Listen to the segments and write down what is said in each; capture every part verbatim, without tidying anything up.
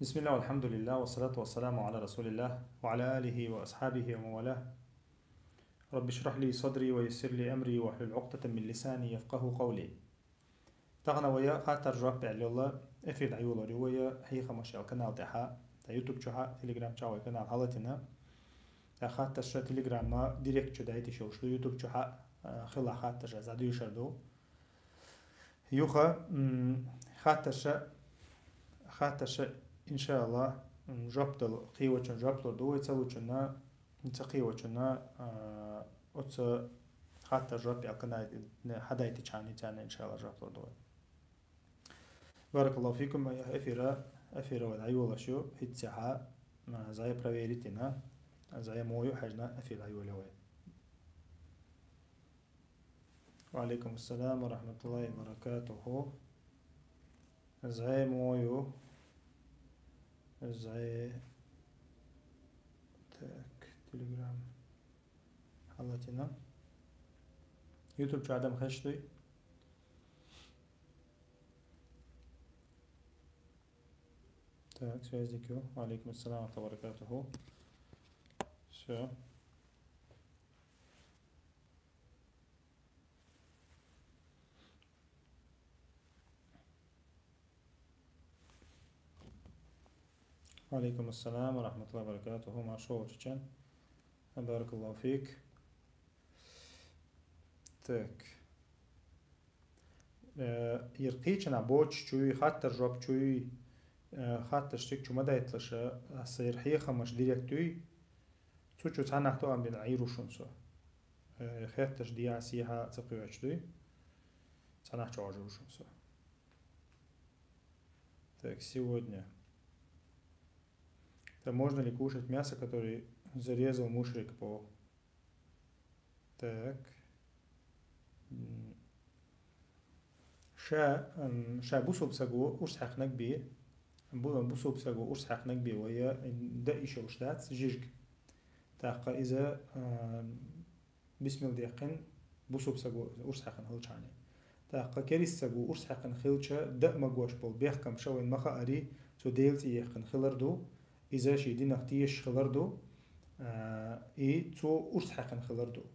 بسم الله والحمد لله والصلاة والسلام على رسول الله وعلى آله وأصحابه ومن والاه. رب اشرح لي صدري ويسر لي أمري واحلل عقدة من لساني يفقهوا قولي. Тахана вая хаттар жоп бял йола эфир дӀайолор ю вая хьехамаш ял канал тӀехьа, та YouTube чухьа, Telegram чухьа вай канал хьалатина. Та хаттарша Telegram-ма директ чу дайтиш йолуш ду, YouTube чухьа, а, хила хаттарша задуьйшар ду. Юха, м, хаттарша, хаттарша, иншаалла, м, жоп дала, кхийочун жоп лур ду вай, ца лучунна, ца кхийочунна, а, оца хаттар жоп ял канал хьадайтича хьаницана, иншаалла, жоп лур ду вай. Баракаллаху фикум, эфира, эфира вай дӀайолаш ю, хӀинццехьа, а, зая проверить йина, зая мою хьежна эфир дӀайола вай. Ва алейкум ассалам ва рахматуллахи ва баракатуху. Зая мою. Зая. Так, Telegram. Хьалатина. YouTube чу адам хеш дуй? Так, связь дикю. Ва алейкум ассалам ва баракатуху. Всё. Ва алейкум ассалам ва рахматуллахи ва баракатуху. Маршо чечен. Баракаллаху фик. Так. Э, ер кхийчана боч чуй, хаттар жоп чуй, э, хаттар штик чу ма дайтлаша, аса ер хьехамаш директ юй. Цу чу цхьанахь тоам бина Ӏийрушун со. Э, хетташ диа сиха ца кхоьч дуй. Цхьанахь чу Ӏожурушун со. Так, сегодня. Так, можно ли кушать мясо, которое зарезал мушрик по Так. М. Ша, м, ша бусуб саго урс хьаькхнаг бе, бу-, бусуб саго урс хьаькхнаг бе вая, м, да ишолш дац, жижг. Тахка иза, м, бисмил дехкин бусуб саго урс хьаькхна хилчани. Тахка керис саго урс хьаькхна хилча, да магош бол бехкам ша вайн маха ари, цу Дел цӀи ехкин хилар ду, иза ши динах теш хилар ду, а, и цу урс хьаькхна хилар ду.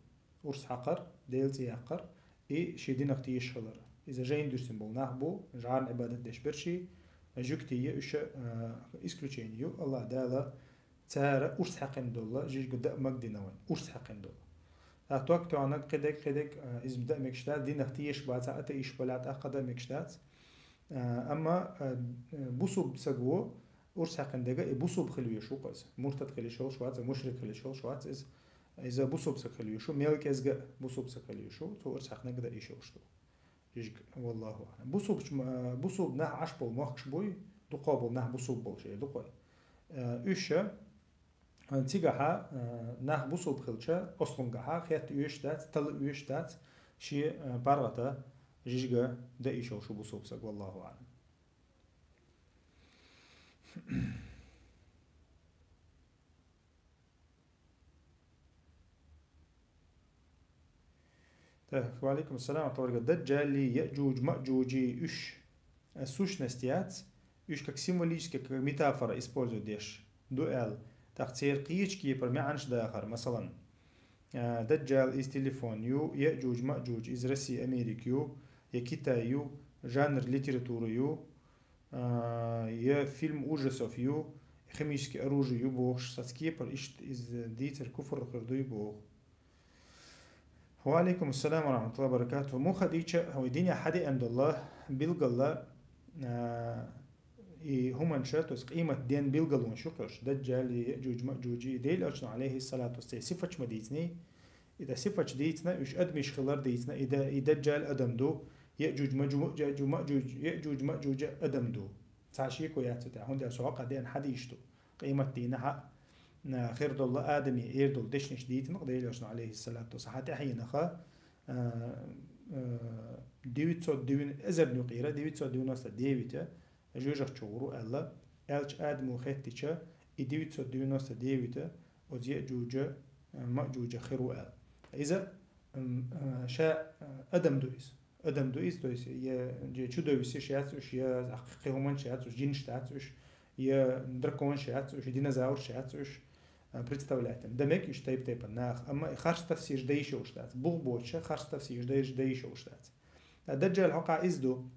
Урс хьакхар, Дел цӀи яккхар, и ши динах теш хилар. Иза жайн дуьрсин бол нах бу, жарна Ӏибадат деш берши, жугтий уьш, а, исключение ю, Аллах Дала цара урс хьаькхна долла, жижга да маг дина вайн, урс хьаькхна долла. А ток тоанаг кхидег, кхидег, а, изм да мегаш дац, динах теш баца, ата иш баля тӀаккха да мегаш дац. А, амма, а, бусуб саго урс хьаькхна дега, и бусуб хила вешу къаз. Муртад хила шолш вац, мушрик хила шолш вац, из, иза бусуб саг хила вешу, мел кӀезга бусуб саг хила вешу, цо урс хьаькхнаг да ишолш ду. Жижг, валлаху а'лам. Бусуб, а, бусуб нах Ӏаш бол мохкаш буй, дукхо бол нах бусуб бол шей дукхой. А, уьш, а, цигахьа, а, нах бусуб хилча, ослунгахьа, хетта уьш дац, тала уьш дац, ши, а, паргӀата жижга да ишолшу бусуб саг, валлаху а'лам. Так, ва алейкум ассалам, ва рахматуллахи ва баракатух. Даджали, Яджуж, Маджужи уьш, э, сущность яц, уьш как символически, как метафора использовать деш ду аьлла. Так церан кхечу кепара маьӀанаш дахар, масалан, э, Даджал из телефон ю, Яджуж, Маджуж из Россия, Америка ю, я Китай ю, жанр литература ю, а, я фильм ужасов ю, химическое оружие ю бохуш, сац кепара иштта иза дийцар куфр хир дуй боху. Ва алейкум ассалам ва рахматуллахи ва баракатух. Муха дийча, вай дине хьадеана долла, билгала, а, и хӀуманша, то есть къемат ден билгалонаш ю кхуьш, Даджали, Яджуж, Маджужи, Дела Элчано, алейхиссалату вассалам, сифаташ ма дийцний, и да сифаташ дийцина, уьш адамаш хилар дийцина, и да, и Даджал адам ду, Яджуж, Маджу-, Яджу-, Маджуж, Яджуж, Маджуж адам ду. Цхьа шеко яц цу тӀехь, хӀунда аьлча хьокъа деана хьадийш ду. Къемат дийнахьа, а, хир долла адамийн эр долу дешнаш дийцина Дела Элчано, алейхиссалату вассалам, хьан тӀаьхьенаха, а, а, девятьсот девяносто, эзарна юкъера девятьсот девяносто девять жоьжахати чу гӀур ву аьлла, аьлча Адамо хеттича, и девятьсот девяносто девять оцу Яджужа, а, Маджужа хир ву аьлла. Иза, м, а, ша, а, адам ду иза. Адам ду иза, то есть, я, я чудовище яц уьш, я кхин хӀуманаш яц уьш, жинаш дац уьш, е драконаш яц уж, е динозавраш яц уж, а, представлять. Да мег уж тайп-тайпара нах, амма и харц тафсираш дайш йолуш дац. Бух боцуша харц тафсираш дайш, дайш йолуш дац. А Даджал хьокъехь иза ду.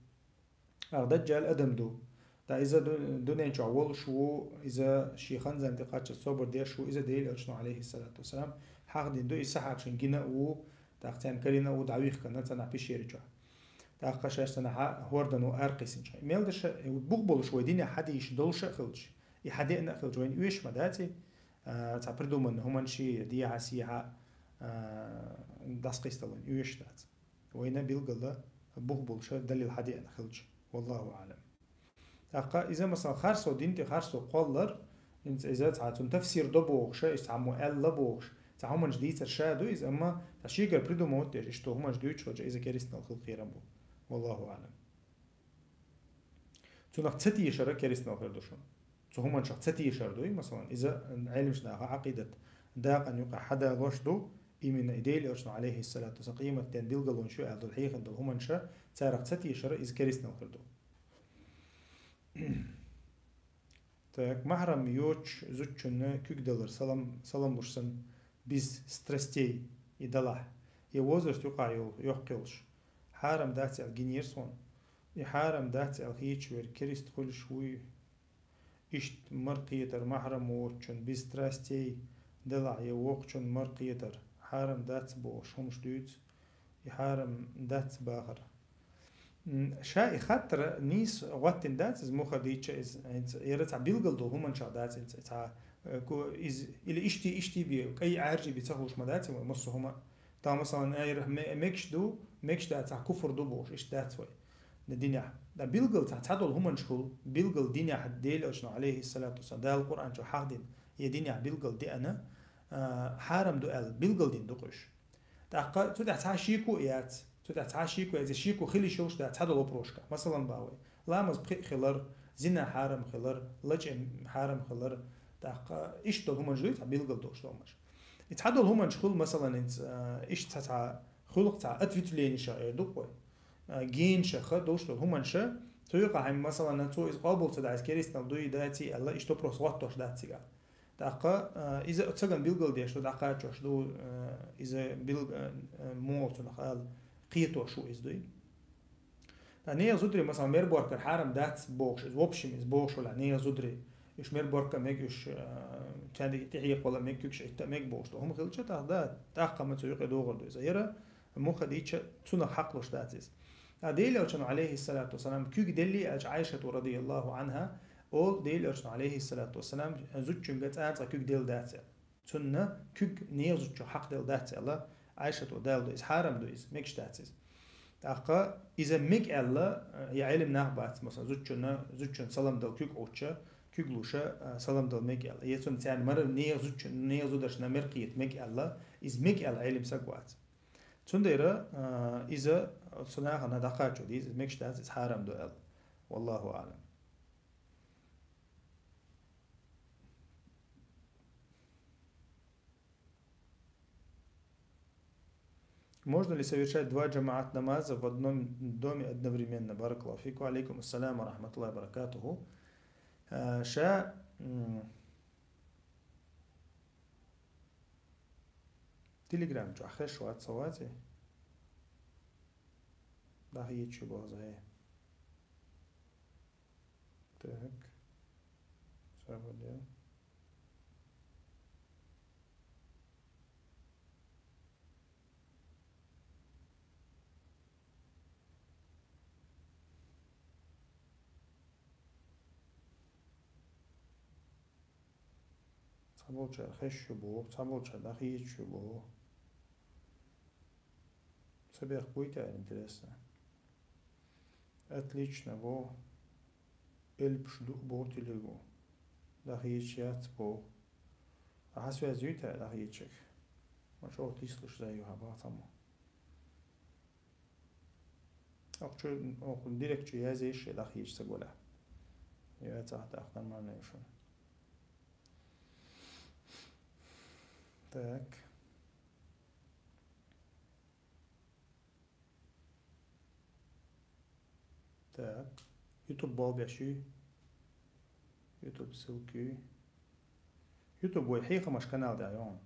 Ах, Даджал адам ду. Да, иза ду-, дуьнен чохь волуш ву, иза шен хан-зама тӀекхаччалц собар деш ву, иза Делан Элчано, алейхиссалату вассалам, хьахдина ду, иза сахьабашна гина а ву, тӀаккха царна карийна а ву, дӀавихкина царна пещера чохь. ТӀаккха шаьш царна хьа-, хӀордан ву аракхиссинчохь. Мел даша, э, бух болуш вай динехь хьадийш долуш а хилча, и хьадеана а хилча, вайна оьшуш ма дац и, а, цхьа придуманный хӀуманаш, дехьа-сехьа, а, дӀасакхисталла вайна оьшуш дац. Вайна билггала бух болуша далил хьадеана хилча. Валлаху аълам. ТӀаккха иза, масалан, харцо дин тӀе харцо кхоллар, хӀинца иза цхьа цунна тафсир до бохуша, иза цхьаммо аьлла бохуш, цхьа хӀуманаш дийцар ша ду иза, амма цхьа шегара придумать деш, иштта хӀуманаш дуьйцуш хилча, иза керстанал хила кхерам бу. Валлаху аълам. Цунах ца тешара керстанал хир ду шуна. Цу хӀуманшах ца тешар дуй, масалан, иза Ӏеламчу наха Ӏакъидат дакъана юкъа хьадалош ду, именно и Делан Элчано, алейхиссалату вассалам, къематден билгалонаш ю аьлла долу хьехина долу хӀуманша, царах ца тешара иза керстанал хир ду. Так, махьрам йоцуш зудчунна куьг далар салам, салам луш санна, без страстей и далахь, я возраст юкъахь йолу, йоккха йолуш, хьарам дац аьлла гинера суна. И хьарам дац аьлла хеташ верг керист хуьлуш вуй? Иштта мара кхетар махьрам воцучун без страстей далахь я воккхачун мара кхетар хьарам дац бохуш хӀумаш дуьйцу, и хьарам дац бахар. М, ша и хаттар нийса гӀоттина дац иза, муха дийча иза, хӀинца яра цхьа билгал долу хӀуманшах дац иза, цхьа, э, ку-, иза, или ишти, ишти бе, кӀай Ӏаьржи бе ца хууш ма дац, вай массо хӀума. Та, масалан, айра ме-, мегаш ду, мегаш дац, цхьа куфр ду бохуш, иштта дац вай. Дан динехь. Дан билгал цхьа, цхьадолу хӀуманаш хуьлу, билгал динехь Делан Элчано, алейхиссалату вассалам, Дала Къуръан чу хьахдина, я динехь билгал деана, а, хьарам ду аьлла, билгал дина ду-кх уьш. ТӀаккха цу тӀехь цхьа шеко а яц. Цу тӀехь цхьа шеко яц, я шеко хила йиш йолуш дац цхьадолу вопрошка. Масалан, бан вай. Ламаз пхиъ хилар, зина хьарам хилар, лачкъа хьарам хилар, тӀаккха иштта долу хӀуманаш дуй, цхьа билгал долуш долу хӀуманаш. И цхьадолу хӀуманаш хуьлу, масалан, хӀинца, а, иштта цхьа, цхьа хуьлу-кх цхьа ответвленияша эр ду-кх вай. А, генашаха долуш долу хӀуманаша, цу юкъахь, масалан, цо иза къобал ца дахь, иза керстанал дуй, даций аьлла, иштта вопрос гӀоттош дац цигахь. ТӀаккха, а, иза цаган билгал деш ду, дӀакхачош ду, а, иза бил-, а, а, муха цунах ала, кхетош ву иза дуй. Ткъа нехан зударий, масалан, мер боркар хьарам дац бохуш, иза, в общем, иза бохуш валахь, нехан зударий, уьш мер борка а мега, уьш, а, царна тӀехьекхавала а мега, куьгаш Ӏитта а мега бохуш ду. ХӀума хилча, тӀаккха да, тӀаккха ма цу юкъе догӀур ду иза. Яра муха дийча, цунах хьакхалуш дац иза. Ткъа Делан Элчано, алейхиссалату вассалам, куьг делли аьлча, Ӏайшата, радияллаху анхьа, олу Делан Элчано, алейхиссалату вассалам, зудчуьнга цкъа-цкъа куьг делла дац аьлла. Цунна куьг нехан зудчух хьакхаделла дац аьлла, Ӏайшата, Дала ду иза, хьарам ду иза, мегаш дац иза. ТӀаккха иза мега аьлла, я Ӏелим нах бац, масалан, зудчунна, зудчунна салам дала куьг Ӏуттуш, куьг луш, а, салам дала мега аьлла. Я цунна царна мара нехан зудчун-, нехан зударшна мер кхета мега аьлла, иза мега аьлла Ӏелим саг вац. Цундела, а, иза цу нахана дӀакхачо деза, иза мегаш дац, иза хьарам ду аьлла. Валлаху аълам. Можно ли совершать два джамаат намаза в одном доме одновременно? Баракаллаху фикум. Алейкум ассалам ва рахматуллахи ва баракатуху. Э, ша, м, Телеграм чохь хезаш вац, ца ваций? ДӀахеца шу боху иза, хье. Так. Сагадел. Цхьаболчара хезаш шу боху, цхьаболчара дӀахеца шу боху. Ца бехк буй те, интересно? Отлично, бо. Элпаш ду, бо, телегу. ДӀахеца яц, бо. А хьан связь юй те дӀахецачех? Ма чӀогӀа тийсалуш зай ю хьан бахьа цхьаммо. Ох, чу, ох, директ чу язъеш, дӀахеца ца гулахь. Я цахь дахь нормально ю шуна. Так. Так. YouTube болх беш юй? YouTube ссылки. YouTube вай хьехамаш канал тӀа йогӀу.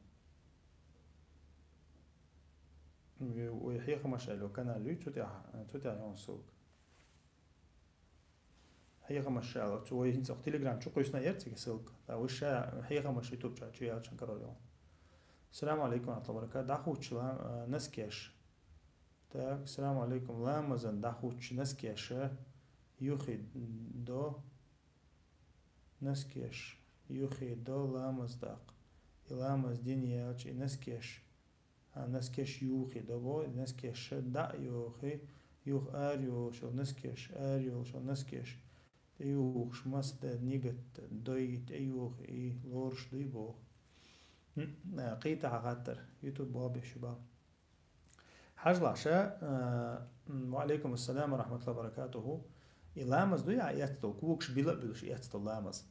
Вай хьехамаш аьлла канал ю, цу тӀа, цу тӀа йогӀу ссылка. Хьехамаш аьлла, цу вай хӀинца Telegram чу кхуьйсна яр цига ссылка. ТӀаккха вай ша хьехамаш YouTube чу, чу яьлча карор йогӀу. Салам алейкум ва рахматуллахи ва баракатух. ДӀахучча ла-, а, наскеш. Так, салам алейкум. Ламазан дӀахучча наскеша юхи до, наскеш юхи до ламаз даккха. И ламаз дин яьлча, и наскеш, а, наскеш юхи до бо, и наскеша дӀа а йохи, юха ара йолаш йола наскеш, ара йолаш йола наскеш тӀеювхаш масса да нигат дой, тӀеювха и лоруш дуй боху. М, а, кхетахь хаттар, YouTube болх беш ю бан. Хьажал ша, а, м, ва алейкум ассалам ва рахматуллахи ва баракатуху. И ламаз дуй, а, эцна долу, когаш била а буьллуш эцна долу ламаз.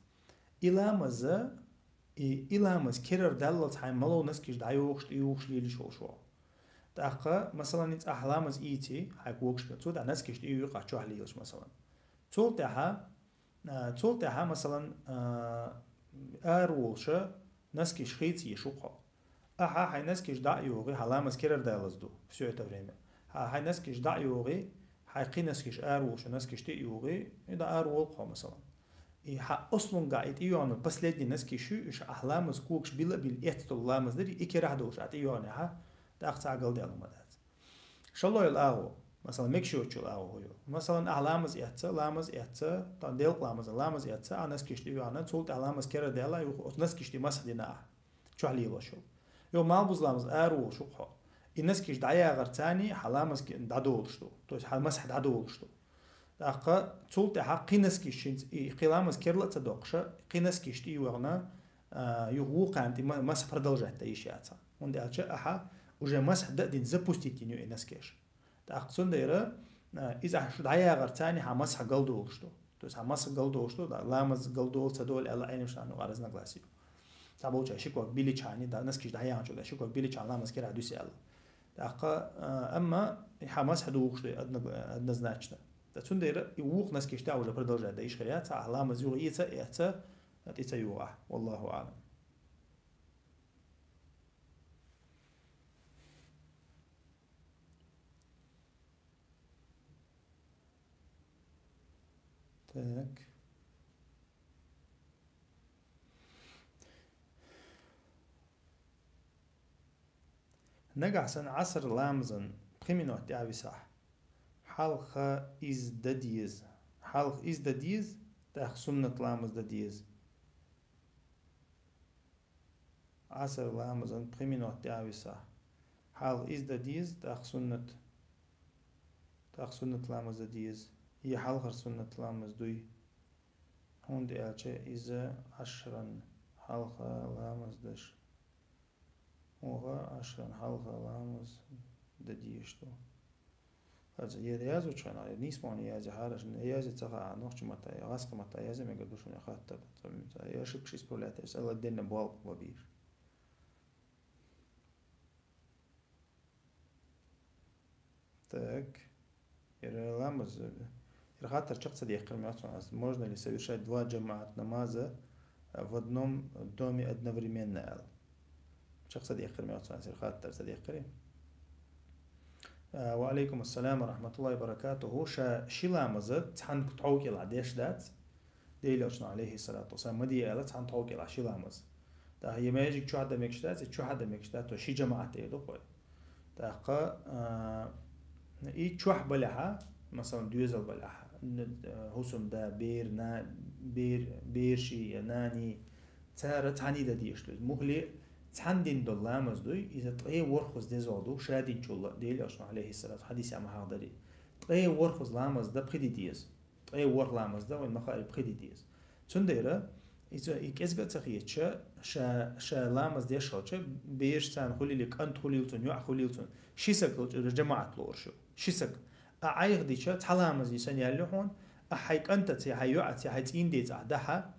И ламаз, и, и ламаз керара даллалц хьайн малав наскеш дӀайохуш, тӀеювхаш лелаш волуш ву. ТӀаккха, масалан, хӀинца ахь ламаз ийци, хьайн когаш била, цо тӀехь наскеш тӀеювхаш чохь лелаш, масалан. Цул тӀаьхьа, а, цул тӀаьхьа, масалан, а, ара волуша наскеш хийца еш ву хьо. Ахьа хьайн наскеш дӀа а йогӀий, хьан ламаз керара даллалц ду, всё это время. Хьан хьайн наскеш дӀа а йогӀий, хьайн кхин наскеш ара волуша наскеш тӀе а йогӀий, и дӀа ара волу хьо, масалан. И хьан ослунгахь и тӀейогӀур последний наскеш ю, уьш ахь ламаз когаш била а била эцна долу ламаз дара, и керахь долуш ахь тӀейогӀуьйтехь, тӀаккха цхьа а галдаьлла ма дац. ШолгӀа йолу агӀо, масалан, мегаш йоцу йолу агӀо хӀун ю? Масалан, ахь ламаз эцна, ламаз эцна, тхан делкъа ламаза, ламаз эцна, ахь наскеш тӀе веана, цул тӀаьхьа ламаз керара даьлла, юха оцу наскеш тӀе масхь дина ахь, чохь лелош йолу. Йо, малхбуза ламаз ара волуш ву хьо. И наскеш дӀаягӀар царний хьан ламаз ке-, дӀадолуш ду, то есть хьан масхь дӀадолуш ду. ТӀаккха цул тӀаьхьа кхин наскеш хӀинца, и кхин ламаз керла а ца доккхуша, кхин наскеш тӀе а веана, а, юха вукхарна тӀе ма-, масхь продолжать дан йиш яц хьан. ХӀунда аьлча ахьа уже масхь дан а дина, запустить дина ю и наскеш. ТӀаккха цундела, а, иза ахьа шу дӀаягӀар царний хьан масхь галдолуш ду. То есть хьан масхь галдолуш ду, да, ламаз галдолу, ца долу аьлла Ӏеламнаха разногласие ю. Цхьаболчара ши ког биличхьана, да, наскеш дӀаяхьначул тӀаьхьа ши ког биличхьана ламаз керахь дуьсу аьлла. ТӀаккха, а, амма хьан масхь духуш ду одно-, однозначно. Ткъа цундела и вукху наскеш тӀехь уже продолжать дан йиш хир яц, ахь ламаз юха эца а эцна, тӀе ца югӀу ахь. Валлаху аӀлам. Так. Нагахь санна Ӏаср ламазан пхи минот тӀаьхьа висахь, хьалха иза дан деза. Хьалха иза дан деза, тӀаккха суннат ламаз дан деза. Ӏаср ламазан пхи минот тӀаьхьа висахь, хьалха иза дан деза, тӀаккха суннат, тӀаккха суннат ламаз дан деза. И хьалхара суннат ламаз дуй. ХӀунда аьлча иза Ӏашран хьалха ламаз даш. Оха Ӏашран хьалха ламаз дан дезаш ду. ХӀара я язвучхьана, я нийсмани язъе хьараш, язъе ца хаьа, нохча матта, я гӀазкхи матта язъе мегар ду шуна хаттар. Ца, ца, я ошибкаш исправлять, я отдельно болх бан безаш. Так. Яра ламаз, яра хаттар чекх ца дехкар мегаш ду, можно ли совершать два джамаат намаза в одном доме одновременно аьлла. Чекх ца дехкар мегаш ду, яра хаттар ца дехкар. А, ва алейкум ассалам ва рахматуллахи ва баракатуху. Ша ши ламаза цхьана тхов кӀелахь деш дац. Делан Элчано, алейхи салату ва салам, ма де аьлла цхьана тхов кӀелахь ши ламаз. ТӀаккха и маьждиг чохь дан мегаш дац, и чохь дан мегаш дац, то ши джамаат эр ду хӀой. ТӀаккха, а, и чохь балехьа, масалан, доьзал балехьа, н-, а, хӀусамда, бер, на-, бер, берши я нани, цара цхьаьний дан дезаш ду. Муххале цхьаьна дина долу ламаз дуй, иза ткъе ворхӀазза дезагӀа ду, ша динчул а, Делан Элчано, алейхи салату, хьадисехь ма-хьахдари. Ткъе ворхӀазза ламаз дан пхи де деза. Ткъе ворхӀ ламаз дан вайн ма-хаъара пхи де деза. Цундела, иза и кӀезга а ца хеташ, ша, ша ламаз деш хилча, бераш царна хуьлийла, кӀант хуьлийла цунна, йоӀ хуьлийла цунна, ши саг хилча, джамаат лоруш ю. Ши саг. А Ӏайха дича, цхьа ламаз санна яьлла ю хьуна, а хьайн кӀантаца, хьайн йоӀаца, хьайн цӀийндеца ахь дахьа,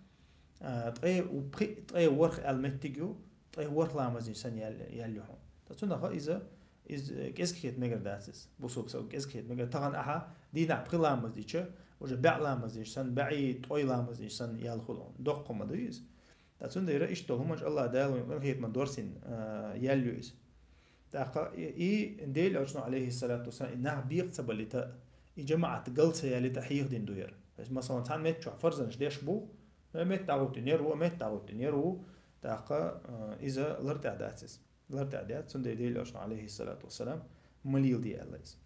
а, ткъе у-, пхи-, ткъе ворхӀ аьлла меттиг ю, ткъе ворхӀ ламаз санна яьлла, яьлла ю хьуна. Ткъа цунах иза, иза кӀезга хета мегар дац иза. Бусалба саг кӀезга хета мегар. Тахана ахьа дийнахь пхи ламаз дича, Уже бӀаь ламаз деш санна, бӀаьи ткъои ламаз деш санна ял хул хьуна. Доккха ма ду иза. ТӀаккха цундела иштта долу хӀуманаш АллахӀ Дала вайна къинхетаман дорсина, а, ял ю иза. ТӀаккха и, и Делан Элчано, алейхиссалату вассалам, и нах бекъа ца балийта, и жамаӀат гал ца ялийта хьехадина ду яра. То есть, масалан, цхьана метта чохь фарзанаш деш бу, э, метта дӀагӀуттина яр ву, метта дӀагӀуттина яр ву, тӀаккха, э, иза лар тӀехь дац иза. Лар тӀехь дац, цундела Делан Элчано, алейхиссалату вассалам, ма леладе аьлла иза.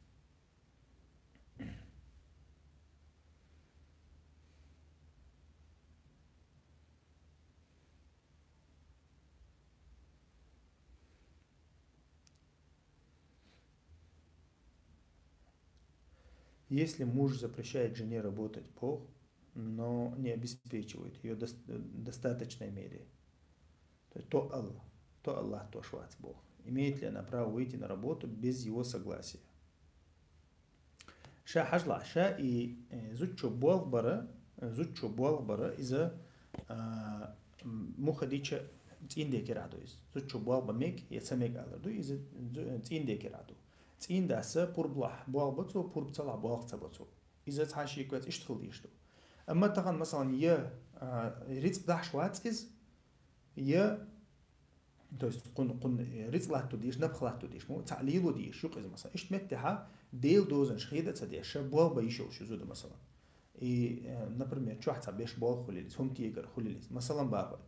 Если муж запрещает жене работать, Бог, но не обеспечивает её в достаточной мере, то есть то Аллах, то Аллах то швац Бог. Имеет ли она право выйти на работу без его согласия? Ша хьажла, ша и, э, зудчо болх бара, э, зудчо болх бара, иза, а, м, муха дича цӀийндекера ду иза. Зудчо болх бан мег, я ца мег алар ду, иза зу-, цӀийндекера ду. ЦӀийндаса пурблахь болх бацо, пурб цалахь болх ца бацо. Иза цхьа шеко яц, иштта хила дийш ду. Амма тахана, масалан, я, а, рицкъ дахьаш вац иза, я То есть кхунна, кхунна, э, рицкъ латто дийш, напха латто дийш, мо цхьаъ лело дийш, юкъа иза, масалан. Иштта меттехьа, Делан дозанаш хеда а ца деш, ша болх бан йиш йолуш ю зуда, масалан. И, э, например, чохь цхьа беш болх хуьлийла иза, хӀума тегар хуьлийла иза, масалан, бахой.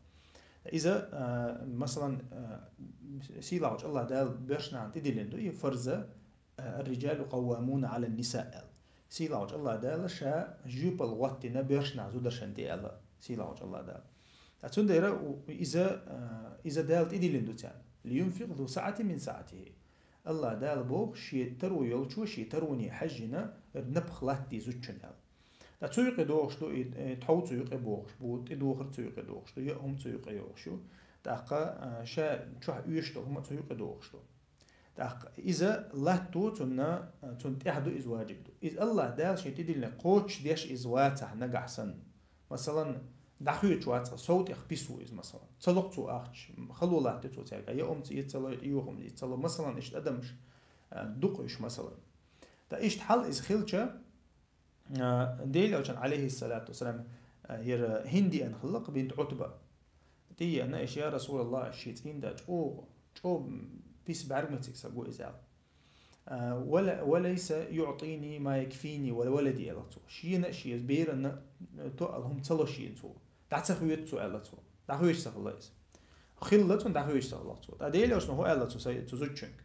Иза, э, масалан, э, сийлахьчу АллахӀ Дала боьршнахана тӀедиллина ду, и фарза, «Ар-риджалу къаввамуна Ӏалан-ниса», аьлла. Сийлахьчу АллахӀ Дала ша жоьпалла гӀоттийна боьршнах зударшна тӀе аьлла, сийлахьчу АллахӀ Дала. Ткъа цундела у-, иза, а, иза Дала тӀедиллина ду царна. «Лиюнфикъ зу саӀатин мин саӀатихӀи». АллахӀ Дала боху, шен таро йолчо шен тароне хьаьжжина напха латтаде зудчун аьлла. Ткъа цу юкъе дохуш ду, и, и тхов цу юкъе бохуш бу, тӀедухар цу юкъе дохуш ду, я хӀума цу юкъе йохуш ю. ТӀаккха, а, ша чохь оьшуш долу хӀума цу юкъе дохуш ду. ТӀаккха иза латто цунна, цунна тӀехь ду иза ваджиб ду. Иза АллахӀ Дала шен тӀедиллина кхочуш деш иза вацахь нагахь санна. Масалан, дӀахоьцуш вац, сов тӀех пис ву иза, масалан. Ца ло-кх цо ахча, хало латтаде цо цаьрга, я омца иза ца ло, я тӀеюха омца иза ца ло, масалан, иштта адамаш, а, ду-кх уьш, масалан. Ткъа иштта хьал иза хилча, А, Делан Элчан, алейхиссалату вассалам, а, яра ХӀинда еана хилла-кх, бинт Ӏутба. ТӀееана иша: «Я Расулаллах, шен цӀийнда чӀогӀа, чӀогӀа пис бӀаьрг мецига сан гу иза», аьлла. А, «Ва ла-, ва лайса юӀтини ма якфини ва ла валади», аьлла цо. Шена а, шен берана а тоъал хӀума ца ло шена цо. ДӀа ца хоьцу цо, аьлла цо. ДӀахоьцуш ца хилла иза. Хилла цунна, дӀахоьцуш ца хилла цо. Ткъа Делан Элчано хӀун аьлла цу са-, цу зудчуьнга?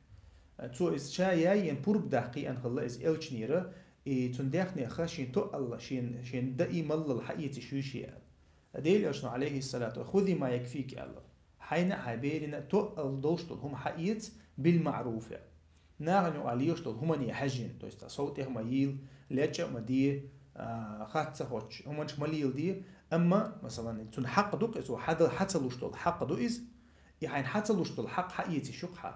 Цо иза ша яйъен пурба даккхий аьлла хилла иза элчанера, и цунна даьхнеха шен тоъал, шен, шен даималлал хьаэца йиш ю шен аьлла. Ткъа Делан Элчано, алейхиссалату, «Хузи ма якфики», аьлла. Хьайна а, хьайн берина а тоъал долуш долу хӀума хьаэца, бил маъруфи. Нахана юкъахь лелаш долу хӀумане хьаьжжина, то есть, а, сов тӀех ма йийла, лечкъа а ма де, а, хатта ца хоттуш, хӀуманаш ма леладе, амма, масалан, цунна хьакъ ду-кх иза, хьа-, хьа ца луш долу хьакъ ду иза, и хьайна хьа ца луш долу хьакъ хьаэца йиш ю-кх хьан.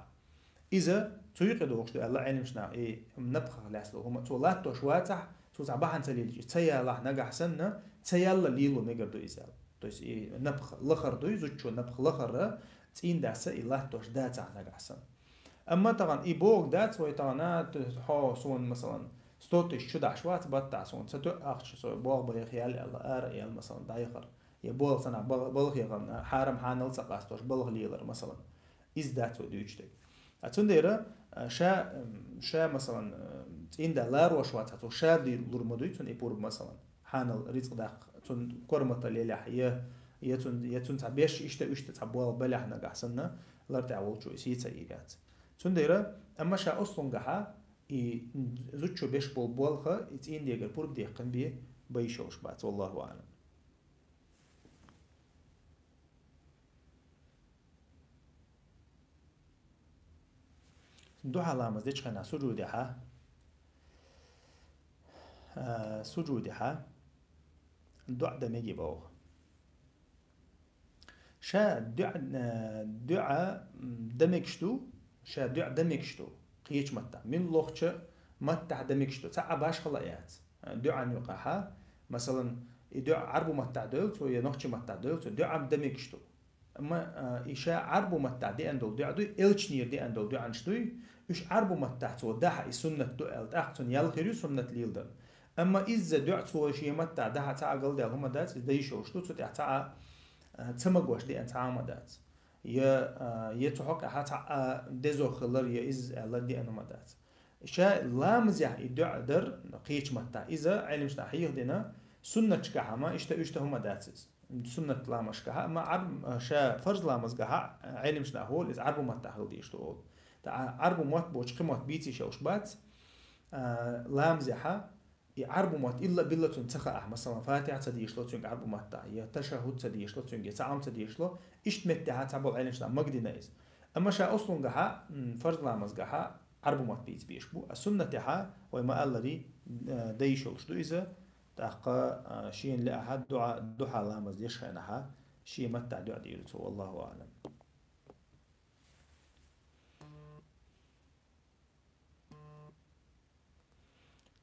Иза цу юкъе дохуш ду аьлла Ӏеламнаха, и напхах лаьцна долу хӀума цо латтош вацахь, цо цхьа бахьана ца лелча, ца ялахь нагахь санна, ца ялла лело мегар ду иза аьлла. То есть и напха лахар дуй, зудчо напха лахара, цӀийндаса и латтош дацахь нагахь санна. Амма тахана и бохург дац вай тахана, т-, хьо суна, масалан, сто тысяч чу дахьаш вац баттахь суна, ца тоьа ахча со болх бан яха ял аьлла, ара а ял, масалан, дӀаяхар. Я болх санахь бал-, балха яхарна, хьарам хьанал ца къастош, балха лелар, масалан. Иза дац вай дуьйцуш дерг. А цундела, а, ша, м, ша, масалан, а, цӀийнда ларош вацахь, цо ша ди-, лур ма дуй цунна и пурба, масалан. Хьанал рицкъ даккха, цунна кормата лелехь, я, я цун, я цун цхьа беш иштта, иштта цхьа болх балехь нагахь санна, лар тӀехь волчо и сий ца ийр яц. Цундела, амма ша ослунгахьа, и зудчо беш болу болха, и цӀийндегара пурба деккхина бен, бан йиш йолуш бац, валлаху аълам. Духьа ламаз дечу хенахь сужудехьа, а, сужудехьа, доӀа дан мегий боху. Ша доӀа, а, доӀа, м, дан мегаш ду, ша доӀа дан мегаш ду, кхечу маттахь. Мин лохча маттахь дан мегаш ду, цхьа а башхала а яц. ДоӀан юкъахьа, масалан, и доӀа Ӏарбу маттахь дойла цо, я нохчи маттахь дойла цо, доӀа дан мегаш ду. Амма, а, и ша Ӏарбу маттахь деана долу доӀа дуй, элчанера деана долу доӀанаш дуй, уьш Ӏарбу маттахь цо дахьа и суннат ду аьлла, тӀаккха цунна ял хир ю суннат леладан. Амма изза дуӀа цо шен маттахь дахьа цхьа а галдаьлла хӀума дац, иза дан йиш йолуш ду, цу тӀехь цхьа а, а, ца магош деана цхьа а хӀума дац. Я, а, я цу хьокъехь цхьа а дезо хилар, я изза аьлла деана хӀума дац. Ша ламазехь и дуӀа дар кхечу маттахь, иза Ӏеламнаха хьехадина, суннаташкахь ма иштта, иштта хӀума дац иза. Суннат ламазашкахь, амма Ӏарб-, ша фарз ламазгахь Ӏеламнаха олу, иза Ӏарбу маттахь хила дезаш ду олу. ТӀаккха Ӏарбу мотт боцуш кхин мотт бийца йиш йолуш бац, а, ламазехь, и Ӏарбу мотт илла-билла цунна ца хаахь, масалан, Фатихьа ца дешало цуьнга Ӏарбу маттахь, я ташаххуд ца дешало цуьнга, я цхьа Ӏам ца дешало, иштта меттехь цхьаболу Ӏеламнаха магадина иза. Амма ша ослунгахь, м, фарз ламазгахь Ӏарбу мотт бийца безаш бу, а суннатехь, вай ма-аллара, э, дан йиш йолуш ду иза, тӀаккха, э, шена лаахь дуӀа, дуьхьал ламаз деш хенахь, шен маттахь дуӀа дийр ду цо, валлаху аӀлам.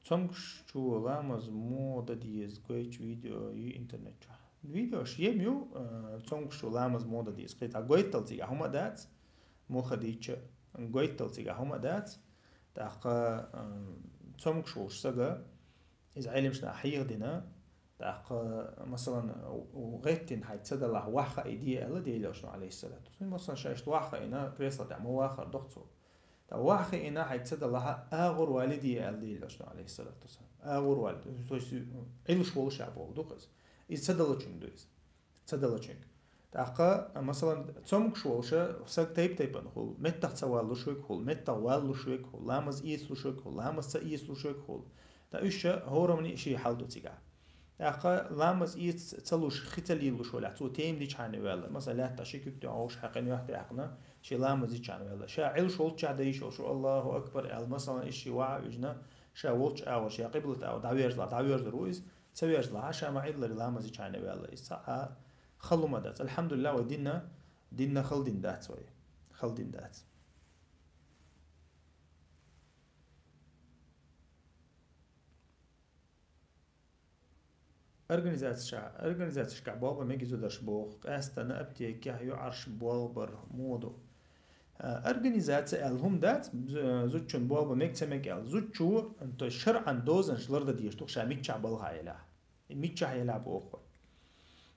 Цомгуш чу ламаз муха дан деза, гойту видео ю интернет чохь. Видеош ем ю, э, цомгуш чу ламаз муха дан деза. Кхин цхьа гойтал цигахь хӀума а дац, муха дийча, гойтал цигахь хӀума а дац. ТӀаккха, э, цомгуш волуш сага, иза Ӏеламнаха хьехадина, тӀаккха, масалан, у-, у-, гӀеттина хьайца ца далахь, ваха хаийде аьлла Делан Элчано, алейхиссалату вассалам. Масалан, ша иштта ваха хаийна, кресло тӀехь ма вахар доху цо. Ткъа ваха хаийна хьайца ца далахь, агӀор валиде аьлла Делан Элчано, алейхиссалату вассалам. АгӀор валиде. То есть, Ӏилуш волуш а боху ду-кх иза. Иза ца далочуьнга ду иза. Ца далочуьнга. ТӀаккха, масалан, цомгуш волуша, саг тайп-тайпана хуьлу, меттах ца валлуш верг хуьлу, меттах валлуш верг хуьлу, ламаз эцалуш верг хуьлу, ламаз ца эцалуш верг хуьлу. Ткъа уьш ша хӀораммо шен хьал ду цигахь. ТӀаккха ламаз эца ца луш, хи ца лелалуш валахь, цо тайпана дичхьана ваьлла. Масалан, лаьттах ши куьг тӀе хьовш хьаькхина, юьхь тӀе хьаькхина, шен ламаз дичхьана ваьлла. Ша Ӏилуш волччохь дан йиш йолуш, Аллаху акбар аьлла, масалан, иза шен ваха а вижна, ша волчу агӀор, шен къиблат агӀор дӀаверзалахь, дӀаверзар ву иза, ца верзалахь, ша ма-Ӏиллара ламаз дичхьана ваьлла. Иза цхьа а хала хӀума дац. Алхьамдулиллах, вай динна, динна хала дин дац вай. Хала дин дац. Организацешкахь, организацешкахь болх бан мега зударша боху, къаьсттина аптекехь юкъарш болх бар муха ду. А, организация аьлла хӀума дац, зу-, зудчун болх бан мега ца мега аьлла. Зудчо, то есть шарӀан дозанаш лардан дезаш ду-кх ша миччахь балхахь елахь. И миччахь елахь боху.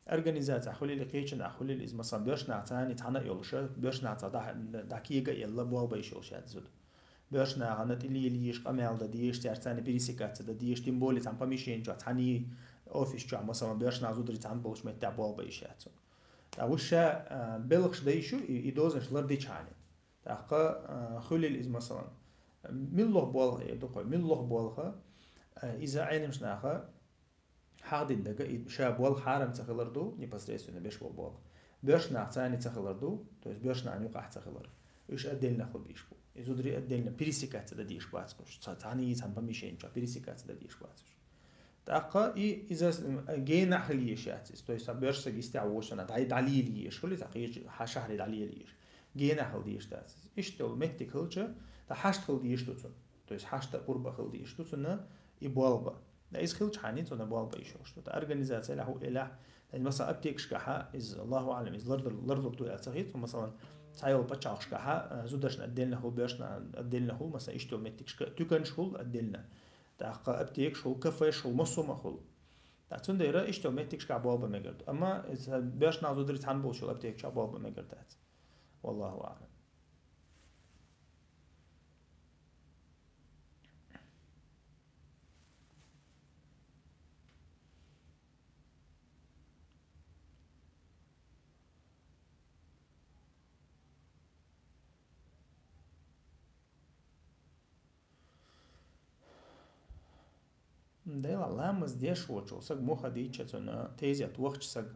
Организацехь хуьлийла, кхечанхьа хуьлийла иза, масалан, боьршнахаца цхьаьна цхьаьна а йолуша, боьршнахаца дӀа-, дӀа кега а елла, болх бан йиш йолуш яц зуда. Боьршнахана тӀе лела езаш, къамел дан дезаш, цаьрца цхьаьна пересекаться дан дезаш, тем более цхьана помещени чохь, цхьаьна офис чохь, масалан, боьршнах зударий цхьаьна болуш меттехь болх бан йиш яц цунна. Ткъа уьш ша, а, белхаш дан йиш ю, и, и дозанаш лардичхьана. ТӀаккха, а, хуьлийла иза, масалан, милла болх эр ду-кх вай, милла болх, а, иза Ӏеламнаха хьахдина дага, и ша болх хьарам ца хилар ду, непосредственно беш болу болх. Боьршнахаца цхьаьна ца хилар ду, то есть боьршнахана юкъахь ца хилар. Уьш отдельно хуьлуш бу. И зударий отдельно пересекаться дан дезаш бац уьш. Ца-, цхьаьна а цхьана помещени чохь пересекаться дан дезаш бац уьш. ТӀаккха и иза, м, генахь хила езаш яц иза. То есть, цхьа боьрша саг йистехь вочу хенахь дӀа-, дӀалела езаш хуьлу, цхьа кхечу хьа-, шахьаре дӀалела езаш. Генахь хила дезаш дац иза. Иштта йолу меттиг хилча, ткъа хьашт хила дезаш ду цунна. То есть хьашт а, къурба хила дезаш ду цунна и болх бан. Ткъа иза хилчхьана цунна болх бан йиш йолуш ду. Ткъа организация лахь, хӀу элахь, ткъа, масалан, аптекашкахьа иза, Аллаху аӀлам, иза лардар-, ларлур ду аьлла ца хета, масалан, цхьайолу пачхьалкхашкахьа, а, зударшна отдельно хуьлу, боьршна отдельно хуьлу, масалан, иштта йолу меттигашка туьканаш хуьлу отдельно. ТӀаккха аптекаш хуьлу, кафеш хуьлу, массо а хуьлу. Ткъа цундела иштта йолу меттигашкахь болх бан мегар ду. Амма иза боьршнах зударий цхьаьна болуш йолу аптекашкахь болх бан мегар дац. Валлаху аӀлам. Дела ламаз деш воцчул саг муха дийча цунна тезет вахча саг.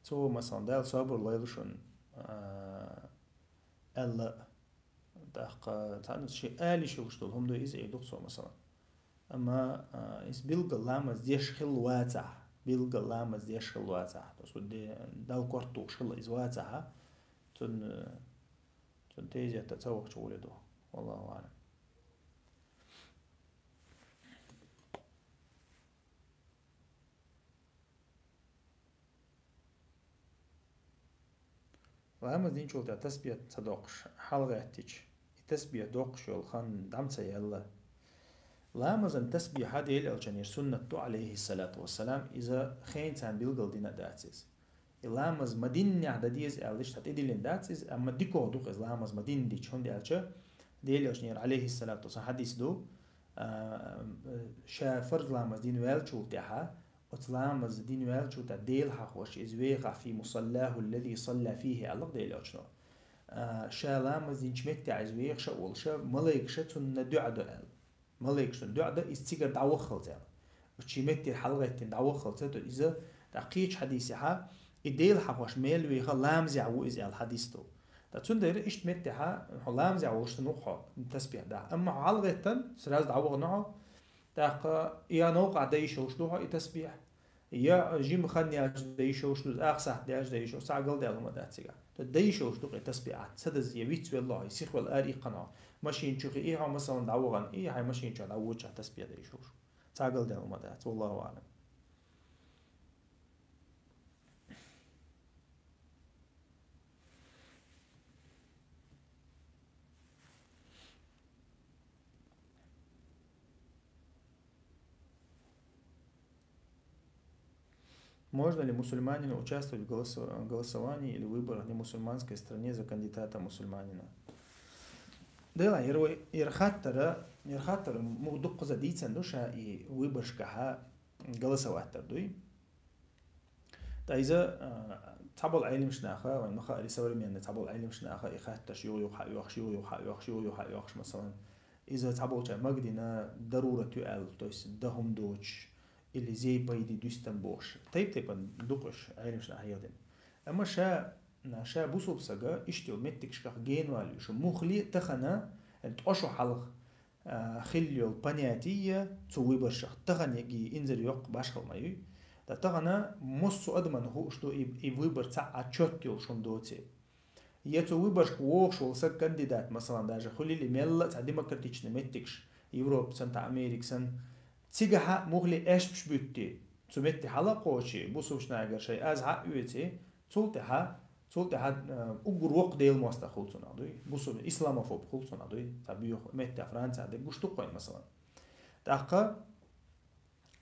Цо, масалан, Дала собар лойла шуна, а, аьлла. ТӀаккха цхьаьна ши али ши луш долу хӀума ду иза, эр ду-кх цо, масалан. Амма, а, иза билггал ламаз деш хилла вацахь, билггал ламаз деш хилла вацахь, то есть де-, Далла корта тухуш хилла иза вацахь, цунна, цунна тезетта ца вахча гӀоле ду. Валлаху аӀлам. Ламаз динчул тӀаьхьа тасбихь ца доккхуш, хьалагӀаьттича, и тасбихь доккхуш йолу хан дӀа ма ца яьлла. Ламазан тасбихьа Дела Элчанера суннат ду, алейхиссалату вассалам, иза хенцан билгал дина дац иза. И ламаз ма диннехь дан деза аьлла, иштта тӀедиллина дац иза, амма дикох ду-кх иза ламаз ма динна дича, хӀунда аьлча Дела Элчанера, алейхиссалату вассалам, хьадис ду, а, ша фарз ламаз дина ваьллачул тӀаьхьа, оцу ламаз дина ваьллачул тӀаьхьа Дела хьахош иза вехахь, фи мусаллаху аллази салла фихи, аьлла-кх Дела Элчано. А, ша ламаз динчу меттехь иза вехаш а волуш, малайкаша цунна дуьӀа до аьлла. Малайкашна дуьӀа дан, иза цигара дӀаваххалц аьлла. Уьш шен меттера хьалагӀеттина дӀаваххалц, то иза, тӀаккха кхечу хьадисехьа, и Дела хьахош мел веха ламазехь ву иза аьлла хьадис ду. Ткъа цундела иштта меттехьа, хьо ламазехь волуш санна ву-кх хьо, тасбихь дахь. Амма хьо хьалагӀеттина, сразу дӀавахана хьо, тӀаккха я новкъахь дан йиш йолуш ду хьо и тасбихь, я жима хан яьлча дан йиш йолуш ду, акха сахьт даьлча дан йиш йолуш, цхьа а галдаьлла хӀума дац цигахь. Ткъа дан йиш йолуш ду-кх и тасбихь, ца даза я вицвелла хьо, и сихвелла ара иккхина хьо, машина чу хи и хьо, масалан, дӀавахана, и хьайн машина чохь дӀавоьдучохь тасбихь дан йиш йолуш. Цхьа а галдаьлла хӀума дац, валлаху аълам. Можно ли мусульманину участвовать в голосо-, голосовании или выборах в немусульманской стране за кандидата мусульманина? Дела, яра вай, яра хаттара, яра хаттара мо дуккхаза дийцан ду ша и выборшкахьа голосовать дар дуй. Ткъа иза, а, цхьаболу Ӏеламнаха, вайн ма хаъара, современный цхьаболу Ӏеламнаха и хаттарш юха-юха хьаоьхуш, юха-юха хьаоьхуш, юха-юха хьаоьхуш, масалан, иза цхьаболчара магадина дарурат ю аьлла, то есть дан хӀума доцуш, или зей-пайда дуьстина бохуш. Тайп-тайпана дукха уьш Ӏеламнаха хьехадина. Амма ша, ша бусулба сага иштта йолу меттигашкахь генавала везаш ву. Муххале а тахана, тӀо шо хьалха, а, хилла йолу понятие цу выборшах таханеги инзаре йоккха башхалла ма юй. Ткъа тахана массо а адамна хууш ду и, и выбор цхьа а чот йолуш хӀума доций. Я цу выборшка вогӀуш волу саг кандидат, масалан, даже хуьлийла мелла а цхьа демократичный меттигаш, Европа санна, Америка санна, цигахьа муххале аьшпаш буьттий, цу метте хьала а кхочий, бусулбачу нахера шайн аз хьа а оьций, цул тӀаьхьа, цул тӀаьхьа, а, уггар воккха Делан мостагӀа хуьлу цунах дуй, бусулба исламофоб хуьлу цунах дуй, цхьа боьха метте Францехь дерг гуш ду-кх вайна, масалан. ТӀаккха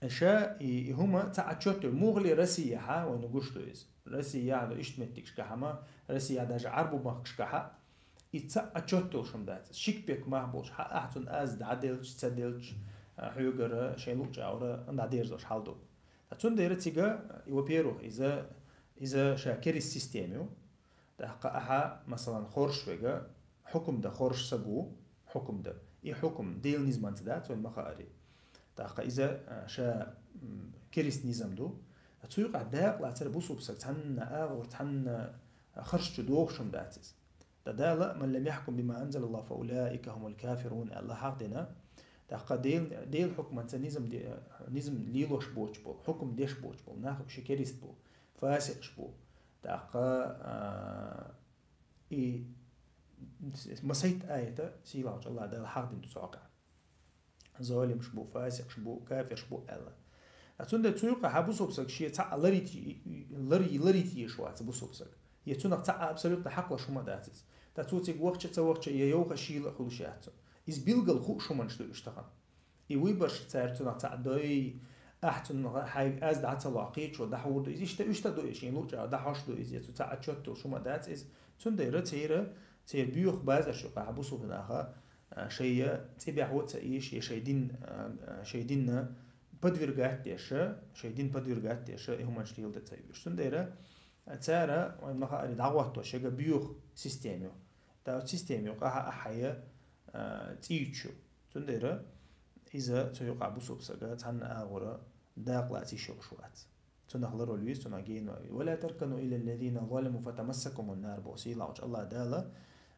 Ша и, и хӀума цхьа а чот йолу. Муххале Россияхьа вайна гуш ду иза. Россияхьа ду иштта меттигашкахьа ма, Россияхьа даже Ӏарбу махкашкахьа и цхьа а чот йолуш хӀума дац. Шик-пек мах болуш, хьан ахь цунна аз дӀаделча, ца делча, а, хьоьгара, шайн луъучу агӀора дӀадерзош хьал ду. Ткъа цундела цига, и, во-первых, иза, иза ша керист система ю. ТӀаккха ахьа, масалан, хорш вега, хьукум дан хорш саг ву, хьукум дан. И хьукум Делан низамца дац, вайн ма хаъара. ТӀаккха иза, а, ша, м, керист низам ду. Цу юкъахь дакъа лацар бусулба саг цхьанна агӀор, цхьанна харш чу догӀуш хӀума дац иза. Ткъа Дала: «Ман лам яхкум бима анзалаллаху фа улаика хумул кафирун», аьлла, хьахдина. ТӀаккха Дел-, Делан хьукманца низам де-, низам лелош боцуш болу, хьукум деш боцуш болу нах уьш керист бу, фасикъаш бу. ТӀаккха, а, и масайтта аята сийлахьчу Аллах Дала хьахдина ду цу хьокъехь. Золимаш бу, фасикъаш бу, кафирш бу аьлла. А цундела цу юкъахь бусулба саг шен цхьаъ ларийти-, ларий-, ларийта езаш вац бусулба саг. Я цунах цхьаъ абсолютно хьакъ луш хӀума дац иза. Ткъа цо цига вахча а, ца вахча а, я йовха шийла а хуьлуш яц цунна. Иза билггал хууш хӀуманаш ду уьш тахана. И вуй барш цара цунах цхьаъ дой, ахь цунах хьайга аз дӀа ца лохь, кхечо дӀахьур ду иза. Иштта, иштта ду иза, шен луъучу агӀор дӀахьош ду иза, я цу цхьаъ а чот йолуш хӀума дац иза. Цундела церан, церан боьха базарш юкъахь бусулба наха, а, шайн цӀе бехьо а ца ийша, я шайн дин, а, а, шайн динна подвергать деш, шайн дин подвергать деш, и хӀуманаш леладан ца оьшу. Цундела цара, вайн ма хаъара, дӀахӀотто шега боьха система ю. Ткъа оцу система юкъахь ахьа, а, цӀийчу. Цундела иза цу юкъахь бусулба сага цхьанна агӀора дакъа лаца йиш йолуш вац. Цунах ларвала веза, цунах генавала веза. «Ва ла таркану илал лазина заламу фатамассакумун нар», боху сийлахьчу Аллах Дала,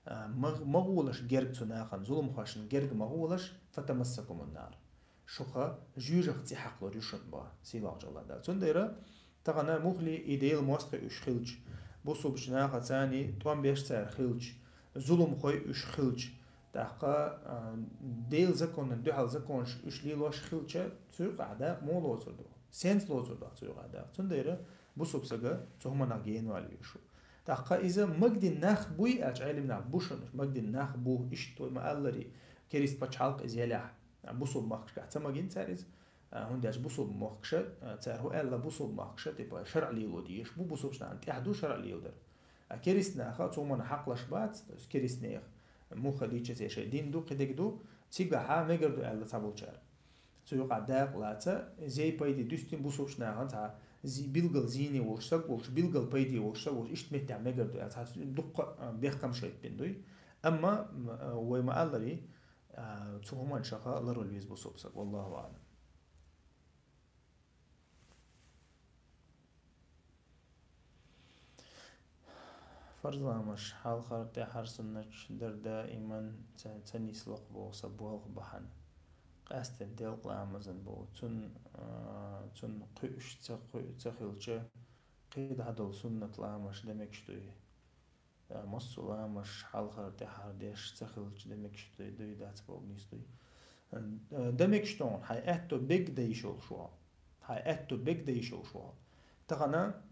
а, ма, ма гӀолаш герга цу нахана, зуламхошна герга ма гӀолаш, фатамассакумун нар. Шуха жоьжахати цӀе хьакхалур ю шуна, боху сийлахьчу Аллах Дала. Цундела тахана муххале и Делан мостагӀий уьш хилча, бусулбачу нахаца тӀом беш цара хилча, зуламхой уьш хилча, тӀаккха, а, Делан законна дуьхьал законаш уьш лелош хилча, цу юкъахь дакъа муха лоцур ду? Сенца лоцур ду цу юкъахь дакъа? Цундела бусулба сага цу хӀуманах генавала везаш ву. ТӀаккха иза магадина нах буй аьлча, Ӏелам нах бу шуна, магадина нах бу, иштта вай ма-аллара, керист пачхьалкх иза елахь, А, бусулба махкашкахь ца магийна цара иза, а, хӀунда аьлча бусулба махкаша, а, цара хӀу аьлла бусулба махкаша, типа, шарӀ лело дезаш бу, бусулбачу нахана тӀехь ду шарӀ леладар. А керистанаха цу хӀуманна хьакъ лаш бац, то есть керистанех муха дийча церан шайн дин ду, кхидерг ду, цигахьа мегар ду аьлла цхьаболчара. Цу юкъахь дакъа лаца, зей пайде дуьстина бусулбачу нахана цхьа зи-, билггал зийна волуш саг волуш, билггал пайде волуш саг волуш, иштта меттехь мегар ду аьлла, цхьа дуккха а, бехкамаш хӀиттина дуй. Амма, м, а, вай ма-алларий, а, цу хӀуманашха ларвала веза бусулба саг. Валлаху аӀлам. Фарз ламазаш хьалхара, тӀаьхьара суннаташ дар даиман ца, ца нислакх боху сан болх бахьана. Къаьсттина делкъа ламазан боху. Цун, а, цунна кхуьуш ца, кхуьу ца хилча, кхидӀа долу суннат ламазаш де мегаш дуй? А, массо а ламазаш хьалхара, тӀаьхьара деш ца хилча де мегаш дуй, дуй, дац боху, нийса дуй? А, де мегаш ду хьуна, хьайн аьтто бег дан йиш йолуш ву хьо. Хьайн аьтто бег дан йиш йолуш ву хьо. Тахана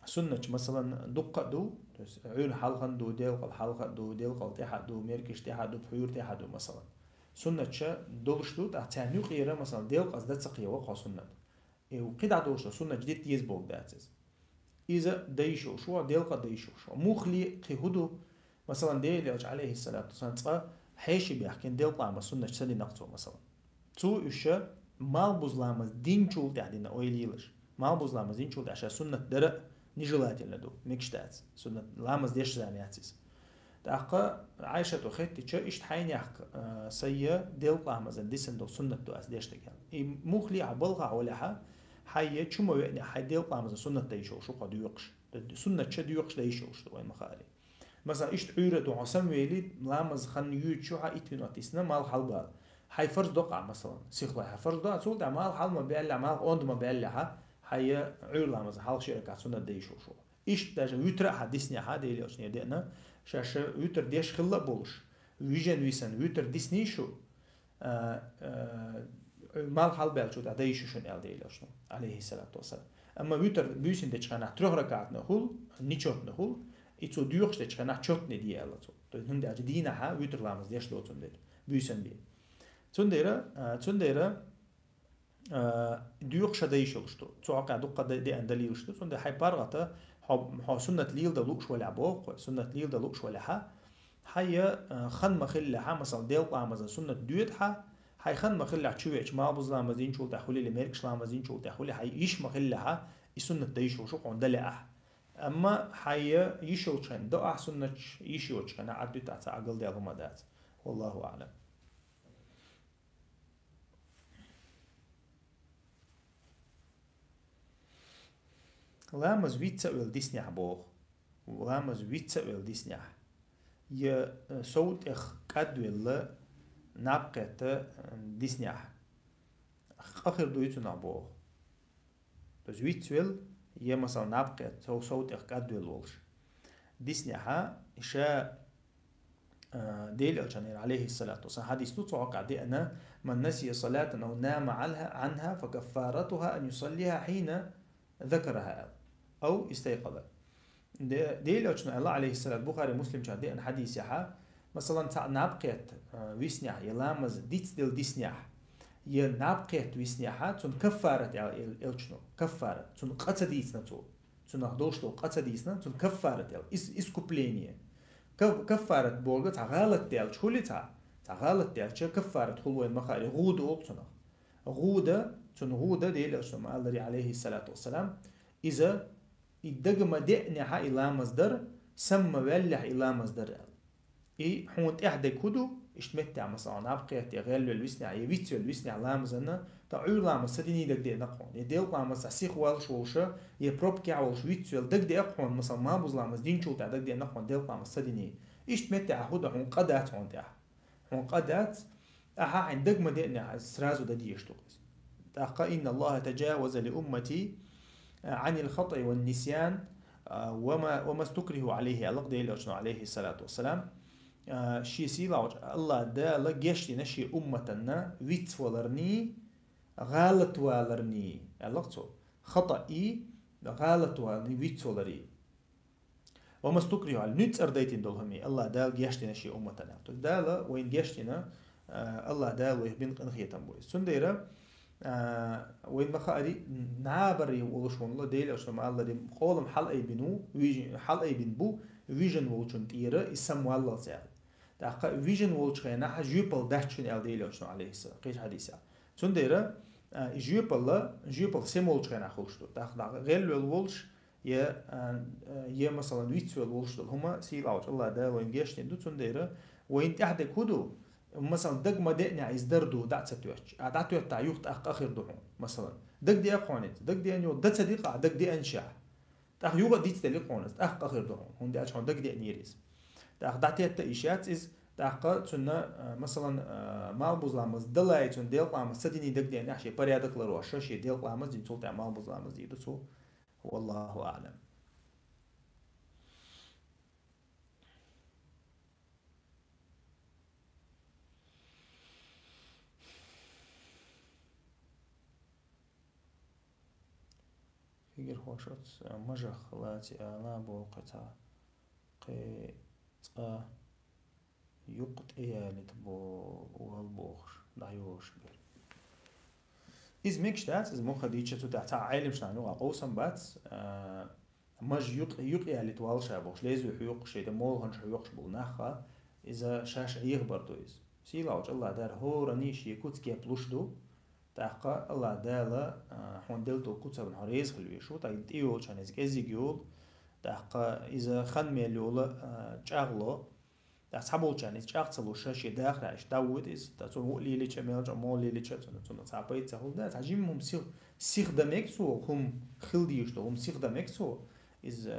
суннаташ, масалан, дуккха а ду, то есть Ӏуьйра хьалха а ду, делкъал хьалха а ду, делкъал тӀаьхьа а ду, мергаш тӀаьхьа а ду, пхьуьйра тӀаьхьа а ду, масалан. Суннаташ долуш ду, тӀаккха царна юкъера, масалан, делкъаза дан ца кхева хьо суннат. И кхидӀа долуш долу суннаташ дита деза боху дац иза. Иза дан йиш йолуш ву хьо, делкъа дан йиш йолуш ву хьо. Муххале кхин хӀун ду? Масалан, Делан Элча, алейхиссалату вассалам, цкъа хьеший баьхкина делкъа ламаз суннаташ ца динакх цо, масалан. Цо уьш малхбуза ламаз динчул тӀаьхьа дина, ойла йилаш. Малхбуза ламаз динчул тӀаьхьа ша суннат дара а нежелательно ду, мегаш дац. Суннат ламаз деш зама яц иза. ТӀаккха Ӏайшата хаьттича, иштта хьайнехк, а, сайя делкъа ламазан дисина долу суннат ду ас деш дерг аьлла. И муххале хьо балхахь валехьа, хьайя чу ма веънехь, хьайн делкъа ламазан суннат дан йиш йолуш ву хьо доькъуш. Суннат ша доькъуш дан йиш йолуш ду вайн ма-хаъара. Масалан, иштта Ӏуьйра ду хьо самавелий, ламаз хан юьйцучу хьан итт минот йисна, малх хьалабала. Хьайн фарз докъахь, масалан, сихлой хьайн фарз докъахь, цул тӀаьхьа малх хьала ма баьллехь, малх онда ма баьллехьа, хьайя Ӏуьйра ламазан хьалха ши ракаӀат суннат дан йиш йолуш ву хьо. Иштта даже витра а хьан диснехьа, Делан Элчанера деана, ша-ша витр деш хилла а болуш, вижина висина витр дисний шу, а, а, малх хьалабаьллачул тӀаьхьа дан йиш ю шуна аьлла Делан Элчано, алейхиссалату вассалам. Амма витр буьйсина дечу хенахь трёх ракаӀатна хуьлу, нечётно хуьлу, и цо доькъуш дечу хенахь чётный де аьлла цо. То есть, хӀунда аьлча дийнахьа витр ламаз деш доцург дела, буьйсанна бен. Цундела, а, цундела, а, доькъуш дан йиш йолуш ду. Цу хьокъехь дуккха де-, деана далилаш ду. Цундела хьайн паргӀата, хьо, хьо суннат леладан лууш валахь боху, суннат леладан лууш валехьа, хьайя, а, хан ма хиллехьа, масалан, делкъа ламазан суннат доьду хьан, хьайн хан ма хиллехь чу веача, малхбуза ламаз динчул тӀаьхьа хуьлий, мергаш ламаз динчул тӀаьхьа хуьлий, хьайн йиш ма хиллехьа, и суннат дан йиш йолуш ву хьуна дан лаахь. Амма хьайя йиш йолчу хенахь до ахь суннаташ, йиш йоцучу хенахь Ӏад дуьтахь ца Ӏагалдаьлла хӀума дац. Валлаху аӀлам. Ламаз вицца а велла диснехь боху. Ламаз вицца а велла диснехь. Я, э, сов тӀех кӀадвелла наб кхетта, э, диснехь. Къа хир дуй цунах боху. То есть вицвелла, я, масала, наб кхетта, сов, сов тӀех кӀадвелла волуш. Диснехьа, ша, а, Делан Элчанера, алейхиссалату вассалам, хьадис ду, цу хьокъехь деана: «Ман насия салатан ав нама анха, анха, фа каффаратуха ан юсаллиха хьина закараха», аьлла. Ав истайкъаза. Де-, Делан Элчано аьлла, алейхиссалат, Бухари, Муслимчара деана хьадисехьа, масалан, цхьаъ наб кхетта, а, виснехь, я ламаз дицделла диснехь, я наб кхетта виснехьа, цунна каффарат аьлла эл-, Элчано. Каффарат. Цунна къа ца дийцина цо. Цунах долуш долу къа ца дийцина, цунна каффарат аьлла. Ис-, искупление. Каф-, каффарат бохург цхьа гӀалат даьлча хуьлий цхьа? Цхьа гӀалат даьлча, каффарат хуьлу вайн ма-хаъара, гӀуда олу цунах. ГӀуда, цунна гӀуда, Делан Элчано ма-аллара, алейхиссалату вассалам, иза и дага ма-деънехьа и ламаз дар, сама ма-ваьллехь и ламаз дар аьлла. И хьуна тӀехь дерг хӀун ду? Иштта меттехь, масала, наб кхетта, я гӀелвелла виснехь, я вицвелла виснехь ламазанна, тӀаккха Ӏуьйра ламаз ца диний дагадеана хьуна. Я делкъа ламаз цхьа сиха волуш волуша, я пробкехь волуш вицвелла дагадеа хьуна, масала, малхбуза ламаз динчул тӀаьхьа дагадеана хьуна делкъа ламаз ца диний. Иштта меттехь хӀун ду хьуна, къа дац хьуна тӀехь. Хьуна къа дац, ахьа хьайн дага ма-деънехь, сразу дан дезаш ду иза. ТӀаккха: «Инна Аллаха таджаваза ли уммати, а, анил хатаи ван нисян, а, ва ма, ва ма стукриху алейхи», аьлла Делан Элчано, алейхиссалату вассалам. А, шен сийлахьчу Аллах Дала гечдина шен умматанна вицваларний, гӀалатваларний, аьлла цо. Хатаи, гӀалатваларний, вицваларий. Ва ма стукриху алейхи, нуьцкъара дайтина долу хӀума, Аллах Дала гечдина шен умматана. То есть Дала вайна гечдина, а, Аллах Дала вайх бина къинхетам ба из. Цундела, а, вайна ма хаари, набарий волуш ван ло, Делан Элчано ма аллара, къолам хьалаайбина ву, вижа-, хьалаайбина бу, вижина волчун тӀера и самаваллалца аьлла. ТӀаккха вижина волчу хенахь жоьпалла дац шуна аьлла Делан Элчано, алейхиссалам, кхечу хьадисехь. Цундела, а, и жоьпалла, жоьпалла сема волчу хенахь хуьлуш ду. ТӀаккха дӀа гӀелвелла волуш, я, а, а, я, масалан, вицвелла волуш долу хӀума сийлахьчу Аллах Дала вайна гечдина ду, цундела вайна тӀехь дерг хӀун ду? Масалан, дага ма деънехь иза дар ду, дӀа а ца тоьттуш. А дӀатоьттахь юха тӀаккха къа хир ду хьуна, масалан. Дага деа хьуна иза, дага деана йолу, дан ца дикъахь, дага деана шехь. ТӀаккха юха а дицделира хьуна иза, тӀаккха къа хир ду хьуна, хӀунда аьлча хьуна дага деанера иза. ТӀаккха дӀатетта а йиш яц иза, тӀаккха цунна, а, масалан, а, малхбузламаз далай цунна делкъаламаз ца динийн дага деанехь, шен порядок ларъеш, шен делкъаламаз дина, цул тӀаьхьа малхбузламаз дийр ду цо. Валлаху аълам. Фигир хӀош оцу мажах лаций ала боху кхин цхьа кхин цкъа юкъа тӀеялийта бо-, вал бохуш, дӀайолуш бер. Иза мегаш дац, иза муха дийча, цу тӀехь цхьа Ӏеламнашна юкъа къовсам бац, а, мажа юкъ-, юкъаялийта вал ша бохуш, лезвие хьоькхуш, шайн молханаш хьоькхуш болу нах, иза шаьш Ӏехабар ду иза. Сийлахьчу Аллах Дала хӀоранна шен куц кеп луш ду, тӀаккха Аллах Дала, а, хьуна делла долу куцарна хьо реза хила везаш ву, тӀаккха тӀе йолчарна иза кӀеззиг йолу, тӀаккха иза хан мел йолу, а, чӀагӀло, ТӀаккха цхьаболчарна иза чӀагӀ ца луш, шен дахарехь иштта дӀавоьду иза. ТӀаккха цунна ву лелича, мел чӀогӀа мол лелича, цунна, цунна цхьа пайда ца хуьлу. Да, цхьа жимма хӀума сих-, сих дан мега цо, хӀума хила дезаш ду, хӀума сих дан мега цо. Иза,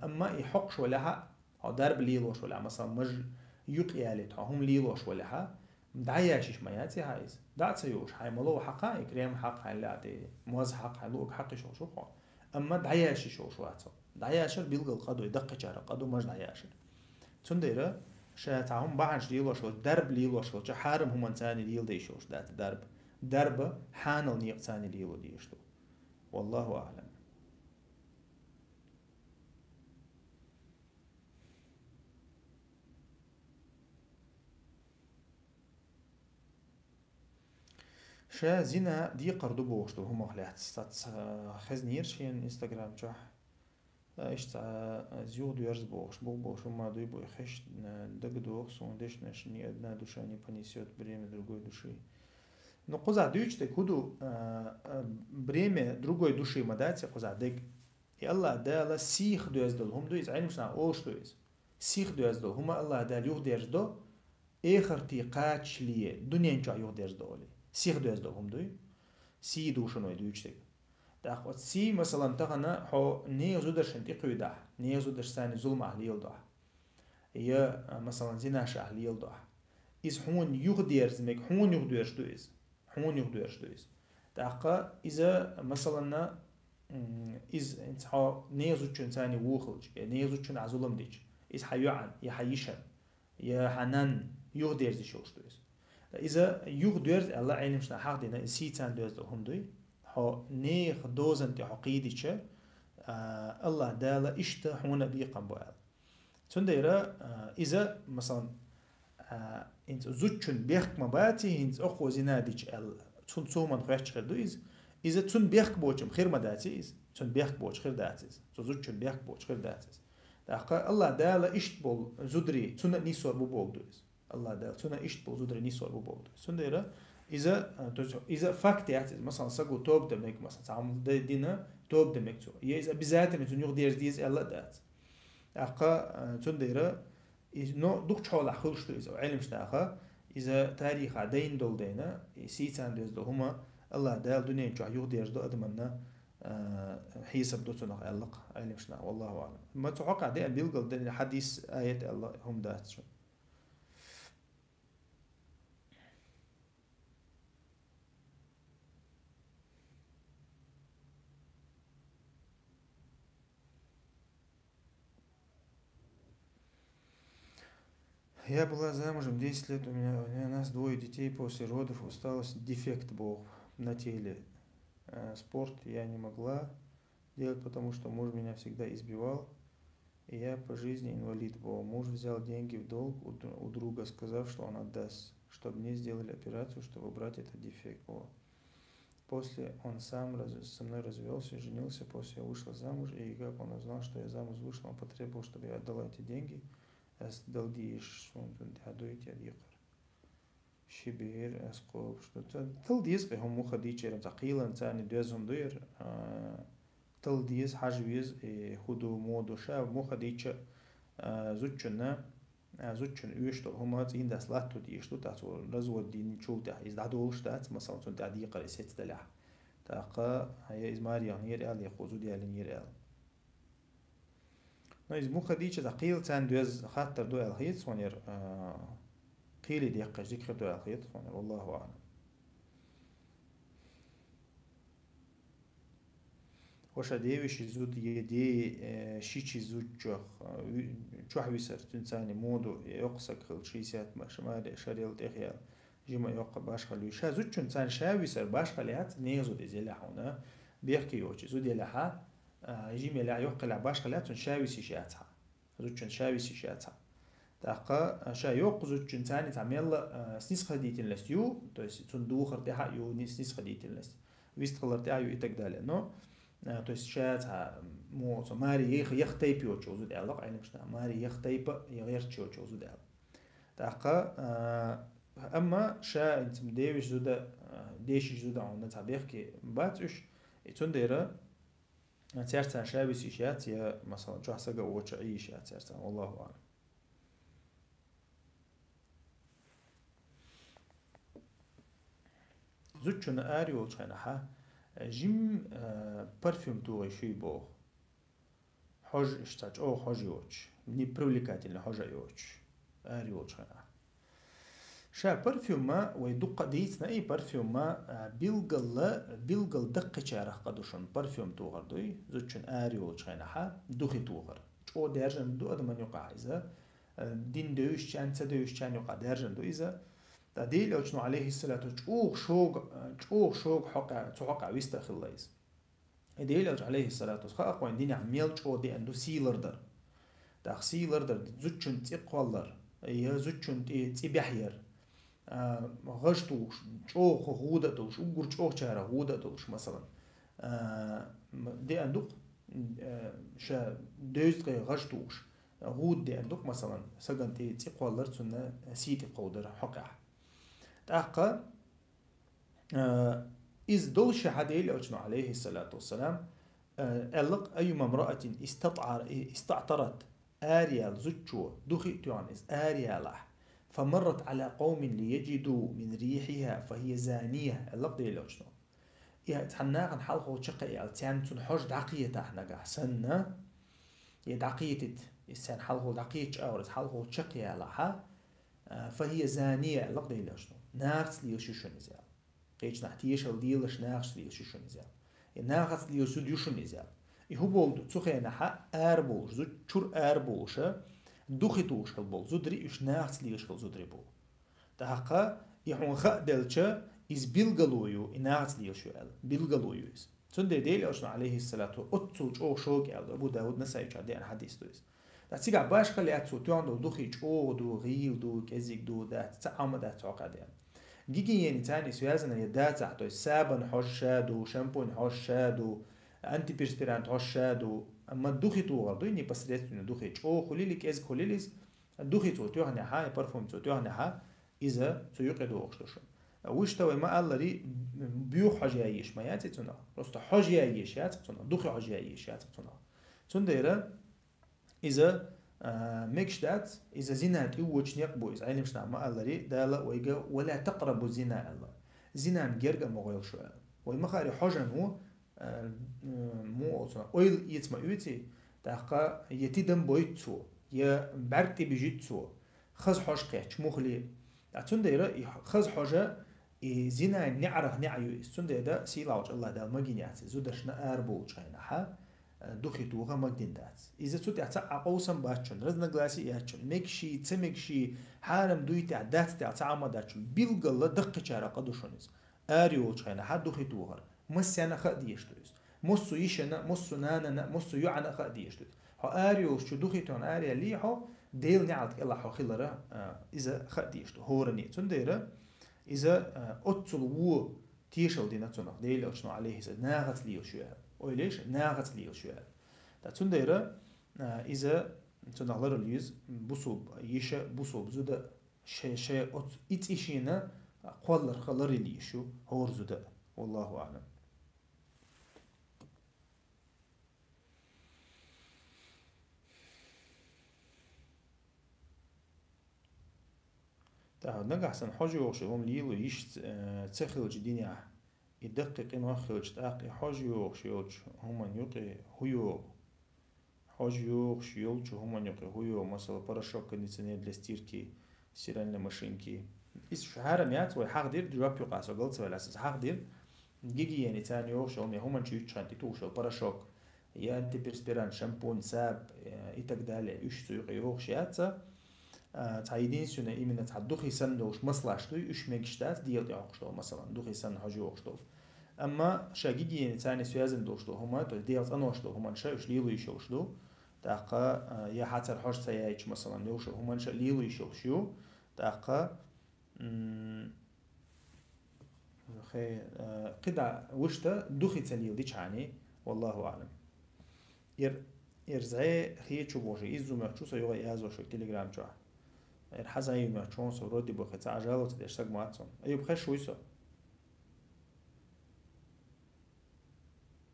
амма и хьокхуш валахь, хьо дарба лелош валахь, масалан, мажа юкъаялийта хьо хӀума лелош валахь, дӀаяшийш ма яц и хьан иза. ДӀа а ца йолуш, хьайн мало хьакха, и крем хьакха, хьайн лаьтта, моз хьакха, хьайн луург хьакха йиш йолуш ву хьо. Амма дӀаяшийш йолуш вац хьо. ДӀаяшар билггал къа ду, даккхийчара къа ду мажа дӀаяшар. Цундела ша цхьа хӀума бахьанаш лелош волчу, дарба лелош волчу хьарам хӀуманца леладе йиш йолуш дац дарба. Дарба хьанал некъаца лело дезаш ду. Валлаху аълам. Ша зина декхар ду бохуш долу хӀумах лаьцна саца, а, хезнера шена Instagram чохь. Ша иштта, а, иза юхадоьрзу бохуш, бух бохуш хӀума дуй бу и хезаш, а, дагадогӀу суна дешнаш: «Ни одна душа не понесёт бремя другой души». Ну, кхузахь дуьйцуш дерг хӀун ду, а, а, бремя другой души ма дац и кхузахь дерг. И Аллах Дала сиха доьзна долу хӀума ду иза, Ӏилманчаш олуш ду иза. Сиха доьзна долу хӀума Аллах Дала юхадерзадо, эхарте кхачале, дуьнен чохь юхадерзадо олий. Сиха доьзна долу хӀума дуй? Сий ду шуна вай дуьйцуш дерг. ТӀаккха оцу сий, масалан, тахана хьо нехан зударшна тӀекхуьйдахь, нехан зударшца зуламаш леладахь, я, а, масалан, зинаш ахь леладахь, иза хьуна юхадерза мега, хьуна юхадоьрзуш ду иза. Хьуна юхадоьрзуш ду иза. ТӀаккха иза, масаланна, м, иза хьо нехан зудчуьнца вухалча, я нехан зудчунна ахь зулам дича, иза хьан йоӀана, я хьан йишина, я хьан нанна юхадерза йиш йолуш ду иза. Иза юхадоьрзу аьлла, Ӏилманчаш хьахдина, иза сийца доьзна долу хӀума дуй. Хьо нехан дозанна тӀе хьо кхийдича, а, Аллах Дала иштта хьуна а бекхам бу аьлла. Цундела, а, иза, масалан, а, хӀинца зудчун бехк ма баций, хӀинца оцо зина дича аьлла, цунна цо хӀуманна хоьттуш хир ду иза. Иза цунна бехк боцуш хир ма даций иза. Цунна бехк боцуш хир дац иза. Цу зудчун бехк боцуш хир дац иза. ТӀаккха Аллах Дала иштта болу зударий, цунна а нисвар бу бохург ду иза. Аллах Дала цунна иштта болу зударий нисвар бу бохург ду иза. Цундела иза, а, то есть иза факт яц иза. Масалан, саго тоба дан мега, масалан, цхьа хӀума д-, дина тоба дан мега цо. Я иза обязательно цунна юхадерза деза аьлла а дац. ТӀаккха, а, цундела, и, но дукхачу хьолахь хуьлуш ду иза, Ӏилманчаш даха, иза тарихахь дайна долу дайна, и сийца доьзна долу хӀума Аллах Дала дуьнен чохь юхадерзадо адаманна, а, хьесап до цунах аьлла-кх Ӏилманчаш, валлаху аълам. Ма цу хьокъехь деана билггал дина хьадис, аят аьлла хӀума дац шуна. Я была замужем десять лет, у меня, у меня, нас двое детей, после родов осталось дефект был на теле. Э, спорт я не могла делать, потому что муж меня всегда избивал, и я по жизни инвалид был. Муж взял деньги в долг у, д- у друга, сказав, что он отдаст. чтобы мне сделали операцию, чтобы убрать этот дефект. Вот. После он сам раз- со мной развелся, женился, после я вышла замуж, и как он узнал, что я замуж вышла, он потребовал, чтобы я отдала эти деньги. Аз дала дезаш, цунна тӀехьа дуйта я декхар. Ши бер аз кхобуш ду. Ца тала деза кхы хӀума муха дийчаран, ца кхийлан царни доьза хӀума дуяр. А, тала деза, хьажа веза, э, хӀу ду, мо ду, ша муха дийча, а, зудчунна, а, зудчун уьш долу хӀума цӀийндас латто дийш ду, тӀаккха цо развод динчул тӀехьа иза дӀадолуш дац, масала, цунна тӀехь декхар и сецдалехь. ТӀаккха, а, я иза маре яхнера аьлла, я кхо зуда ялинера аьлла. Но иза муха дийча, ца кхийла царна доьза хаттар ду аьлла хета хьуна яра, а, кхийла деккхаш дика хир ду аьлла хета хьуна яра, валлаху аӀлам. Ваша девеши зуда, е де, э, шичи зудчох, э, ви- чохь висар, цуьнан царна моду, э, йоккха саг хилла, шестьдесят ма-, ш-, маре, шарел тӀехъяла, жима йоккха башхалла ю. Ша зудчун царна ша висар башхалла яц, нехан зуда иза елахь хьуна, бехке йоцу зуда елахьа, а, жима елахь, йоккха елахь башхалла яц, цунна ша висиш яцахьа. Зудчун ша висиш яцахьа. ТӀаккха, а, ша йоккха зудчун царна цхьа мелла, а, снисходительность ю, то есть цунна духар тӀехьа а ю ни-, снисходительность, вистхилар тӀехьа а ю и так далее. Но, а, то есть ша цхьа, мо, цо маре ех-, ех тайпа йоцу зуда аьлла, къайнамаш нах, маре ех тайпа, я гӀерташ йоцу зуда аьлла. ТӀаккха, а, амма ша, инцам девиш зуда, а, дешиш зуда хьуна цхьа бехке бац уьш, и цундела цаьрца ша висиш яц, я, масала, чохь сага воча Ӏийш яц цаьрца, валлаху аӀлам. Зудчунна ара йолчу хенахьа, жим, э, парфюм тухий шуй боху. Хьожа иштта чӀогӀа хьожа йоцуш, непривлекательный хьожа йоцуш, ара йолчу хенахь. Ша парфюма вай дуккха а дийцина и парфюма, а, билгала, билгал даккхичарах къа ду шуна парфюм тухар дуй, зудчун ара йолчу хенахьа, духи тухар. ЧӀогӀа даьржина ду адаман юкъахь иза, а, дин девзачарна, ца девзачарна юкъахь даьржина ду иза. Ткъа Делан Элчано, алейхиссалату, чӀогӀа шога, а, чӀогӀа шога хьокъа, цу хьокъа виста хилла иза. И Делан Элча, алейхиссалату, хаа кхойн динехь мел чӀогӀа деана ду сийлар дар. ТӀаккха сийлар дар, зудчун цӀе кхоллар, я зудчун тӀе цӀе бехьяр, а, гӀаж тухуш, чӀогӀа гӀуда а долуш, уггар чӀогӀачара гӀуда а долуш, масалан, а, м-, деана ду-кх, а, ша девзткъе гӀаж тухуш, гӀуда деана ду-кх, масалан, саган тӀе цӀе кхоллар, цунна сий тӀе кховдар хьокъехь. ТӀаккха, а, иза долуш хьа Делан Элчано, алейхиссалату вассалам, а, аьлла-кх: «Айюма мраатин истатӀар-, и-, истаӀтарат», араяьлла зудчо, духи а тоьхна иза араяьлахь, «фамаррат Ӏала къовмин лияджиду мин рихьиха фахия зания», аьлла-кх Делан Элчано. И цхьана нахана хьалхо чекхъяьлла, царна цунна хьожа дӀакхетахь нагахь санна, и дӀакхетийта, иза царна хьалхо дӀакхетча агӀор, иза хьалхо чекхъялахьа, а, фахия зания аьлла-кх Делан Элчано. Нахаца лелаш ю шуна иза аьлла. Кхечу нах тешал делаш нахаца лелаш ю шуна иза аьлла. И нахаца лелаш зуда ю шуна иза аьлла. И хӀун болу ду, цу хенахьа ара болуш, зуда чуьра ара болуша, духи тухуш хила болу зударий, уьш нахаца лелаш хила зударий бу. ТӀаккха и хьуна хаа делча, иза билгало ю, и нахаца лелаш ю аьлла. Билгало ю иза. Цундела Делан Элчано, алейхиссалату, оццул чӀогӀа шога аьлла, Абу Дауд, Насаича деана хьадис ду иза. Ткъа цигахь башхалла яц цо тоьхна долу духи чӀогӀа ду, гӀийла ду, кӀезиг ду, дац, цхьа Ӏамма дац хьокъехь деана. Гигиени царна связана я дацахь, то есть сабан хьожа ша ду, шампунь хьожа ша ду, антиперспирант хьожа ша ду, амма духи тухар дуй, непосредственно духи чӀогӀа хуьлийла, кӀезиг хуьлийла иза, духи цо тоьхнехьа, я парфюм цо тоьхнехьа, иза цу юкъе догӀуш ду шуна. Вуьшта вай ма-аллари, боьха хьожа яйеш ма яц и цунах. Просто хьожа яйеш яц цунах, духи хьожа яйеш яц цунах. Цундела иза, а, мегаш дац, иза зина тӀе воьдуш некъ бу иза. Ӏелимаш наха ма-аллари, Дала вайга: «Ва ла такърабу зина», аьлла. Зинан герга а ма гӀойла шу аьлла. Вай ма хаара, хьожа ву, а, м, муха олу цунах, ойла эца ма оьций, тӀаккха я тидам бойту цо, я бӀаьрг тӀе бижиту цо, хаза хьожа кхетча, муххале. Ткъа цундела и хаза хьожа, и зинан неӀарах неӀ ю иза. Цундела сийлахьчу АллахӀ Дала магийна яц иза, зударшна ара болчу хенахьа, а, духи тоха магийна дац. Иза цу тӀехь цхьа а къовсам бац шуна, разногласие яц шуна, мегаш, ца мегаш, хьарам дуй тӀехь, дац тӀехь цхьа а ма дац шуна, билгала даккхичара къа ду шуна иза. Ара йолчу хенахьа духи тохар. Массарна хаа дезаш ду иза. Массо йишина, массо нанана, массо йоӀана хаа дезаш ду иза. Хьо ара йолуш чу духи тохна ара яллий хьо, Делан неӀалт кӀелахь хьо хилара, а, иза хаа дезаш ду, хӀоранна. Цундела иза, а, оццул вон тешал дина цунах, Делан Элчано, Ӏалайхи салам, нахаца лелаш ю аьлла. Ойла еш, нахаца лелаш ю аьлла. ТӀаккха цундела, а, иза цунах ларалуш еза, бусалба йиша, бусалба зуда, шоай, шоай оцу и цӀи шена кхолларх ларалуш ю хӀора зуда. Валлаху аӀлам. ТӀаккха нагахь санна хьожа йогӀуш йолу хӀума лело йиш ца, э, ца хилча динехь, и даккхий къинойх хилча, тӀаккха и хьожа йогӀуш йолчу хӀуманна юкъе хӀун йогӀу? Хьожа йогӀуш йолчу хӀуманна юкъе хӀун йогӀу, масала, порошок, кондиционер для стирки, стиральной машинки. Иза шу хьарам яц, вай хьахдира, жоп юкъахь со галцаваьлла, аса хьахдира. Гигиене царна йогӀуш йолу, хӀуманна чу юьтучу хенахь тӀетухуш йолу порошок, я антиперспирант, шампунь, саб, э, и так далее, уьш цу юкъе йогӀуш яц. А, цхьа единственное, именно цхьа духи санна долуш маслаш дуй, уьш мегаш дац, дегӀа тӀе хьокхуш долу, масалан, духи санна хьожа йогӀуш долу. Амма ша гигиене царна связан долуш долу хӀума, то есть дегӀа цӀанош долу хӀуманна ша уьш лело йиш йолуш ду. ТӀаккха, а, я хьацар хьожа ца яйча, масалан, йогӀуш йолу хӀуманна ша лело йиш йолуш ю. ТӀаккха, м, Хе, э, кхидӀа вуьшта духи ца леладичхьана, валлаху аӀлам. Ир, ир зӀе хечу боху, изза мехчу со юха язо шуьга Telegram чохь. Ир хьан зӀе ю мехчу со вроде бы хи ца Ӏа жалоба ца деш саг ма вац хьуна. Аюб, хезаш вуй со?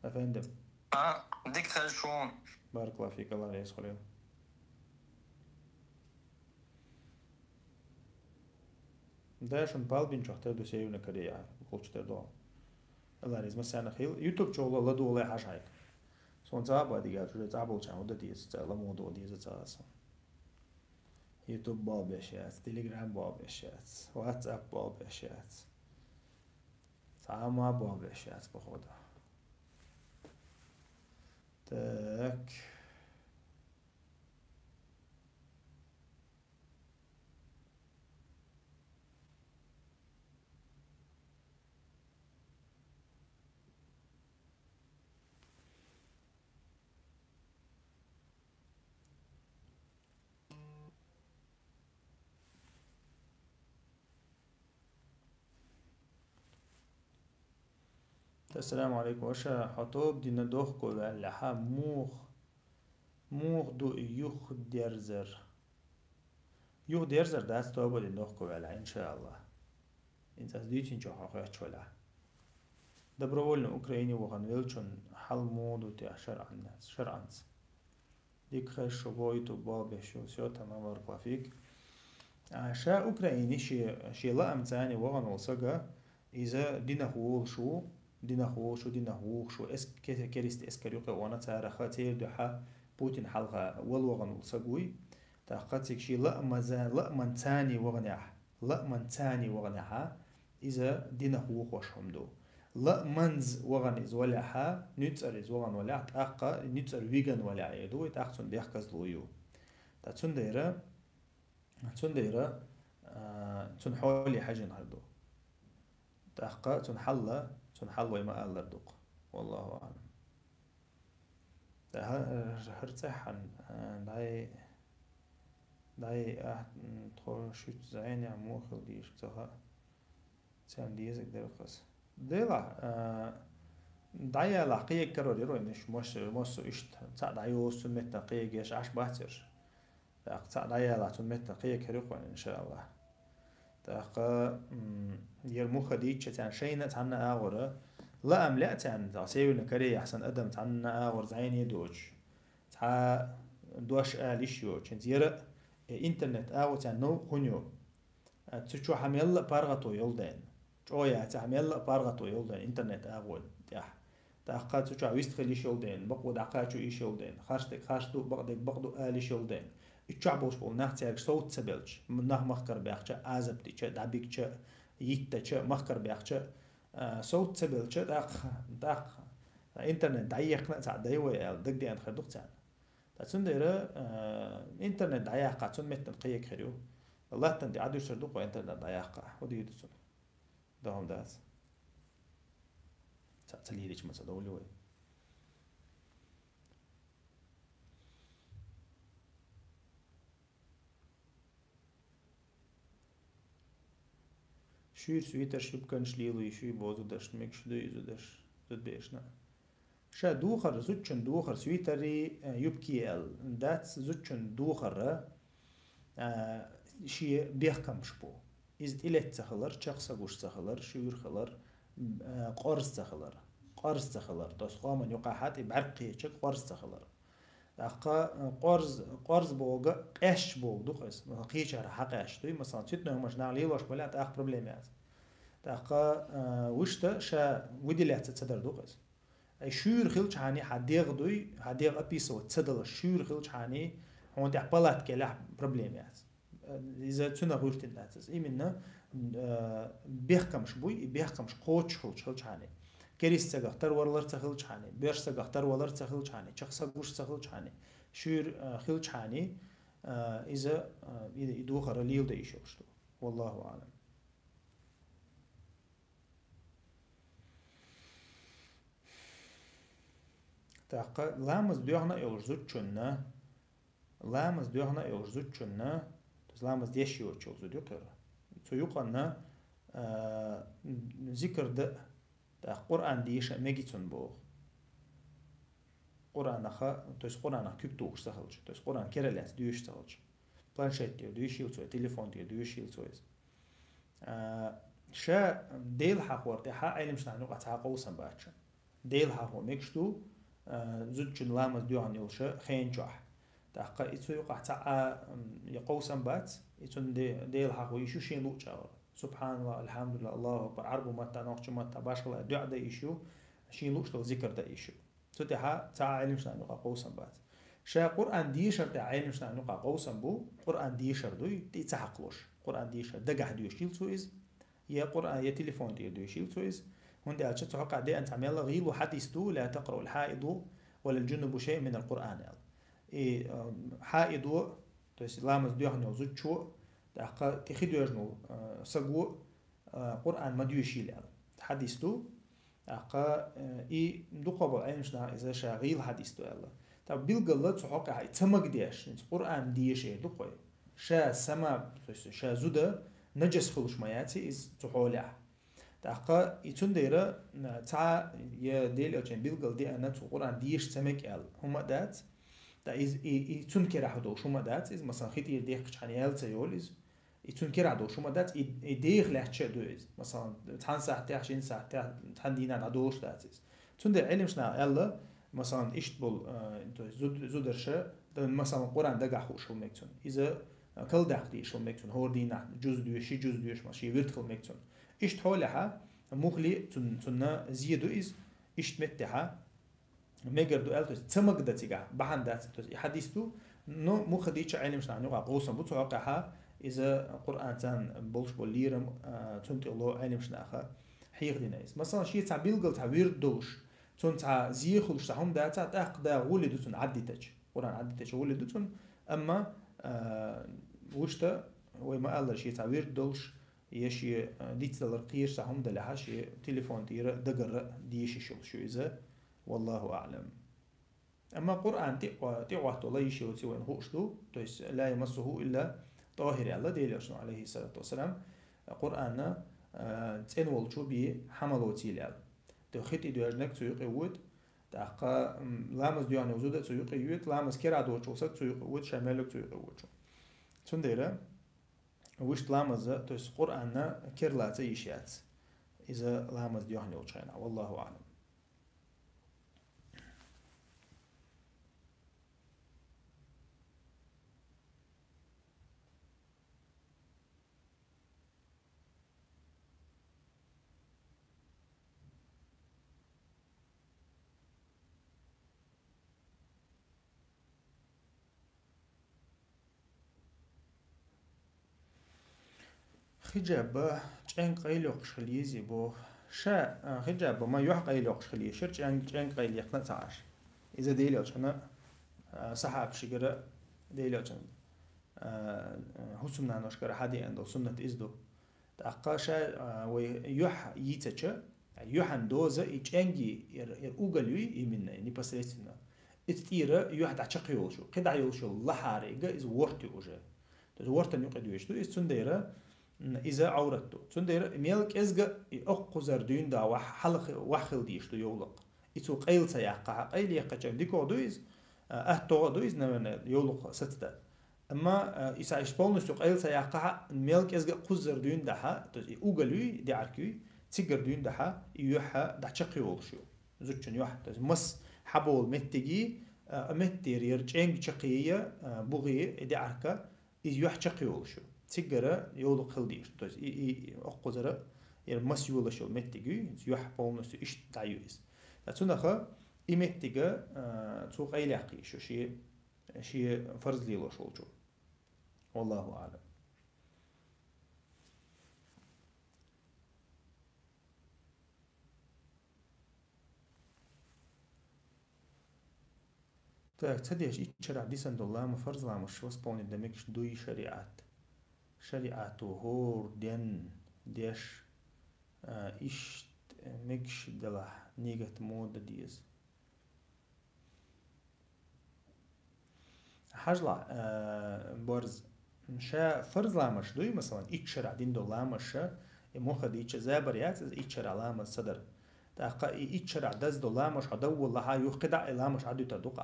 Афендим. А, дика хезаш ву. Баракаллаху фик, Аллах реза хуьлийла. Да, шуна Палбинчохь тера ду Северная Корея, волчу тера догӀу. Аллах реза массарна хуьлийла. YouTube чохь ладогӀале хьажа хьайга. Суна цхьа а бан дигара, уже цхьа болчарна хӀун дан деза, цхьа ламо догӀу деза цхьа а суна. YouTube боху беш яц, Telegram боху беш яц, WhatsApp боху беш яц. Цхьа а ма боху беш яц, походу. Так. Ассаламу алейкум. Ваша, хьо тоба дина дохко ваьллехьа, мух, мух ду юхдерзар? Юхдерзар дац, тоба дина дохко ваьллехьа, иншааллах. ХӀинца ас дуьйцинчохь хьо хоьттуш валахь. Добровольно Украине вахана веллачун хьал муха ду техьа шарӀан-, шарӀанца? Дика хезаш ву, YouTube болх беш ю, всё, тамам, баракаллаху фик. А, ша Украине ше-, шен лаамца вахана волу сага, иза динах волуш ву, динах волуш ву, динах вухуш ву, эс-, ке-, керист эскар юкъа вахана, царах церан дуьхьа Путин хьалха вала вахана волу саг вуй. ТӀаккха цига шен лаамаза-, лааманца ваханехь, лааманца ваханехьа, иза динах вухуш хӀума ду. Лааманза вахана иза валехьа, нуьцкъара иза вахана валехь, тӀаккха нуьцкъара вигна валехь эр ду вай, тӀаккха цунна бехказло ю. Ткъа цундела, цундела, а, цунна хьоле хьаьжжина хир ду. ТӀаккха цунна хьалла, цунна хьал вай ма-аллара ду-кх. Валлаху аӀлам. ТӀаккха хӀара, хӀара цӀеххьана, а, дӀай-, дӀай-, а, м, тхо шуьца зӀенехь муха хила дезаш ца хаьа. Царна дезарг дара-кх аса. Делахь, а, дӀаялахь кхиега карор яра вайна, массо-, массо иштта. Цхьаъ дӀайолуш цунна меттана кхиега еш Ӏаш бац ерш. ТӀаккха цхьаъ дӀаялахь цунна меттана кхиега хир ю-кх вайна, иншааллах. ТӀаккха, м, яра муха дийча царна шайна а цхьанна а агӀора, лаам лаьа царна, тӀаккха Северная Кореяхь санна адам цхьанна а агӀора зӀене а доцуш, цхьа дош ала йиш йоцуш, хӀинца яра, э, интернет агӀо царна новкъа хӀунда йо? А, цу чохь мелла а паргӀато йолу ден. ЧӀогӀа яцахь, мелла а паргӀато йолу ден интернет агӀо тӀехь. ТӀаккха цу чохь вистхила йиш йолу ден, бакъо дӀакхачо йиш йолу ден, харцдерг харц ду, бакъдерг бакъ ду ала йиш йолу ден. И чохь болуш болу нах цаьрга совца ца белча, м-, нах махкара баьхча, Ӏазап дича, дӀабигча, йиттача, махкара баьхча, а, совца ца белча, тӀаккха, тӀаккха интернет дӀаехкина а цхьаъ дай вай аьлла, дагадеана хир ду-кх царна. Ткъа цундела, а, интернет дӀаяккхахь, цунна меттана кхиега хир ю. Латтана тӀе Ӏадуьйцур ду-кх вай интернет дӀаяккхахь. ХӀун дийр ду цунна? Дан хӀума дац. Цхьаъ ца лелийча ма ца довлий вай. Шуьйра свитер, юбканаш лело йиш ю бо зударшна, мегаш ду из зударшна, зудаберашна. Ша духар, зудчун духар, свитери, э, юбки аьлла дац, зудчун духар, э, шен бехкамаш бу. Иза тӀелетта ца хилар, чакх са гуш ца хилар, шуьйра хилар, э, къорза ца хилар. Къорза ца хилар. То есть къоман юкъахьа тӀе бӀарг кхеча къорза ца хилар. ТӀаккха, э, къорз, къорз боху, къаьсташ боху ду-кх иза. Масала, кхечара хьакъаьсташ дуй. Масала, цуьтноймаш нах лелош бале, тӀаккха проблема яц. ТӀаккха, э, вуьшта ша выделяться ца дар ду-кх иза. Ай шуьйра хилчхьана хьан дегӀ дуй, хьан дегӀ описывать ца далаш, шуьйра хилчхьана хьуна тӀехь палатка елахь, проблема яц. Иза цунах гӀуьртина дац иза. Именно, э, бехкамаш буй, и бехкамаш кхочуш хилча хилчхьана. Кериста сагах тарвалар ца хилчхьана, боьрша сагах тарвалар ца хилчхьана, чакх са гуш ца хилчхьана, шуьйра, э, хилчхьана, э, иза, э, и, и духар леладе йиш йолуш ду. Валлаху аӀлам. ТӀаккха ламаз доьхна а йолуш зудчунна, ламаз доьхна а йолуш зудчунна, то есть ламаз деш йоцуш йолу зуда ю-кх хӀара. Цу юкъанна, а, зикр дан а, тӀаккха Къуръан деша а мега цунна боху. Къуръанаха, то есть Къуръанах куьг тухуш ца хилча, то есть Къуръан кара лаьцна доьшуш ца хилча. Планшет тӀера доьшийла цо, телефон тӀера доьшийла цо иза. А, ша Дела хьахор тӀехьа Ӏеламнахана юкъахь цхьа а къовсам бац шуна. Дела хьахо мегаш ду, а, зудчун ламаз доьхна йолуш хенан чохь. ТӀаккха и цу юкъахь цхьа а, м, я къовсам бац, и цунна де-, Дела хьахо йиш ю шена луъучу агӀор. СубхьаналлахӀ, АлхьамдулиллахӀ, АллахӀу акбар, Ӏарбу матта, нохча матта, башхала дуьа дан йиш ю, шена луъуш долу зикр дан йиш ю. Цу тӀехьа цхьа а Ӏеламнахана юкъахь къовсам бац. Ша Къуръан дешар тӀехь Ӏеламнахана юкъахь къовсам бу, Къуръан дешар дуй, тӀе ца хьакхалуш. Къуръан дешар дагахь доьшийла цо иза, я Къуръан, я телефон тӀера доьшийла цо иза. ХӀунда аьлча цу хьокъехь деана цхьа мелла гӀийла хьадис ду: «Ла такъраул хьаиду ва лал джунубу шайъан минал Къуръан», – аьлла. И, ам, хьаидо, то есть ламаз доьхна йолу зудчо, тӀаккха тӀе хи доьжна волу, а, саго, а, Къуръан ма доьшийла аьлла. Хьадис ду. ТӀаккха, э, и дукхахболу Ӏеламнаха иза ша гӀийла хьадис ду аьлла. Ткъа билггала цу хьокъехь и ца магадеш, хӀинца Къуръан дешар ду-кх вай. Ша сама, то есть ша зуда нажас хуьлуш ма яц иза цу хьолехь. ТӀаккха и цундела, э, цхьа я Делан Элчано билггала деана цу Къуръан деша ца мега аьлла хӀума а дац. Ткъа иза, и, и цунна карахь долуш хӀума а дац иза, масала, хи тӀера дехкачхьана яьлла ца йолу иза. И цунна карахь долуш хӀума дац, и, и деха лаьтташ а ду иза. Масалан, цхьана сахьтехь, шина сахьтехь, цхьана дийнахь дӀадолуш дац иза. Цундела Ӏеламнаха аьлла, масалан, иштта болу, а, то есть зуд-, зударша, да, масалан, Къуръан дагахь хууш хила мега цунна. Иза, а, калдаккха дийш хила мега цунна. ХӀора дийнахь жуз доьшу, ши жуз доьшу, ма шен вирд хила мега цунна. Иштта хьолехьа, мухли цун-, цунна зе ду иза, иштта меттехьа, мегар ду аьлла, то есть ца магадан цигахь бахьана дац, то есть и хьадис ду, но муха дийча Ӏеламнахана юкъахь къовсам бу цу хьокъехьа, иза Къуръан царна болуш болу лерам, а, цунна тӀе ло Ӏеламнаха хьехадина иза. Масалан, шен цхьа билггала цхьа вирд долуш, цунна цхьа зе хуьлуш цхьа хӀума дацахь, тӀаккха да гӀоли ду цунна Ӏаддитача, Къуръан Ӏаддитача гӀоли ду цунна, амма, а, вуьшта вай ма-аллара шен цхьа вирд долуш, я шен, а, дицдалар кхераш цхьа хӀума далехьа, шен телефон тӀера дагара дешаш йолуш ю иза. Валлаху аӀлам. Амма Къуръан тӀе-, тӀехӀоттала йиш йоций вайна хууш ду, то есть, «Ла ямассуху илла тӀахӀир», – аьлла Делан Элчано, Ӏалайхиссалату вассалам, Къуръанна, а, цӀена волчо бен хӀума лоцийла аьлла. То хи тӀе доьжнарг цу юкъе воьду, тӀаккха, м, ламаз доьхна йолу зуда цу юкъе йоьду, ламаз карахь доцуш волу саг цу юкъе воьду, ша мел верг цу юкъе воцуш. Цундела вуьшта ламаза, то есть Къуръанна керлаца йиш яц. Иза ламаз доьхна йолчу хенахь. Валлаху аӀлам. Хиджаба чӀенга къайлайоккхуш хила езий боху. Ша, а, хиджаба ма юьхь къайлайоккхуш хила еза, шира чӀенга, чӀенга къайлаяккхина а ца Ӏаш. Иза Делан Элчано, а, сахьабашкара, Делан Элчано, а, а, хӀусамнаношкара хьадеана долу суннат иза ду. ТӀаккха ша, а, вай юьхь йийцача, юьхьан доза и чӀенги эр, эр уголь юй именно, непосредственно. Иза тӀера юьхь дӀа чекхйолуш ю. КхидӀа йолуш йолу лахьарига иза ворт ю уже. То есть вортан юкъе доьжуш ду. Иза цундела, М, иза Ӏоврат ду. Цундела мел кӀезга и оккхузара дуьйна да вахь-, хьалха вахь хила дийш ду йовлакх. И цо къайла ца яьккхахьа, къайла яьккхача дикагӀа ду иза, а, аттагӀа ду иза, наверное, йовлакх сацда. Амма, а, и са иш полностью къайла ца яьккхахьа, мел кӀезга кхузара дуьйна дахьа, то есть и уголь юй, деӀарк юй, цигара дуьйна дахьа, и юьхьа дӀачакхйолуш ю. Зудчун юьхь, то есть мас хьаболу меттиги, а, меттера яра чӀенга чаккхе я, а, бугӀе, и деӀарка, иза юьхь чаккхе йолуш ю. Цигара йовлакх хила дийш ду. То есть и, и, и оккхузара яра мас йолаш йолу меттиг юй, иза юьхь полностью иштта дӀа ю иза. Ткъа цунаха и меттига, а, цо къайлаяккха йиш ю, шен, шен фарз лелош волчо. Валлаху аълам. Так, ца деш, иччарахь дисан долу лама фарз ламаш восполнить дан мегаш дуй шариӀат? ШариӀато хӀор ден деш, а, ишт мегаш делахь, нигат мо дан деза? Хьажалахь, а, борз, ша фарз ламаш дуй, масалан, иччарахь дин долу ламаша, и муха дийча забар яц, иза иччарахь ламаз ца дара. ТӀаккха и иччарахь даз долу ламаш хьо давваллахьа, юха кхидӀа и ламаш Ӏадуьтар ду-кх.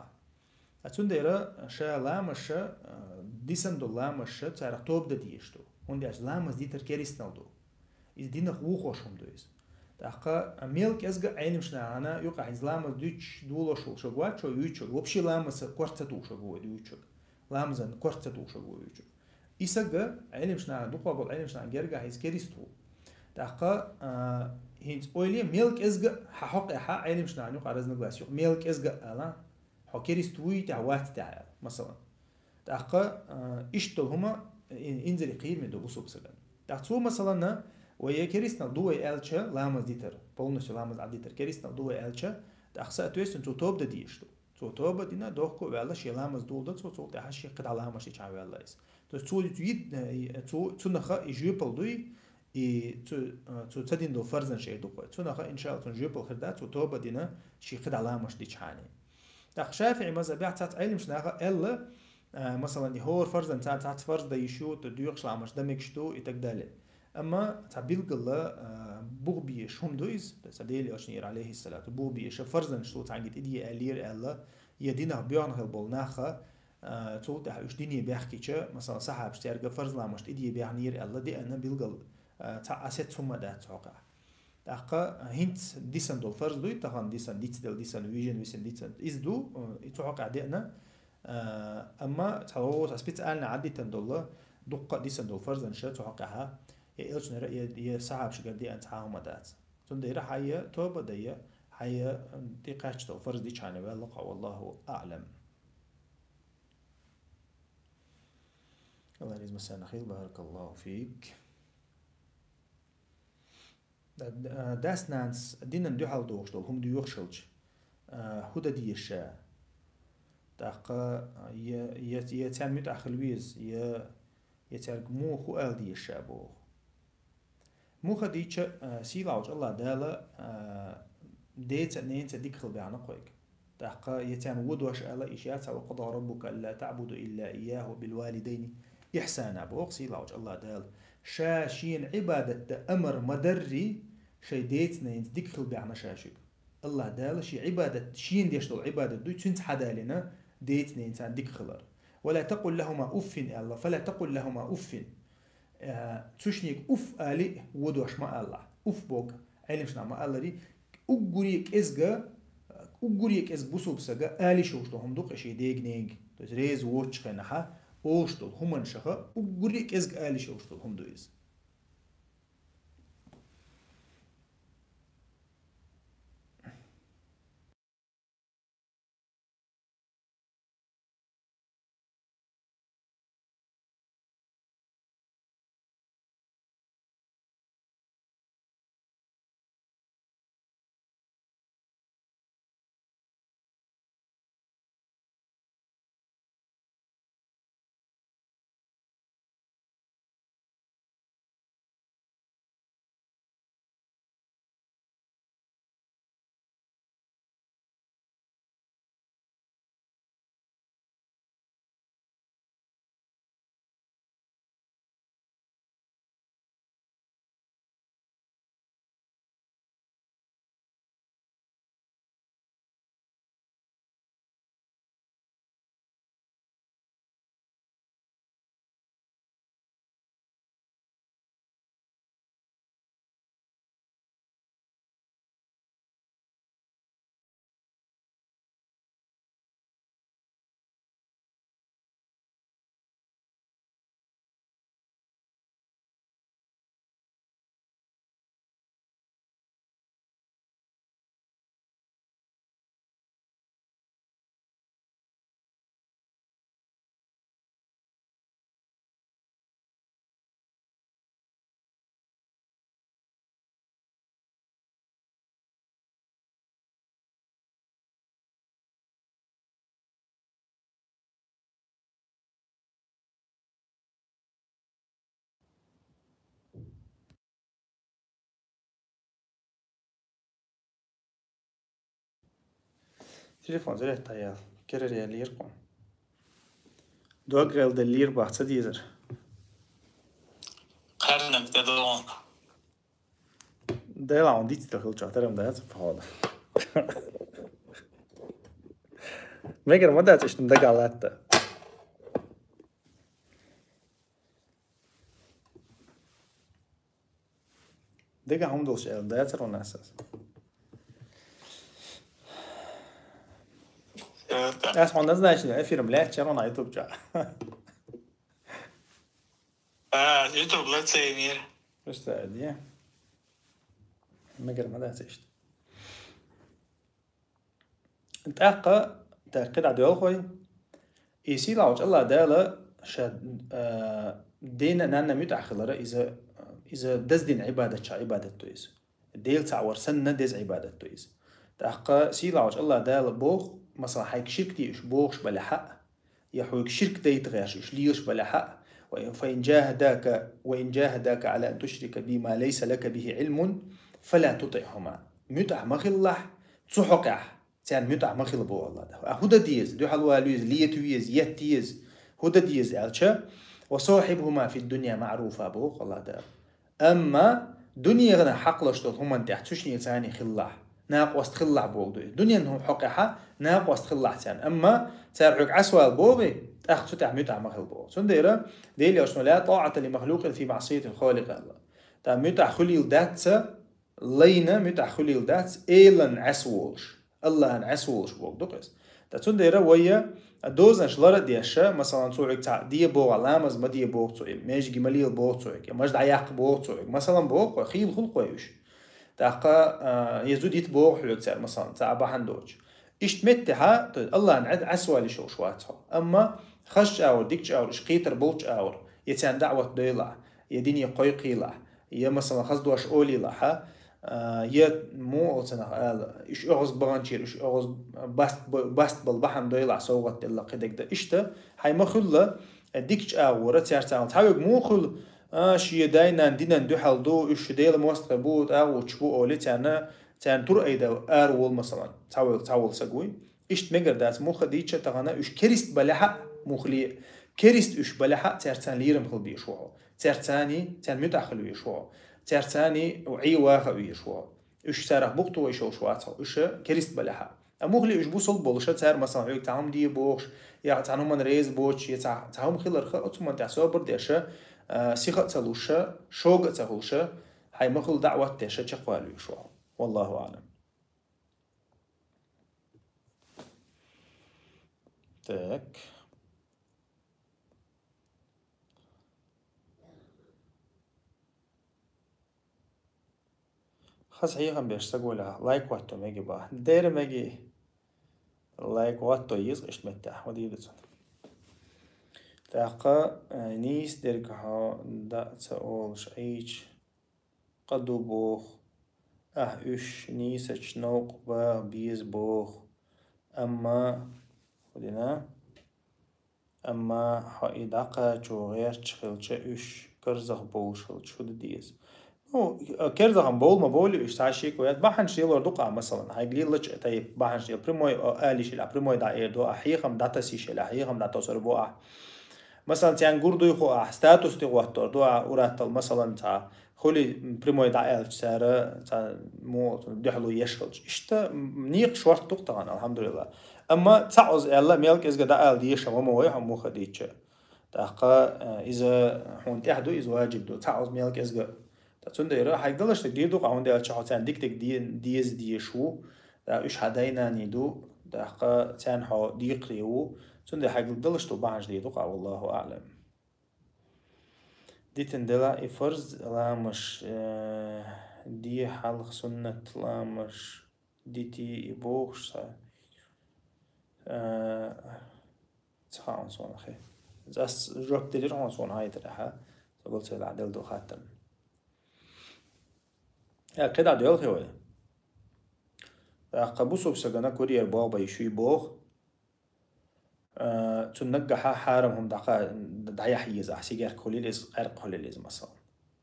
Ткъа цундела ша ламаша, а, дисан долу ламаша, царах тоба дан дезаш ду. ХӀунда аьлча ламаз дитар керистанал ду. Иза динах вухош хӀума ду иза. ТӀаккха мел кӀезга а Ӏеламчу нахана юкъахь иза ламаз дуьтуш долош волу шаг вац, шо юьйцург, вообще ламазца корта ца тухуш ву вай дуьйцург. Ламазан корта ца тухуш ву юьйцург. И сага Ӏеламчу нахана, дукха болу Ӏеламчу нахана гергахь иза керист ву. ТӀаккха, а, хӀинца ойла е, мел кӀезга а хьан хьокъехь Ӏеламчу нахана юкъа разногласие ю, мел кӀезга а ала, хьо керист вуй тӀехь, вац тӀехь аьлла, масалан. ТӀаккха, а, иштта долу хӀума ин-, инзаре кхийраме ду бусулба сагана. ТӀаккха цо, масалан, вай я керистанал ду вай аьлча, ламаз дитар, полностью ламаз Ӏадитар керистанал ду вай аьлча, тӀаккха, соответственно, цо тоба дан дезаш ду. Цо тоба дина, дохко а ваьлла, шен ламаз дулда цо, цул тӀаьхьа шен кхидӀа ламаш дича ваьлла иза. То есть цо, цо, цо, цунаха и жоьпал дуй, и цу, цу ца дин долу фарзан шайга дукха. Цунаха, иншалла, цунна жоьпал хир дац, цо тоба дина, шен кхидӀа ламаш дичхьана. ТӀаккха ШафиӀи мазхабехь цхьацца Ӏеламчу наха аьлла, а, масалан, и хӀора фарзан цхьа-, цхьацца фарз дан йиш ю, т-, доьхуш ламаш дан мегаш ду и так далее. Амма цхьа билггала, а, бух беш хӀума ду иза, сан Делан Элчанера, алейхиссалату, бух беша фарзанаш цо цхьаьнгге тӀедеа аьллера аьлла, я динах боьхна хила болу наха, а, цул тӀаьхьа уьш дине баьхкича, масалан, сахьабаш цаьрга фарз ламаш тӀедеа баьхнера аьлла, деана билггал, а, цхьа а сецца хӀума дац цу хьокъехь. ТӀаккха хӀинца дисан долу фарз дуй, тахана дисан, дицделла дисан, вижина висина дисан, иза ду, э, и цу хьокъехь деана, э, амма цхьа вовшах специально Ӏадитан долу, дуккха а дисан долу фарзанаш цу хьокъехь, я элчанара, я, я сахьабашкара деана цхьа хӀума дац. Цундела хьан я тоба дан, я хьан я, м, тӀекхаьчна долу фарз дичхьана ваьлла-кх хьо, валлаху аълам. Алла реза массарна хила, баракаллаху фик. Да-, да-, дас-нанас динан дуьхьал дохуш долу хӀума доьхуш хилча, а, хӀун дан деза ша? ТӀаккха, а, я, я, я царна муьтӀахь хила веза, я, я цаьрга муха хӀун ала деза ша боху? Муха дийча, а, сийлахьчу Аллах Дала, а, деца а, ненаца а дика хила баьхна-кх вайга. ТӀаккха я царна вон дош ала йиш яц, «وقضى ربك ألا تعبدوا إلا إياه وبالوالدين إحسانا», боху сийлахьчу Аллах Дала. Ша шена Ӏибадат дан амар ма-дарра, шайн деца-ненаца дика хила баьхна ша шуьга. Аллах Дала шен Ӏибадат, шена деш долу Ӏибадат дуй, цуьнца хьадалийна деца-ненаца дика хилар. «ولا تقل لهما أف», аьлла, «فلا تقل لهما أف». Э, цу шиннега уф али вон дош ма алалахь. Уф боху, Ӏеламнаха ма-аллара, уггаре кӀезга, уггаре кӀезга бусулба сага ала йиш йолуш долу хӀума ду-кх и шен дега-нега. То есть реза воцучу хенахь олуш долу хӀуманашха уггаре кӀезга ала йиш йолуш долу хӀума ду иза. Телефон зарядка ял. Керер ял лир кун. Дог гел де лир бахца дизер. Харнак де дон. Дела он дицтер хил чатарам да, походу. Мегер ма дац, что дагалатта. Дега хум дулш эл, да, цар у нас. Ас он назначен эфиром лет, чем он YouTube ча. А, YouTube лет цейнир. Просто, да. Мегер ма дац, что. ТӀаккха, тӀаккха дӀадоьлху вай. И сийлахьчу Аллах Дала ша, а, дена нанна муьтӀахь хилара иза, иза даздина Ӏибадат ша Ӏибадат ду иза. Дела цхьаъ вар санна деза Ӏибадат ду иза. ТӀаккха сийлахьчу Аллах Дала боху, масала, хьайга ширк дийш бохуш бале хьаъ, я хьоьга ширк дайта гӀерш уьш лелаш бале хьаъ, ва ин, фа ин джахадака, ва ин джахадака ала ан тушрика би ма лайса лака бихи Ӏилмун, фала тутиъхума. МуьтӀахь ма хилалахь, цу хьокъехь, царна муьтӀахь ма хила боху Аллах Дала. А хӀун дан деза? Дуьхьал вала веза, лета веза, етта еза. ХӀун дан деза аьлча, ва сахьибхума фид дунья маъруфа боху Аллах Дала. Амма дуьненан хьакъалаш долу хӀуманна тӀехь цуьшнеца царна хилалахь, накъост хилалахь боху ду. Дуьненан хӀу-, хьокъехьа накъост хилалахь царна. Амма цара хьоьга Ӏаьсвала бохий, тӀаккха цу тӀехь муьтӀахь ма хила боху. Цундела Делан Элчано: «Ла тӀаӀата ли махлукъин фи маъсияти-л-Халикъ», – аьлла. ТӀаккха муьтӀахь хуьлийла дац, лайна муьтӀахь хуьлийла дац, Элан Ӏаьсволуш. Аллахьан Ӏаьсволуш боху ду-кх иза. Ткъа цундела вайя дозанаш лар а деш, масалан, цо хьоьга цхьа де боху, ламаз ма де боху цо, я маьждиге ма лела боху цо хьоьга, я маж дӀаяккха боху цо хьоьга. Масалан, боху кхо, хийла хуьлу кхо уьш. ТӀаккха, а, я зуда йита боху хьоьга цара, масалан, цхьа а бахьана доцуш. Иштта меттехьа, то есть Аллахьан Ӏаьс-, Ӏаьсвала йиш йолуш вац хьо. Амма хазачу агӀор, дикачу агӀор, уьш кхетар болчу агӀор, я царна даӀват дойлахь, я дине кхойкхийлахь, я, масалан, хаза дош олийлахь, а, я муха оцунах ала, уьш оьгӀаз баханчера, уьш оьгӀаз баст б-, баст бала бахьана дойлахь, совгӀат делла кхидерг дан. Иштта, хьайн ма хуьлла, а, дикачу агӀора цаьрца ала. Цхьа верг муха хуьлу, а, шен дай-нана динан дуьхьал ду, уьш шу Делан мостагӀий бу, тӀагӀуташ бу олий царна, царна тур айда ара волу, масалан, цхьа волу, цхьа волу саг вуй. Иштта мегар дац, муха дийча тахана уьш керист балехьа, мухли, керист уьш балехьа, цаьрца лерам хила безаш ву хьо. Цаьрца царна муьтӀахь хила везаш ву хьо. Цаьрца Ӏий ваха везаш ву хьо. Уьш царах бухту вай шолуш вац хьо. Уьш керист балехьа. А мухли уьш бусалба болуша, цара, масалан, хьоьга цхьа хӀума де бохуш, я цхьа хӀуманна реза боцуш, я цхьа, цхьа хӀума хиларха, оцу хӀуманна тӀехь собар деша, а, сиха а ца луша, шога а ца хуьлуша, хьайн ма хуьлу даӀват деша, чекхвала везаш ву хьо. Валлаху аӀлам. Так. Хаза хьехам беш саг валахь, лайк ватто меги бахьа. Дера меги. Лайк ватто еза иштта меттехь. Ва дийла цунна. ТӀаккха, э, нийса дерг хьо даа ца олуш Ӏийча, къа ду боху, ахь уьш нийсачу новкъа баха беза боху. Амма, хӀу дина? Амма хьо и дӀакхачо гӀерташ хилча, уьш карзах болуш хилча, хӀу дан деза? Ну, керзахам бовла ма бовлий уьш, цхьа шеко яц. Бахьанаш лелор ду-кх ахь, масалан, хьайга леллача тайпа бахьанаш лела, прямой, а, ала йиш елахь, прямой дӀаэр ду ахь, хьехам дӀатаса йиш елахь, хьехам дӀатосур бу ахь. Масалан, царна гур дуй хӀу ахь, статус тӀе гӀоттор ду ахь, ур-атталла, масалан, цхьа хуьлий прямой дӀааьлча цара, цхьа муха дуьхьало еш хилча. Иштта, м, некъаш шортта ду-кх тахана, алхьамдулиллахӀ. Амма цхьаъ оза аьлла, мел кӀезга дӀаала дезаш ма вай хьо муха дийча. ТӀаккха, э, иза хьуна тӀехь ду, иза ваджиб ду, цхьаъ оза мел кӀезга. Ткъа цундела хьайга далаш дерг дийр ду-кх, хьуна аьлча хьо царна дика-дика де-, деза дезаш ву, ткъа уьш хьан дай-наний ду, тӀаккха царна хьо декхаре ву, цундела хьайга далаш долу бахьанаш дийр ду-кх, валлаху аӀлам. Дитина делахь и фарз ламаш, э, де хьалха суннат ламаш дитий и бохуш цхьа. Э, ца хаьа суна хи. Ас жоп делира хьуна суна хьайтарехьа. Со гал ца делахь делла долу хаттарна. Э, кхидӀа доьлхи вай. ТӀаккха бусалба сагана курьер боху бай шуй боху. Э, цунна наггахьа хьарам хӀума дӀакха-, дӀаяхьа еза ахь, сигарка хуьлийла иза, къаьркъа хуьлийла иза, масалан.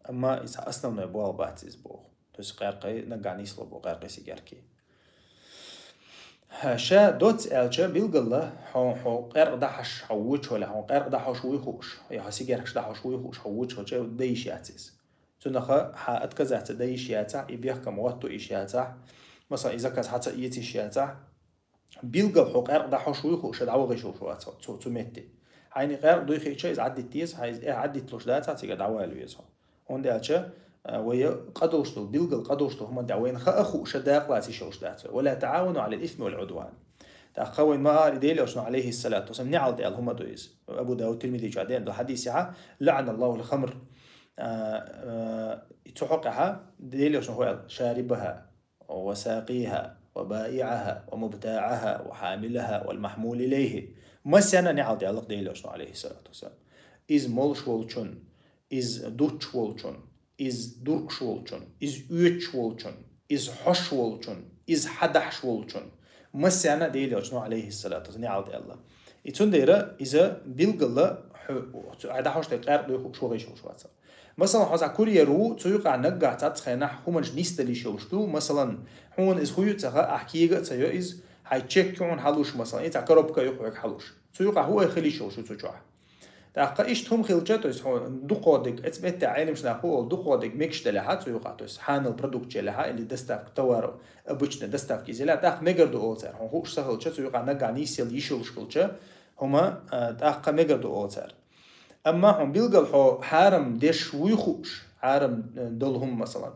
Амма иза основной болх бац иза боху. То есть къаьркъа наггахь нийсло боху, къаьркъа сигарки. Ша доц аьлча, билгала, хьо, хьо къаьркъа дӀахьош хьо вочу вале, хьо къаьркъа дӀахьош вуй хууш, я хьо сигаркаш дӀахьош вуй хууш, хьо вочу валча, дай йиш яц иза. Цунаха хьа отказаться дай йиш яцахь, и бехкам гӀотто йиш яцахь, масала, и заказ хьаца эца йиш яцахь, билгал хьо къаьркъа дӀахьош вуй хууш, ша дӀавахийш йолуш вац хьо цу, цу метте. Хьайна и къаьркъа дуй хиъча, иза Ӏаддитта деза, хьа иза эхь Ӏаддиталуш дацахь, цига дӀавала веза хьо. ХӀунда аьлча, а, вай къа долуш долу, билгал къа долуш долу хӀума тӀехь вайна хаа хууш ша дакъалаца йиш йолуш дац вай. «Ва ла тааӀавану Ӏалал исми вал Ӏудван». ТӀаккха вайн ма-, а, Делан Элчано, Ӏалайхиссалату вассалам, неӀалт аьлла хӀума ду иза. Абу Дауд, Тирмизи чохь деана долу хьадисехь, «ЛаӀаналлахул хамр». А, а, и цу хьокъехь Делан Элчано хӀун аьлла: «Шарибаха, ва сакъиха, ва баиӀаха, ва мубтаӀаха, ва хьамилаха, вал махьмул илайхи». Массарна неӀалт аьлла Делан Элчано, Ӏалайхиссалату вассалам. Иза молуш волчун, иза дуттуш волчун, иза дуркъуш волчун, иза оьцуш волчун, иза хьош волчун, иза хьадахьаш волчун, массарна Делан Элчано, Ӏалайхиссалату вассалам, неӀалт аьлла. И цундела иза билгала хьо, хьо дӀахьош дерг къаьркъа дуй хууш вахийш йолуш вац. Масала, хьо цхьа курьер ву, цу юкъахь наггахь цхьацца хенахь хӀуманаш нисдала йиш йолуш ду, масалан, хьуна иза хӀун ю а ца хаьа, ахь кега а ца йо иза, хьайн чек ю хьуна хьалуш, масалан, и цхьа коробка ю хьоьга хьалуш. Цу юкъахь хӀун айхила йиш йолуш ю цу чохь? ТӀаккха иштта хӀума хилча, то есть хьо дукхо дерг, эцу метте Ӏеламаш нах хӀу олу, дукхо дерг мегаш делахь а цу юкъахь, то есть хьанал продукт елахь а или доставка товаров, обычно доставка иза елахь а, тӀаккха мегар ду олу цара. Хьуна хууш ца хилча, цу юкъахь наггахь нийсъяла йиш йолуш хилча, хӀума, а, тӀаккха мегар ду олу цара. Амма хьуна билгал хьо хьарам деш вуй хууш, хьарам, э, долу хӀума, масалан,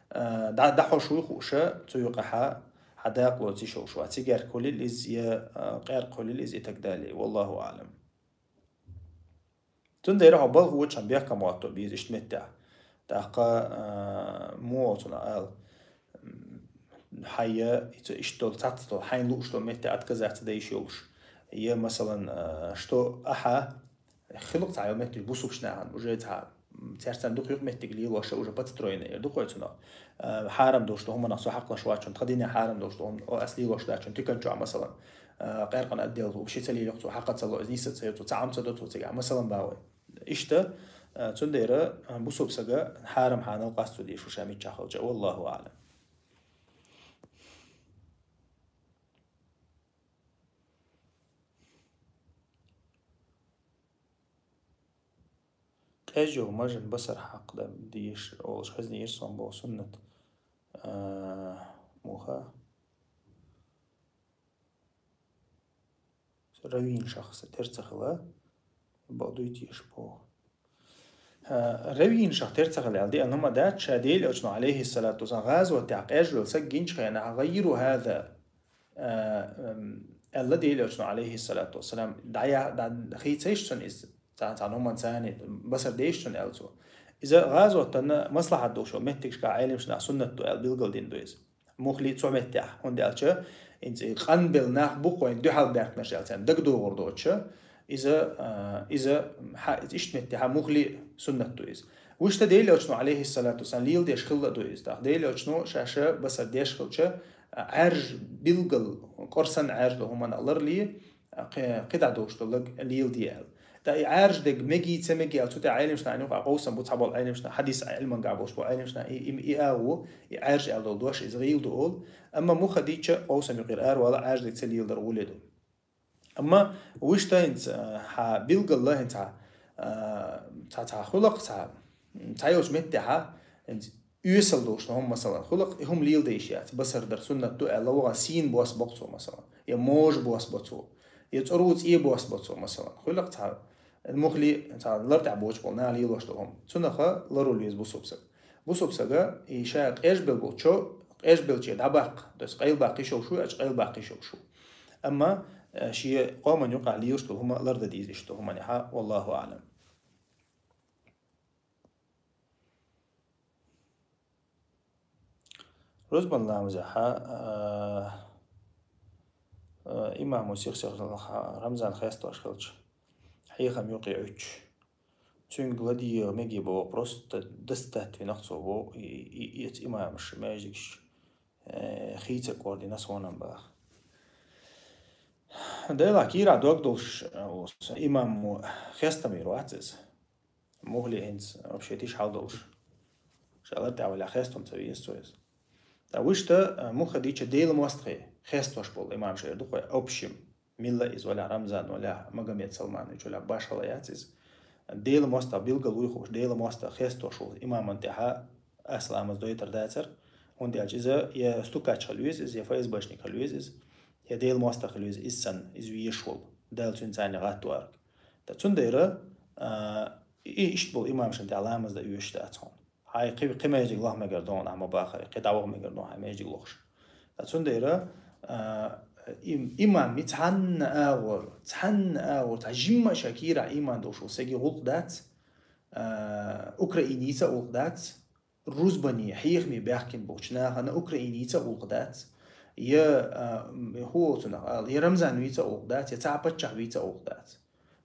а, дӀа-, дӀахьош вуй хууша, цу юкъахь хьан дакъалоца йиш йолуш вац. Цигарка хуьлийла иза, я, а, къаьркъа хуьлийла иза и так далее. Валлаху аӀлам. Цундела хьо балха вочу хьан бехкам гӀотто беза иштта меттехь. ТӀаккха, а, муха цунах ала, м, хьан я, ица иштта долу, цхьацца долу, хьайна лууш долу метте отказаться дан йиш йолуш. Я, масалан, а, что ахьа, хилла цхьа йолу меттиг бусулба нахана, уже цхьа, м, цаьрца дукха юкъа меттиг лелош, уже подстроенный, дукхой цунах. А, хьарам долуш долу хӀуманах цо хьакхалаш вачун, тхан динехь хьарам долуш долу хӀума, о, ас лелош дачун, тикан чохь, масалан, а, къаьркъана отдел ву, ши ца лело цо, хьакха ца ло, иза нийса ца йо цо, цхьа Ӏам ца до цо цигахь, масалан, бахой. Иштта, а, цундела, а, бусулба сага хьарам хьанал къасто дезаш ву ша миччахь хилча, валлаху аӀлам. КӀезиг йолу мажан басар хьакха дан дезаш олуш хезнера суна боху суннат. А, муха? Раввинашах сан тера ца хила, бакъ дуй теша боху. А, раввинашах тера ца хила аьлла, деана хӀума дац, ша Делан Элчано, Ӏалайхиссалату вассалам, гӀазотехь къежвелла саг гинчу хенахь, гӀайру хӀаза, а, ам, аьлла Делан Элчано, Ӏалайхиссалату вассалам, дӀая-, дӀа-, хийцайша цунна иза, цхьана, цхьана хӀуманца цхьана, басар дейша цунна аьлла цо. Иза гӀазотана маслахьат долуш йолу меттигашкахь Ӏеламнаха суннат ду аьлла билгалдина ду иза. Мухли цу меттехь, хӀунда аьлча, хӀинца и къанбелла нах бу-кх вайн дуьхьал баьхкинарш аьлла, царна дагадогӀур доцуша, иза, а, иза, хьа, иштта меттехь мухли суннат ду иза. Вуьшта Делан Элчано, Ӏалайхиссалату вассалам, леладеш хилла а ду иза. ТӀаккха Делан Элчано ша-ша басар деш хилча, а, Ӏаьржа билггал кӀорсан Ӏаьржа долу хӀуманах ларле, кхи-, кхидӀа долуш долу лаг леладе аьлла. ТӀаккха и Ӏаьржа дерг мегий, ца мегий аьлла, цу тӀехь Ӏеламнаха юкъахь къовсам бу, цхьаболу Ӏеламнаха, хьадис Ӏилманга болуш болу Ӏеламнаха и, и, и агӀо, и Ӏаьржа аьлла долу дош, иза гӀийла ду олу. Амма муха дийча, къовсам юкъера аравала Ӏаьржа дерг ца леладар гӀоле ду. Амма вуьшта хӀинца, а, хьан билгалла хӀинца, а, цхьа, цхьа хуьлакх, цхьа, цхьа йолчу меттехьа, хӀинца оьсал долуш хӀума, масалан, хуьлакх, и хӀума леладе йиш яц, басар дар суннат ду аьлла, вогӀан сийна бос боккху цо, масалан, я можа бос бо цо, я цӀору цӀе бос бо цо, масалан. Хуьлакх цхьа мухли, цхьа лар тӀехь боцуш болу нах лелош долу хӀума. Цунаха ларвала веза бусулба саг. Бусулба сага и ша къежбелла болчо, къежбеллаче дӀабаккха, то есть къайлабаккха йиш йолуш ву, аьлча къайлабаккха йиш йолуш ву. Амма, э, шен къоман юкъахь лелаш долу хӀума лардан деза иштта долу хӀуманехьа, валлаху аӀлам. Рузбан ламазехьа, а, а, имамо сих-сиха Рамзан хестош хилча, хьехам юкъе Ӏуьттуш. Цуьнга ладийгӀа мегий боху, просто достать винарх цо боху, и, и, и, эца имамаш, маьждигаш, э, хийца кӀордина сонам баха. Делахь кийра дог долуш, э, имамо хестам йир вац иза. Мухли хӀинца вообще тиша хьал долуш. Ша лар тӀехь валахь хестам ца веза цо иза. ТӀаккха вуьшта, а, муха дийча Дела мостагӀий хестош бола имам шера ду-кх вай, общем. Милла из валахь, Рамзан валахь, Магомед Салманович валахь, башхала яц из. Дела мостагӀа билгал вуй хууш, Дела мостагӀа хестош ву имаман тӀехьа ас ламаз дойтар дацар. ХӀунда аьлча иза я стукач хила веза из, я ФСБшник хила веза из, я Дела мостагӀа хила веза из санна, из везаш волу, Дала цуьнца цхьаьна гӀаттаварг. ТӀаккха цундела, а, и иштта болу имамашна тӀехь ламаз дан оьшуш дац хьуна. Хьайн кхи, кхи маьждиг лаха мегар ду хьуна, ахь ма бахара, кхи дӀаваха мегар ду хьайн маьждиг лохуш. Ткъа цундела, а, им-, имам ми цхьанна агӀор, цхьанна агӀор, цхьа жимма а ша кийрахь иман долуш волу стеган гӀуллакх дац, а, украинеца а гӀуллакх дац, рузбане, хьехаме баьхкина болчу нахана украинеца а гӀуллакх дац, я, а, м, хӀун олу цунах ала, я рамзановица а гӀуллакх дац, я цхьа а паччахьвица а гӀуллакх дац.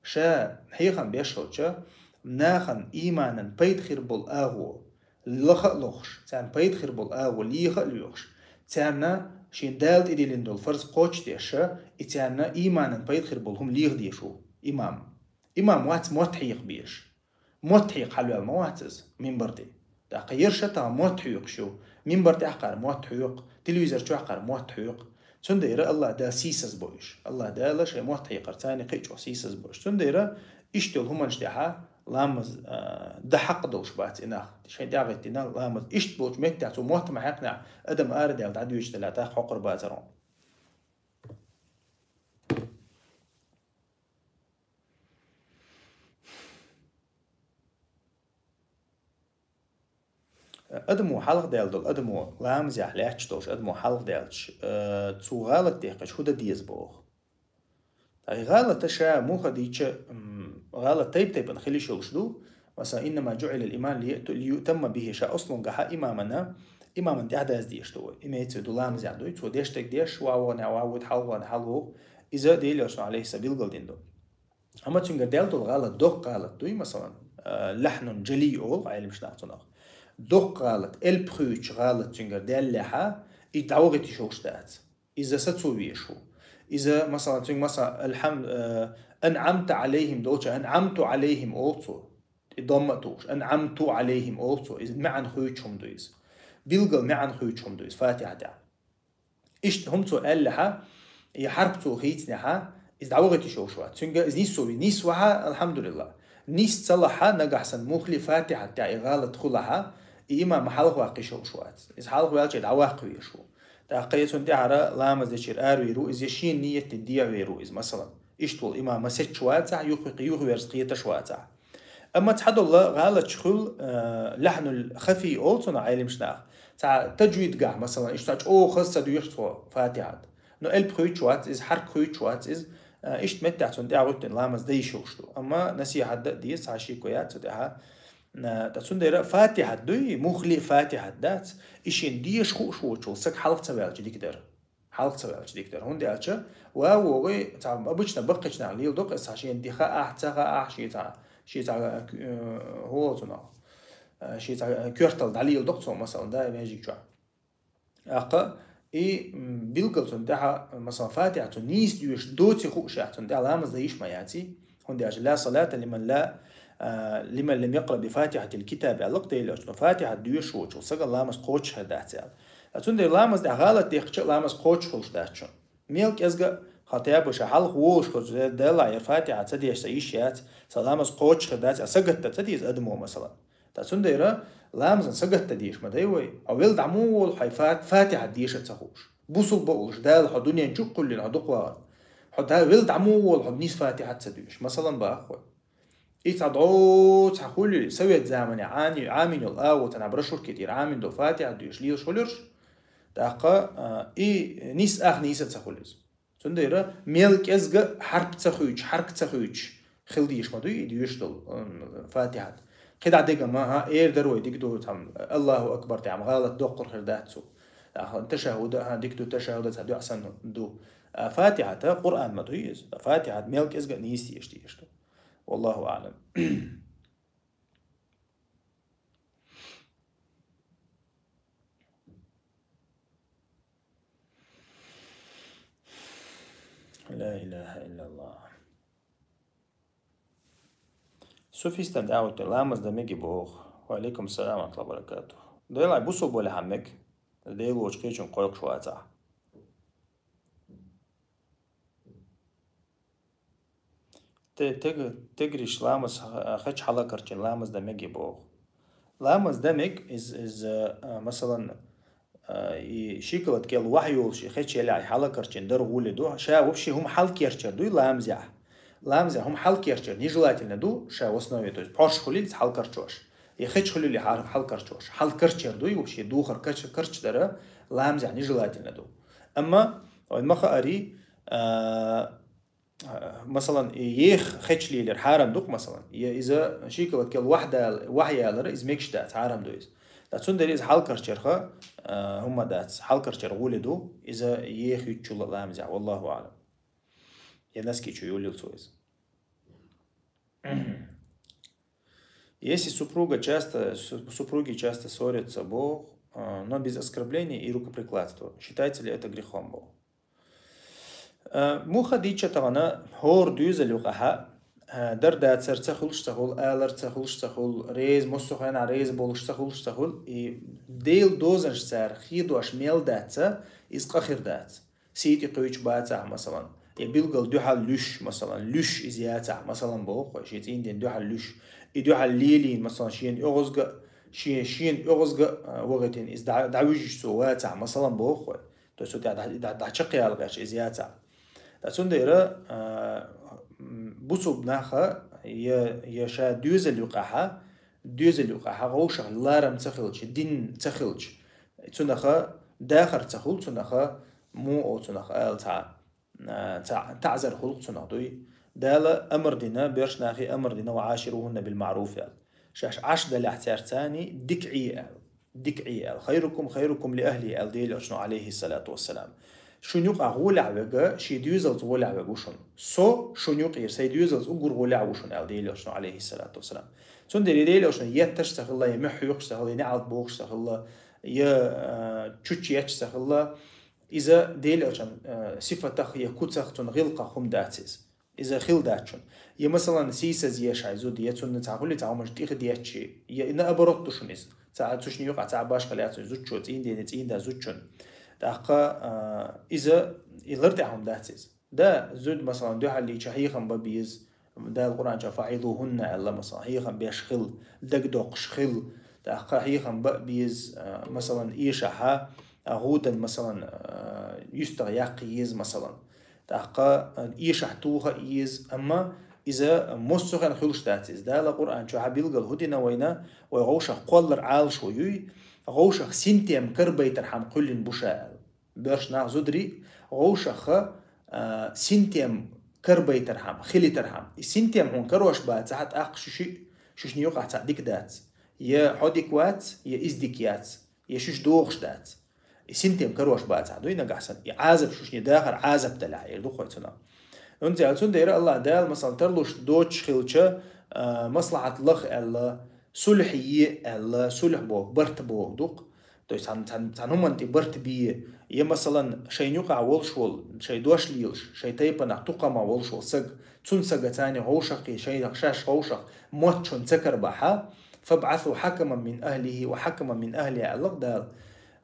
Ша хьехам беш хилча, нахана иманан пайда хир болу агӀо лаха а лохуш, царна пайда хир болу агӀо леха а лоьхуш, царна шен Дала тӀедиллина долу фарз кхочушдеш, и царна иманан пайда хир болу хӀума леха дезаш ву имам. Имам вац мотт хьеха безаш. Мотт хьекха хьалаваьлла ма вац иза, минбар тӀе. ТӀаккха ерш а тахана мотт хьоькхуш ю. Минбар тӀехь кхара мотт хьоькху, телевизор чохь кхара мотт хьоькху. Цундела АллахӀ Дала сийсаз бо уьш. АллахӀ Дала шайн мотт хьекхарца кхин а чӀогӀа сийсаз бо уьш. Цундела иштта йолу хӀуманаш тӀехьа ламаз, а, дан хьакъ долуш бац и нах. Шайн тӀаьхьа гӀиттина ламаз. Иштта болчу меттехь цо мотт ма хьаькхнехь, адам арадаьлла дӀадоьдуш делахь, тӀаккха хьокхур бацар хьуна. Адамо хьалха даьлла долу, адамо ламазехь лаьтташ долуш, адамо хьалха даьлча, э, цо гӀалат дехкича хӀун дан деза боху? Ткъа и гӀалат ша муха дийча, м, гӀалат тайп-тайпана хила йиш йолуш ду. Масала, «Иннама жуӀилал имам лиютамма бихи», ша ослунгахьа имамана, имаман тӀехь даз дезаш ду вай. Имеется в виду, ламазехь дуй, цо деш дерг деш, ван вогӀу, ван вуьйту, хьалха вогӀу, хьалха вогӀу. Иза Делера Элчано, алейхиссалам, билгал дина ду. Амма цуьнгара даьлла долу гӀалат, доккха гӀалат дуй, масалан, а, лахьнун жали олу Ӏеламнаха цунах. Доккха гӀалат, элп хуьйцучу гӀалат цуьнгара даьллехьа, и дӀавахийта йиш йолуш дац. Иза сацо везаш ву. Иза, масалан, цуьнга, масалан, алхьам-, а, «анъамта алейхим» долча, «анъамту алейхим» олу цо. И домма а тухуш, «анъамту алейхим» олу цо. Иза маьӀна хуьйцуш хӀума ду иза. Билгал маьӀна хуьйцуш хӀума ду иза Фатихьа тӀехь. Иштта хӀума цо аьллехьа, и хьарп цо хийцинехьа, иза дӀавахийта йиш йолуш вац. Цуьнга иза нисо вий, нисвахьа, алхьамдулиллахӀ. Нис ца лахьа, нагахь санна мухли Фатихьат тӀехь и гӀалат хулахьа, и имам хьалха ваккха йиш йолуш вац. Иза хьалха ваьлча, и дӀаваккха везаш ву. ТӀаккха я цунна тӀаьхьара ламаз дечуьра аравер ву, иза я шена ният дина дехьа вер ву иза, масалан. Иштта волу имам масех вацахь, юххе-, юхаверза кхеташ вацахь. Амма цхьадолу гӀалаташ хуьлу, а, лахьнул хафий олу цунах Ӏеламнаха. Цхьа таджвидгахь, масалан, иштта цхьа чӀогӀа хаза ца доьшу цо Фатихьат. Но элп хуьйцуш вац иза, хьарп хуьйцуш вац иза, а, иштта меттехь цунна тӀехь гӀуьттина ламаз дан йиш йолуш ду. Амма насихьат дан а деза, цхьа шеко яц цу тӀехьа. А, ткъа цундела Фатихьат дуй, мухли Фатихьат дац, и шена дезаш хууш воцуш волу стаг хьалха ца ваьлча дика дара. Хьалха ца ваьлча дика дара. ХӀунда аьлча, ван вогӀий, цхьа обычно баккхийчу наха леладо-кх иза, цхьа шена ди хаахь, ца хаахь, шен цхьа, шен цхьа, э, хӀун олу цунах, э, шен цхьа, э, коьрталла дӀалеладо-кх цо, масалан, да, маьждиг чохь. ТӀаккха и, м, билггал цунна тӀехьа, масалан, Фатихьа цо нийса доьшуш доций хуушехь, цунна тӀехьа ламаз дан йиш ма яций. ХӀунда аьлча, «ла салата лиман ла, а, лиман лам якъра би фатихьатил китаб», аьлла-кх Делан Элчано, Фатихьат доьшуш воцчул сагана ламаз кхочуш хир дац аьлла. Ткъа цундела ламаз тӀехь гӀалат дехкича, ламаз кхочуш хуьлуш дац шуна. Мел кӀезга а, хьал тӀе а баша, хьалха волуш хӀорш, Далла, яра Фатихьат ца деш сан йиш яц, сан ламаз кхочуш хир дац аьлла, сагатдан ца деза адамо, масалан. Ткъа цундела ламазан сагатдан дезаш ма дай вай. Хьо велла дӀа муха волу, хьайн фат-, Фатихьат деша а ца хууш? Бусулба а волуш, Дала хьо дуьнен чу а кхоьллина, хьо дукха вахана. Хьо да-, велла дӀа муха волу, хьо нийса Фатихьат ца доьшуш? Масалан, боху вай. И цхьа дӀо, цхьа хуьлу, совет заманахь Ӏани-, Ӏамийна йолу агӀо, цхьана брошюрки тӀера Ӏамийна долу Фатихьат доьшуш лелаш хуьлура уьш. ТӀаккха, а, и нийса ах нийса ца хуьлу иза. Цундела мел кӀезга а хьарп ца хуьйцуш, хьарк ца хуьйцуш хила дезаш ма дуй и доьшуш долу, м, Фатихьат. КхидӀа дегӀан ма, хӀа, эр дара вай, дика ду, там, Аллаху акбар, там, гӀалат доккхур хир дац цо. Ахьа, ташаххуда, хӀа, дика ду, ташаххуда цхьа дуьхьа санна ду. А Фатихьат Къуръан ма дуй иза. Фатихьат мел кӀезга а нийса дезаш дезаш ду. Валлаху аълам. Ла илаха иллаллах. Суфистан дӀа а витта, ламаз дан меги боху. Ва алейкум салам ва рахматуллахи ва баракатух. Делай бусулба валахь а мег. Дела волчу кхечуьнга кхойкхуш вацахь. Те-, тег-, тегриш ламаз ха-, хеча хьалакарчийн ламаз дан мега боху. Ламаз дан мега, из, из, а, масалан, а, и шоколад кел вахь йолуш, и хеча елахь хьалакарчийн дар гӀуле ду, ша вообще хӀума хьалкерчар дуй ламазехь. Ламазехь хӀума хьалкерчар нежелательно ду, ша в основе, то есть пхьорш хуьлийла хьалкарчош. Я хеча хуьлийла хьал-, хьалкарчош. Хьалкарчар дуй вообще, духар карча, карча дара ламазехь нежелательно ду. Амма, вайн ма хаарий, а, а, масалан, и еха хеча лелар хьарам ду-кх, масалан, я иза шоколад кел вахь дал-, вахь ялар, иза мегаш дац, хьарам ду иза. Ткъа цундела иза хьалкарчарха, а, хӀума дац, хьалкарчар гӀуле ду, иза еха юьтучул ламазехь, валлаху аълам. Я носки чу юллал цо иза. Если супруга часто, су-, супруги часто ссорятся, бо-, а, но без оскорблений и рукоприкладства, считается ли это грехом, бо? А, муха дийча тахана хӀора доьзал юкъахьа, а, дар дацар ца хуьлуш ца хуьлу, алар ца хуьлуш ца хуьлу, реза, массо а хенахь реза болуш ца хуьлуш ца хуьлу, и Делан дозанаш цара хедош мел дац, иза къа хир дац. Сий тӀе кхуьйчу бацахь, масалан, я билггал дуьхьал луьш, масалан, луьш иза яцахь, масалан, боху хой, шен цӀийнден дуьхьал луьш. И дуьхьал лелийна, масалан, шена оьгӀазга, шен, шена оьгӀазга, а, вахийтина иза дӀа-, дӀавуьжуш цо вацахь, масалан, боху хой. То есть, вот дӀа-, дӀа-, дӀа-, дӀачакхъяла гӀерташ иза яцахь. Ткъа цундела, а, м, бусулба наха я, я ша доьзал юкъахьа, доьзал юкъахьа вовшах ларам ца хилча, дин ца хилча, цунаха дахар ца хуьлу, цунаха муха олу цунах ала цхьа, а, цхьа таӀзар хуьлу цунах дуй. Дала амр дина, берш нахе амр дина, «Ва Ӏаширугьунна бил маъруф», аьлла. Шаьш Ӏаш далахь цаьрца царний дика Ӏе аьлла. Дика Ӏе аьлла. «Хайрукум хайрукум ли ахли», аьлла Делан Элчано, алейхиссалату вассалам. Шун юкъахь гӀолехь верг, шен доьзалца гӀолехь верг ву шуна. Со шун юкъера сайн доьзалца уггар гӀолехь ву шуна, аьлла Делан Элчано, алейхиссалату вассалам. Цундела Делан Элчано етташ ца хилла, я муьхь хьоькхуш ца хилла, я неӀалт бохуш ца хилла, я, а, чучча етташ ца хилла, иза Делан Элчан, а, сифатах я куцах, цуьнан гӀиллакхах хӀума дац иза. Иза хила дац шуна. Я, масалан, сийсаз еш хьайн зуда, я цунна цхьа хуьлий цхьа хӀуманаш тӀехдаьччи, я наоборот ду шуна иза. Цхьа цуьшна юкъахь цхьа башхалла яц, зудчо цӀийндене, цӀийнда зудчун. ТӀаккха, а, иза, и лар тӀехь хӀума дац иза. Да, зуда, масалан, дуьхьал лийча хьехам бан беза, Дала Къуръан чохь «ФаӀизухӀунна» аьлла, масалан, хьехам беш хила, дагадоккхуш хила, тӀаккха хьехам бан беза, а, масалан, эшахьа, а, гӀудан, масалан, а, юьстах яккха еза, масалан. ТӀаккха, а, эшахь тоха еза, амма иза массо а хенахь хуьлуш дац иза. Дала Къуръан чохь билгал хӀу дина вайна, вай гӀовшах кхоллар Ӏалашо юй, гӀовшах синтем карабайтархьама кхоьллина бу ша аьлла. Боьрша нах, зударий, гӀовшаха, а, синтем карабайтархьама, хилийтархьама. И синтем хьуна карош бацахь, тӀаккха шу шиъ, шуьшна юкъахь цхьаъ дика дац. Я хьо дика вац, я иза дика яц, я шуьш догӀуш дац. И синтем карош бацахь, дуй нагахь санна, и Ӏазап шуьшна дахар Ӏазап далахь, эр ду кхой цунах. ХӀунда аьлча цундела Аллах Дала, масалан, тарлуш доцуш хилча, а, маслахьат лаха аьлла, сулхь е аьлла, сулхь боху, барт боху ду-кх. То есть цхьана, цхьана, цхьана хӀуманна тӀе барт бе, я, масалан, шайна юкъахь волуш волу, шайн дош лелаш, шайн тайпанах, тукхамах волуш волу саг, цунна сага царна гӀовшах кхин, шайнах шаьш гӀовшах, мотт шуна ца карабахьа, «ФабӀасу хьакаман мин ахлихӀи ва хьакаман мин ахлихӀа», аьлла-кх Дала.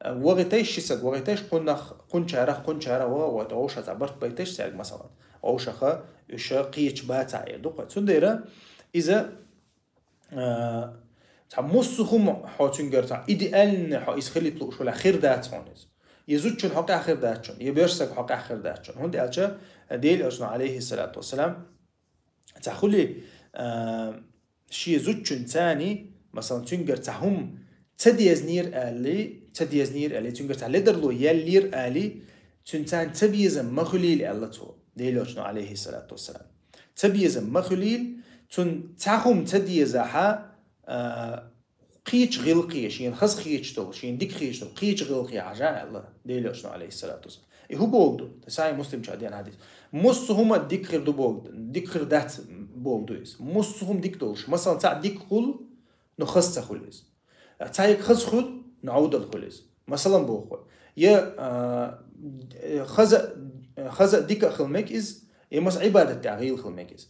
Вахийтайша ши саг, вахийтайша кхуннах, кхунчарах, кхунчарах, ваха а вахийта, гӀовшах цхьа барт байтайша цаьрга, масалан. ГӀовшаха уьш кхеча бацахь, эр ду кхой. Цундела иза, а, цхьа массо а хӀума хьо цуьнгара цхьа идеальный хьо иза хилийта лууш валахь, хир дац хьуна иза. Я зудчун хьо къаьхьа хир дац шуна, я боьрша саг хьо къаьхьа хир дац шуна. ХӀунда аьлча Делан Элчано, алейхиссалату вассалам, цхьа хуьлий, а, шен зудчуьнца царний, масалан, цуьнгара цхьа хӀума ца дезнера аьлли, ца дезнера аьлли, цуьнгара цхьа ледарло яьллера аьлли, цуьнца царна ца безам ма хуьлийла аьлла цо, Делан Элчано, алейхиссалату вассалам. Ца безам ма хуьлийла, цунна цхьа хӀума ца дезахьа, а, кхечу гӀиллакхе, шена хаза хеташ долу, шена дика хеташ долу, кхечу гӀиллакхе хьажа аьлла, Делан Элчано, алейхиссалату вассалам. И хӀун боху ду? Сахьихь Муслим чохь деана хьадис. Массо а хӀума дика хир ду боху, дика хир дац боху ду иза. Массо а хӀума дика долуш. Масалан, цхьаъ дика хуьлу, но хаза ца хуьлу иза. Цхьаъ хаза хуьлу, но Ӏовдал хуьлу иза. Масалан, боху хьо. Я, а, хаза, хаза а дика а хила мега иза, я, масалан, Ӏибадат тӀехь гӀийла хила мега иза.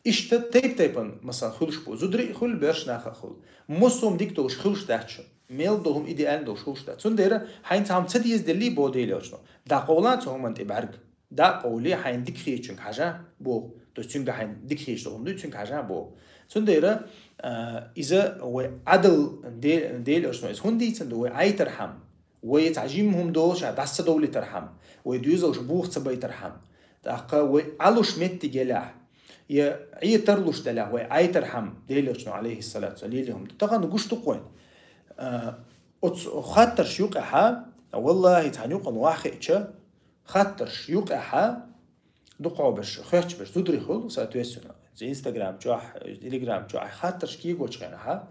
Иштта тайп-тайпана, масалан, хуьлуш бу. Зударий а хуьлу, боьрша нах а хуьлу. Массо а хӀума дика долуш хуьлуш дац шуна. Мел долу хӀума идеально долуш хуьлуш дац. Цундела хьайна цхьа хӀума ца деза деллий боху Делан Элчано, дӀакъовла цу хӀуманна тӀе бӀаьрг. ДӀакъовлий, хьайна дика хетачуьнга хьажа боху. То есть цуьнга хьайна дика хеташ долу хӀума дуй, цуьнга хьажа боху. Цундела, а, иза вай Ӏадал де-, Делан Элчано иза хӀунда дийцина ду, вай Ӏайтархьама, вай цхьа жимма хӀума долуш а дӀаса ца довлийтархьама, вай доьзалш буха ца байтархьама, тӀаккха вай Ӏалуш меттиг елахь, я Ӏе тарлуш делахь, вай Ӏайтархьама, Делан Элчано, алейхиссалату вассалам, лелийна хӀума ду. Тахана гуш ду-кх вайна. А, оцу хаттарш юкъехьа, валлахи, цхьана юкъана вахь хиъча, хаттарш юкъехьа, дукхахберш, хоьттаберш зударий хуьлу, соответственно. Инстаграм чохь, Телеграм чохь хаттарш кегочу хенахьа,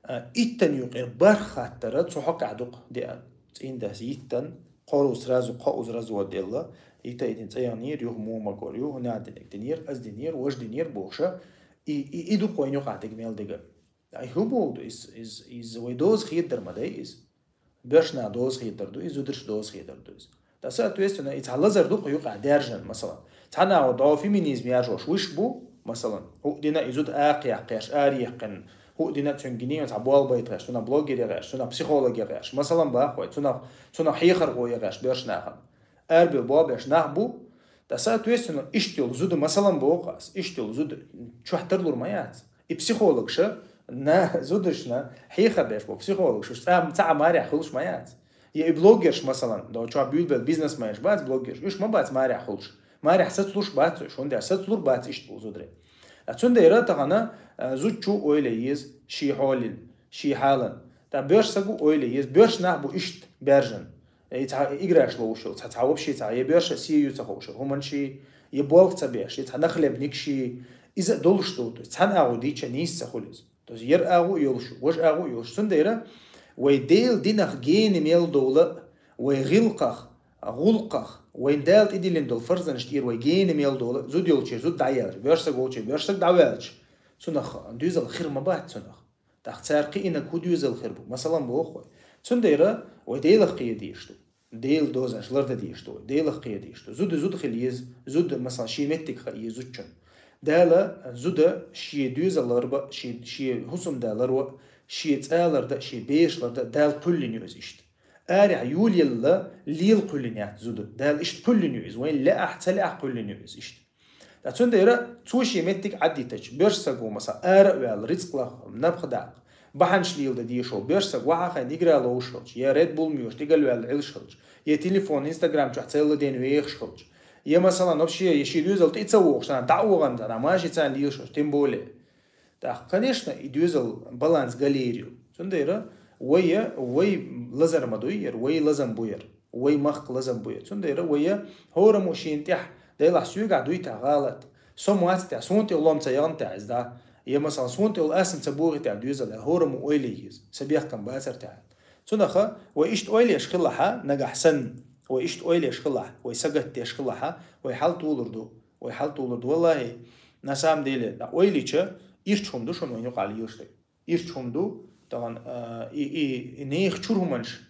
а, иттан юкъера барх хаттара цу хьокъехь дукха деана. ЦӀийндас иттан, кхорув сразу, кхоув сразу делла, итта и дина цӀа яханера, юха муха магор ю, хӀунда динарг динера, ас динера, важа динера бохуша, и, и, и дукха вайна юкъахь дерг мел дерг. Ай, хӀун боху ду иза, иза, иза вай доза хедар ма дай иза. Боьрша наха доза хедар ду иза, зударша доза хедар ду иза. Ткъа, соответственно, и цхьа лазар ду-кх юкъахь даьржина, масалан. Цхьа наха дӀо феминизм яржош виш бу, масалан, хӀуъа дина и зуда акха яккхеш, араяьккхина, хӀуъа дина цуьнга гиний цхьа болх байтахьеш, цунах блогер яхьеш, цунах психолог яхьеш, масалан, боху вай, цунах, цунах хьехархо яхьеш боьрша нахана. Арабевлла болх беш нах бу, ткъа, соответственно, иштта йолу зуда, масалан, боху ас, иштта йолу зуда чохь тарлур ма яц. И психологша, на, зудашна хьехар беш бу психологша, уьш цхьа, цхьа а марехь хуьлуш ма яц. Я и блогерш, масалан, до чохь буьйлабелла бизнесменш бац блогерш, уьш ма бац марехь хуьлуш. Марехь сацалуш бац уьш, хӀунда аьлча сацалур бац иштта болу зударий. Ткъа цундела тахана, а, зудчо ойла е еза шен хьолан, шен хьалан. Ткъа боьрша саго ойла е еза, боьрша нах бу иштта баьржина. И цхьа играш ловуш йолу, цхьа, цхьа вообще цхьа, я боьрша сий ю ца хууш йолу хӀуманаш, я болх ца беш, я цхьа нахлебник ши, иза а долуш ду, то есть цхьана агӀо дийча нийса ца хуьлу иза. То есть яра агӀо а йолуш, важа агӀо а йолуш. Цундела вай Делан динах гена мел довла, вай гӀиллакхах, гӀуллакхах, вайн Дала тӀедиллина долу фарзанаш тӀера вай гена мел довла, зуда йолчеран зуда дӀаяьлча, боьрша саг волчеран боьрша саг дӀаваьлча, цунах доьзал хир ма бац цунах. ТӀаккха цара кхиънарг хӀун доьзал хир бу? Масалан, боху вай. Цундела вай Делах кхера дезаш ду. Делан дозанаш лардан дезаш ду вай. Делах кхера дезаш ду. Зуда зуда хила еза. Зуда, масалан, шен меттиг хаа еза зудчун. Дала зуда шен доьзал ларба, шен, шен хӀусамда ларва, шен цӀа ларда, шен бераш ларда, Дала кхоьллина ю иза иштта. Арахь йолаелла лела кхоьллина яц зуда. Дала иштта кхоьллина ю иза. Вайна лаахь, ца лаахь кхоьллина ю иза иштта. Ткъа цундела цо шен меттиг Ӏаддитача, боьрша саг ву, масала, ара а ваьлла, рицкъ лаха, напха даккха, бахьанаш леладан дезаш волу боьрша саг вахьа хайна игра ловуш хилча, я Red Bull моьшуш тӀе галваьлла Ӏилш хилча, я телефон, Instagram чохь цӀелла ден вехаш хилча, я, масалан, вообще, я шен доьзал тӀе ца вогӀуш, царна дӀа а вахана, царна маши царна лелаш хилча, тем более. ТӀаккха, конечно, и доьзал баланс галийр ю. Цундела вай, вай лазар ма дуй яра, вай лазам бу яра. Вай махка лазам бу яра. Цундела вай хӀораммо шена тӀехь, делахь соьгахь дуй тӀехь гӀалат. Со мац тӀехь, суна тӀе лом ца яхна тӀехь иза дӀа. Я, масалан, суна тӀе йолу асам ца богӀи тӀехь доьзал, хӀораммо ойла е еза. Сан бехкам бацар тӀехь. Цунаха вай иштта ойла еш хилахьа, нагахь санна, вай иштта ойла еш хилахь, вай сагатдеш хилахьа, вай хьал толур ду. Вай хьал толур ду. Валлахи, на самом деле, ойла йича, ирча хӀума ду шуна вайн юкъахь лелаш дерг. Ирча хӀума ду, тахана, а, и, и, и нехан чуьра хӀуманаш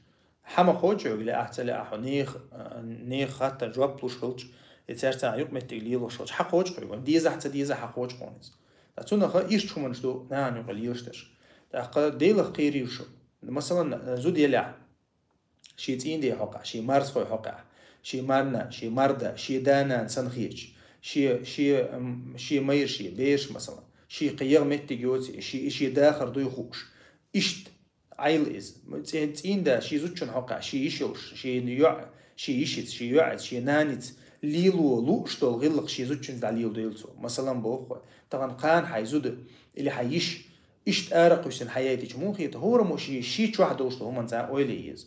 хьан ма кхочу хьоьга, лаахь ца лаахь хьо, нехан, а, нехан хаттарна жоп луш хилча, и цаьрца юкъаметтиг лелош хилча, хьан кхочу хьоьга, дезахь ца дезахь хьан кхочу хьуна иза. Ткъа цунаха ирча хӀуманаш ду нахана юкъа лелаш дерш. ТӀаккха Делах кхерийла шу. Масалан, зуда елахь, шен цӀийнден хьокъехь, шен марзхойн хьокъехь, шен марна, шен марда, шен да-нана санна хеташ, шен, шен, м, шен майра, шен бераш, масалан, шен кхин ягӀа меттиг йоций, шен, шен дахар дуй хууш. Иштта Ӏайла иза. ЦӀе-, цӀийнда шен зудчун хьокъехь, шен йиш йолуш, шен йоӀ, шен йишица, шен йоӀица, шен наница лело лууш долу гӀиллакх шен зудчуьнца дӀалеладойла цо. Масалан, боху вай, тахана кхана хьайн зуда или хьайн йиш иштта ара кхуьссина хьаяйтича муха хета, хӀораммо шен, шен чохь долуш долу хӀуманца ойла е еза.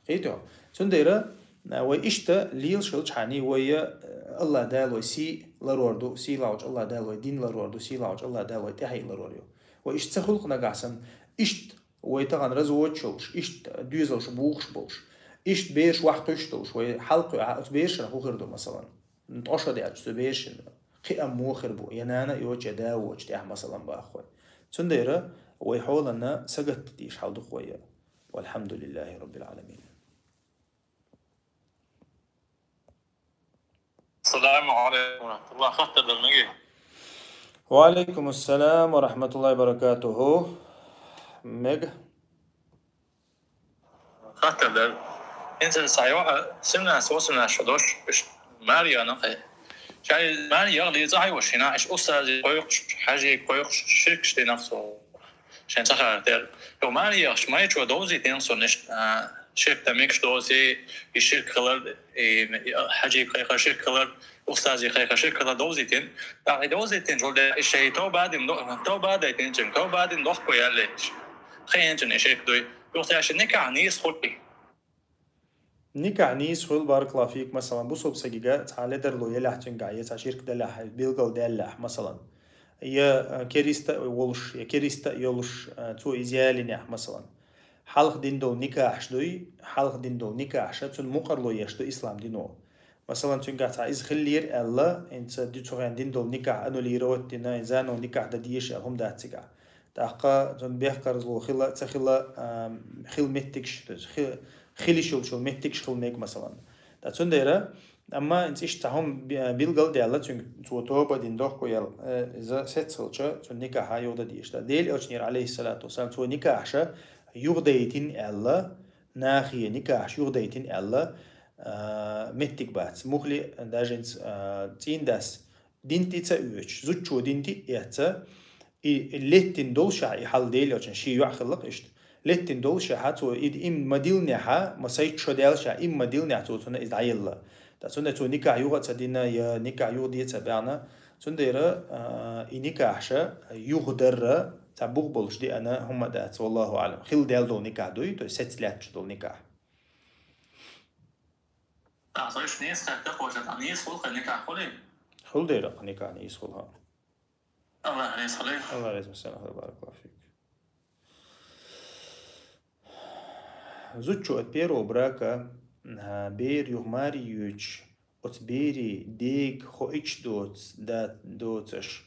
Кхетий хьо? Цундела, а, вай иштта лелаш хилчхьана, вай, а, АллахӀ Дала вай сий ларор ду, сийлахьчу АллахӀ Дала вай дин ларор ду, сийлахьчу АллахӀ Дала вай тӀаьхье ларор ю. Вай иштта ца хуьлу-кх нагахь санна, иштта вай тахана разводаш йолуш, иштта доьзалш бухуш болуш, иштта бераш ваха кхуьссуш долуш, вай хьалкхуьахь оцу берашна хӀун хир ду, масалан? ТӀо шо даьлча цу берашна кхиам муха хир бу, я нана а йоцуш, я да а воцуш тӀехь, масалан, боху вай. Цундела вай хьоланна сагатта дезаш хьал ду-кх вай. Валхьамдулиллахи Раббил Ӏаламин. Ассаламу алейкум ва рахматуллах. Хаттар дан мегий? Ва алейкум ассалам ва рахматуллахи ва баракатуху. Мега. Хаттар дара. ХӀинца схьайоахьа семнадцать-восемнадцать шо долуш, уьш маре яхана кхин. Ша и маре яхале цӀа хьайвеш хӀинца, уьш устазе кхойкхуш, хьаьже кхойкхуш, ширкаш дина цо. Шайн ца хаттар. Йо, маре яхаш, майчо довзийтина цунна иштта, а, ширк дан мегаш доций, и ширк хилар, и, и хьаьже кхайкхар ширк хилар, устазе кхайкхар ширк хилар довзийтина. ТӀаккха и довзийтинчул тӀаьхьа и шайн тоба дина до-, тоба дайтинчун, тоба дина дохко яьлла. Кхин цунна и ширк дуй. Юха цаьршинна никахь нийса хуьлий? Никахь нийса хуьлу, баракаллаху фик, масалан, бусалба сагига цхьа ледарло елахь цуьнгахь, я цхьа ширк делахь, билгалдаьллехь, масалан. Я, э, кериста а волуш, я кериста а йолуш, э, цо иза ялийнехь, масалан. Хьалха дина долу никахьаш дуй, хьалха дина долу никахьаш, цунна мукъарло еш ду ислам дино. Масалан, цуьнгахь цхьа иза хиллера аьлла, хӀинца ди-, цу хенахь дина долу никахь аннулировать дина, хӀинца заново никахь дан дезаш аьлла хӀума дац цигахь. ТӀаккха цунна бехказло хила, ца хила, а, хила меттигаш, то есть хи-, хила йиш йолчу меттигаш хила мега, масалан. ТӀаккха цундела, амма хӀинца иштта цхьа хӀума би-, билгалдаьлла, цуьнга цо тоба дина дохко яьлла, э, иза сецна хилча, цунна никахь юха дан дезаш. ТӀаккха Делан Элчанера, алейхиссалату вассалам, цо никахьаш юхадайтина аьлла, нахе никахьаш юхадайтина аьлла, а, меттиг бац. Муххале даже хӀинца, а, цӀийндас динт и ца оьцуш, зудчо динт и эцца, и леттина долушехь, и хьал Делан Элчанна шен йоӀ хилла-кх иштта. Леттина долушехь, цо и, и ма-диллинехь, масийтта шо даьллашехь, и ма-диллинехь, цо цунна иза дӀаелла. ТӀаккха цундела цо никахь юха а ца дина, я никахь юха де а ца баьхна, цундела, а, и никахьаш юхадар цхьа бух болуш деана хӀума дац, валлаху аӀлам. Хила даьлла долу никахь дуй, то есть сецна лаьтташ долу никахь. ТӀаккха со иштта нийса хатта кхочуш, тӀаккха нийса хуьлу-кх никахь, хуьлий? Хуьлу дера-кх никахь нийса хуьлу, хӀа. Аллах реза хуьлийла. Аллах реза хуьлийла, баракаллаху фик. Зудчо от первого брака, а, бер юха маре йоьдуш, оцу берийн дега хоуьйтуш доц-, да-, доцуш,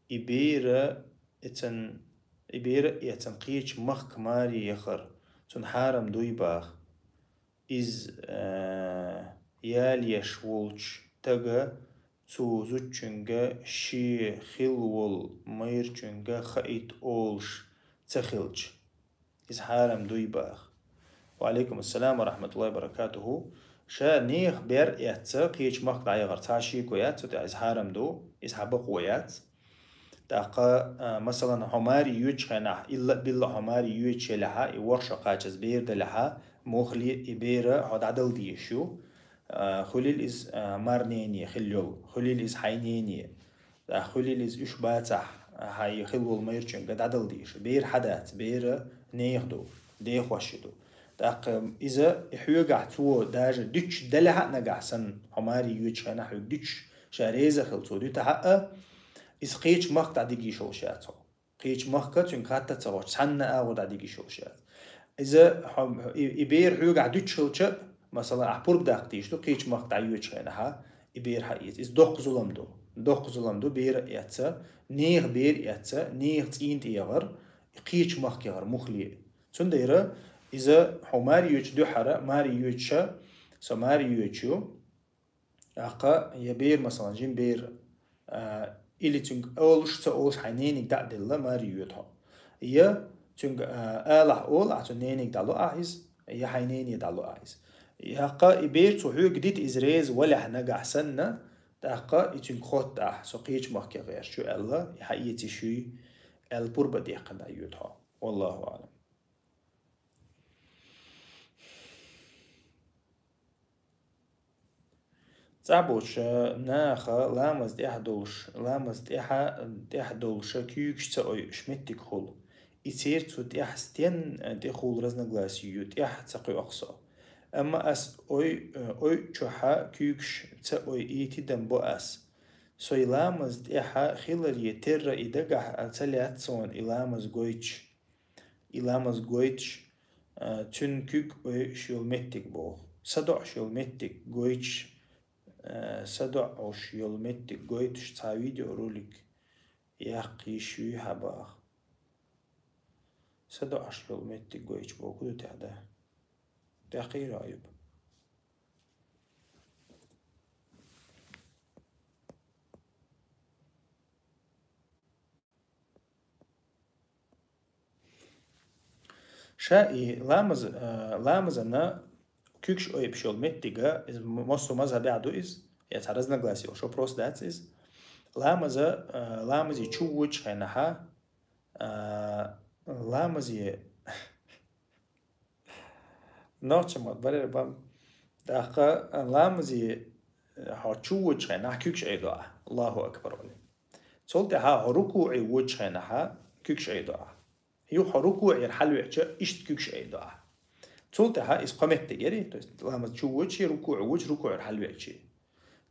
и бер эцна, и бер эцна кхечу махка маре яхар, цунна хьарам дуй боху. Иза, э, ялош волчу стага цу зудчуьнга шен хилла волу майрачуьнга хаийта олуш ца хилча, иза хьарам дуй боху. Ва алейкум ассалам ва рахматуллахи ва баракатуху. Ша нехан бер эцца кхечу махка дӀаяхар цхьа шеко яц, цу тӀехь иза хьарам ду, иза хьан бакъо яц. ТӀаккха, а, масалан, хьо маре йоьдучу хенахь, илла а билла хьо маре йоьдуш елахьа, и ворхӀ шо кхачаза бер делахьа, муххале и бер хьо дӀадала дезаш ю. А, хуьлийла иза, а, марнене хилла йолу, хуьлийла иза хьайн нене. ТӀаккха хуьлийла иза уьш бацахь, а, хьайн хилла волу майрачуьнга дӀадала дезаш. Бер хьан дац, бер нехан ду, дехошна ду. ТӀаккха иза и хьоьгахь цо даже дуьтуш делахьа а нагахь санна, хьо маре йоьдучу хенахь хьоьга дуьтуш, ша реза хила цо дуьтахьа а, иза кхечу махка дӀадига йиш йолуш яц хьо. Кхечу махка цуьнга хатта а ца хоттуш, цхьанна а агӀор дӀадига йиш йолуш яц. Иза хьо, и, и бер хьоьгахь дуьтуш хилча а, масала, ахь пурба даккха дезаш ду, кхечу махка дӀайоьдучу хенахьа, и бер хьаэца. Иза доккха зулам ду. Доккха зулам ду, бер а эцца, нехан бер а эцца, нехан цӀийна тӀе яхар, кхечу махка яхар муххале а. Цундела иза хьо маре йоьдучу дуьххьара, маре йоьдуша, со маре йоьдуш ю, тӀаккха я бер, масалан, жима бер, а, или цуьнга олуш, ца олуш хьайн нене дӀа а делла, маре йоьду хьо. Я цуьнга, а, алахь олу ахь, цу нене дӀало ахь иза, я хьайн нене дӀало ахь иза. ТӀаккха и бер цо хьоьга дита иза реза валахь нагахь санна, тӀаккха и цуьнга хотту ахь, со кхечу махка гӀерташ ю аьлла, и хьаэца йиш юй аьлла пурба а даьккхина дӀайоьду хьо. Валлаху аӀлам. ЦӀахь боцуша наха ламаз тӀехь долуш, ламаз тӀехьа, тӀехь долуша куьйгаш ца ойуш меттиг хуьлу. И церан цу тӀехь стенна тӀехула разногласие ю, тӀехь ца кхоьху со. Амма ас ой-, ойу чохьа куьйгаш ца ойий тидам бо ас. Сой ламаз тӀехьа хиларе терра и дагахь ца лаьтта суна и ламаз гойтуш. И ламаз гойтуш, а, цуьнан куьг ойуш йолу меттиг боху. Са доӀуш йолу меттиг гойтуш, а, са доӀуш йолу меттиг гойтуш цхьа видеоролик яккха йиш юй хьан боху. Са доӀуш йолу меттиг гойтуш боху ду тӀехь да. ТӀаккха ира Аюб. Ша и ламаз, э, ламазана куьгаш айбаш йола меттига, из м-, массо мазхабехь ду из, я цхьа разногласие йолуш вопрос дац из. Ламаза, э, ламазе чу вочу хенахьа, э, ламазе нохча ма барера бам. ТӀаккха ламазе, э, хьо чу вочу хенахь куьгаш айдо ахь. Аллаху акбар олий. Цул тӀаьхьа хьо рукуӀе вочу хенахьа куьгаш айдо ахь. Юха хьо рукуӀера хьалвеача, иштта куьгаш айдо ахь. Цул тӀаьхьа иза кхо меттиг яри, то есть ламаз чу вочи, рукуӀе вочи, рукуӀера хьалвеачи.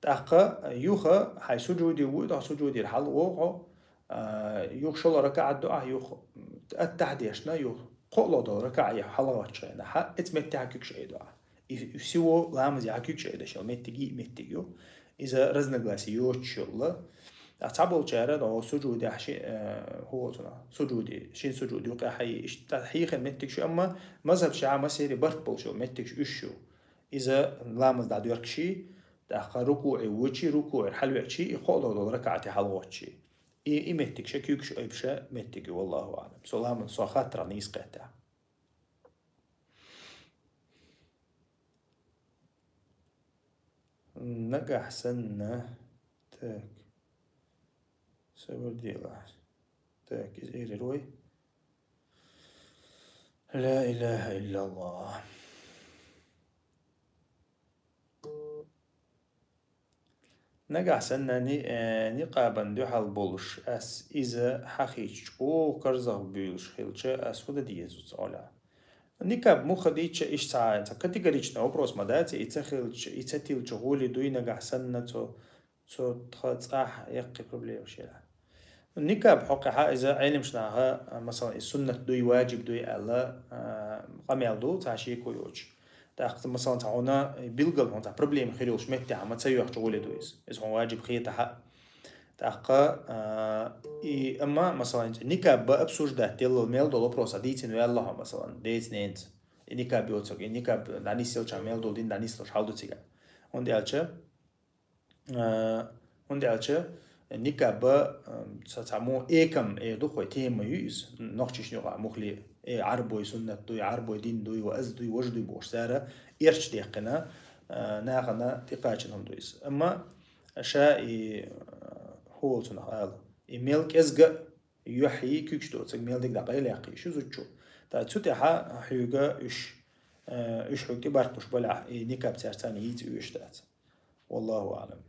ТӀаккха юха хьайн сужуде вуй, тӀаккха сужудера хьалвогӀу хьо, а, юха шолгӀа ракаӀат до ахь, юха аттахь дешна, юха кхоалгӀа долу ракаӀе хьалгӀачу хенахьа, эца меттехьа куьгаш айдо ахь. И, и всего ламазе хьа куьгаш айдеш йолу меттиг, и меттиг ю. Иза разногласие йоцуш йолла. А цхьаболчара, о, сужудехь ши, э, хӀу волчунах, сужуди, шин сужуди юкъехь хьайи, иштта хьийхина меттигаш ю, амма мазхаб шиӀа масери барт болуш йолу меттигаш уьш ю. Иза ламаз дӀадоьркаши, тӀаккха рукуӀе вочи, рукуӀера хьалвеачи, и кхоалгӀа долу ракаӀате хьалгӀоччи. И, и меттиг ша куьгаш айбаша меттиг ю, валлаху аълам. Со ламаз, со хаттарах нийса кхетта. Нагахь санна. Так. Сабар делахь. Так, иза эрира вай. Ла илаха иллаллах. Нагахь санна ни-, э, никъабан дуьхьал болуш, ас иза хьахийча чӀогӀа карзах буьйлуш хилча, ас хӀун дан деза цу Ӏуьллехь? Никъаб муха дийча, иштта цхьа, цхьа категоричный вопрос ма дац, и ца хилча, и ца тилча гӀоли дуй нагахь санна цо, цо тха цӀахь яккхий проблемаш яра. Никъаб хьокъехьа иза Ӏелимаш наха, масалан, и суннат дуй, ваджиб дуй аьлла, а, къамел ду, цхьа шеко йоцуш. ТӀаккха, масалан, цхьа хьуна билггал хьуна цхьа проблема хир йолуш меттехь ма ца йоьхча гӀоле ду иза. Иза хьуна ваджиб хетахьа. ТӀаккха, а, и, амма, масалан, никъаб ба обсуждать делла мел долу вопроса дийцина ваьлла хьо, масалан, деца-ненаца. И никъаб йоцург, и никъаб дӀанисъелча мел долу дин дӀанислуш хьал ду цига. ХӀунда аьлча, а, хӀунда аьлча, никъаб ба, а, ца-, цхьа мо экам э ду хой, тема ю иза, нохчишна юкъа мухли, э, Ӏарбой суннат дуй, Ӏарбой дин дуй, ва аз дуй, важа дуй бохуш, цара эрча дехкина, а, нахана тӀекхачина хӀума ду иза. Амма ша и, а, хӀу волу цунах ала, и мел кӀезга юьхьий куьгаш доцург мел диг дӀакъайла яккхий шу зудчу. Та цу тӀехьа хьуьга уьш, а, уьш хьуьга тӀебартуш балахь, и никъаб цаьрца йийца уьш дац. Валлаху аълам.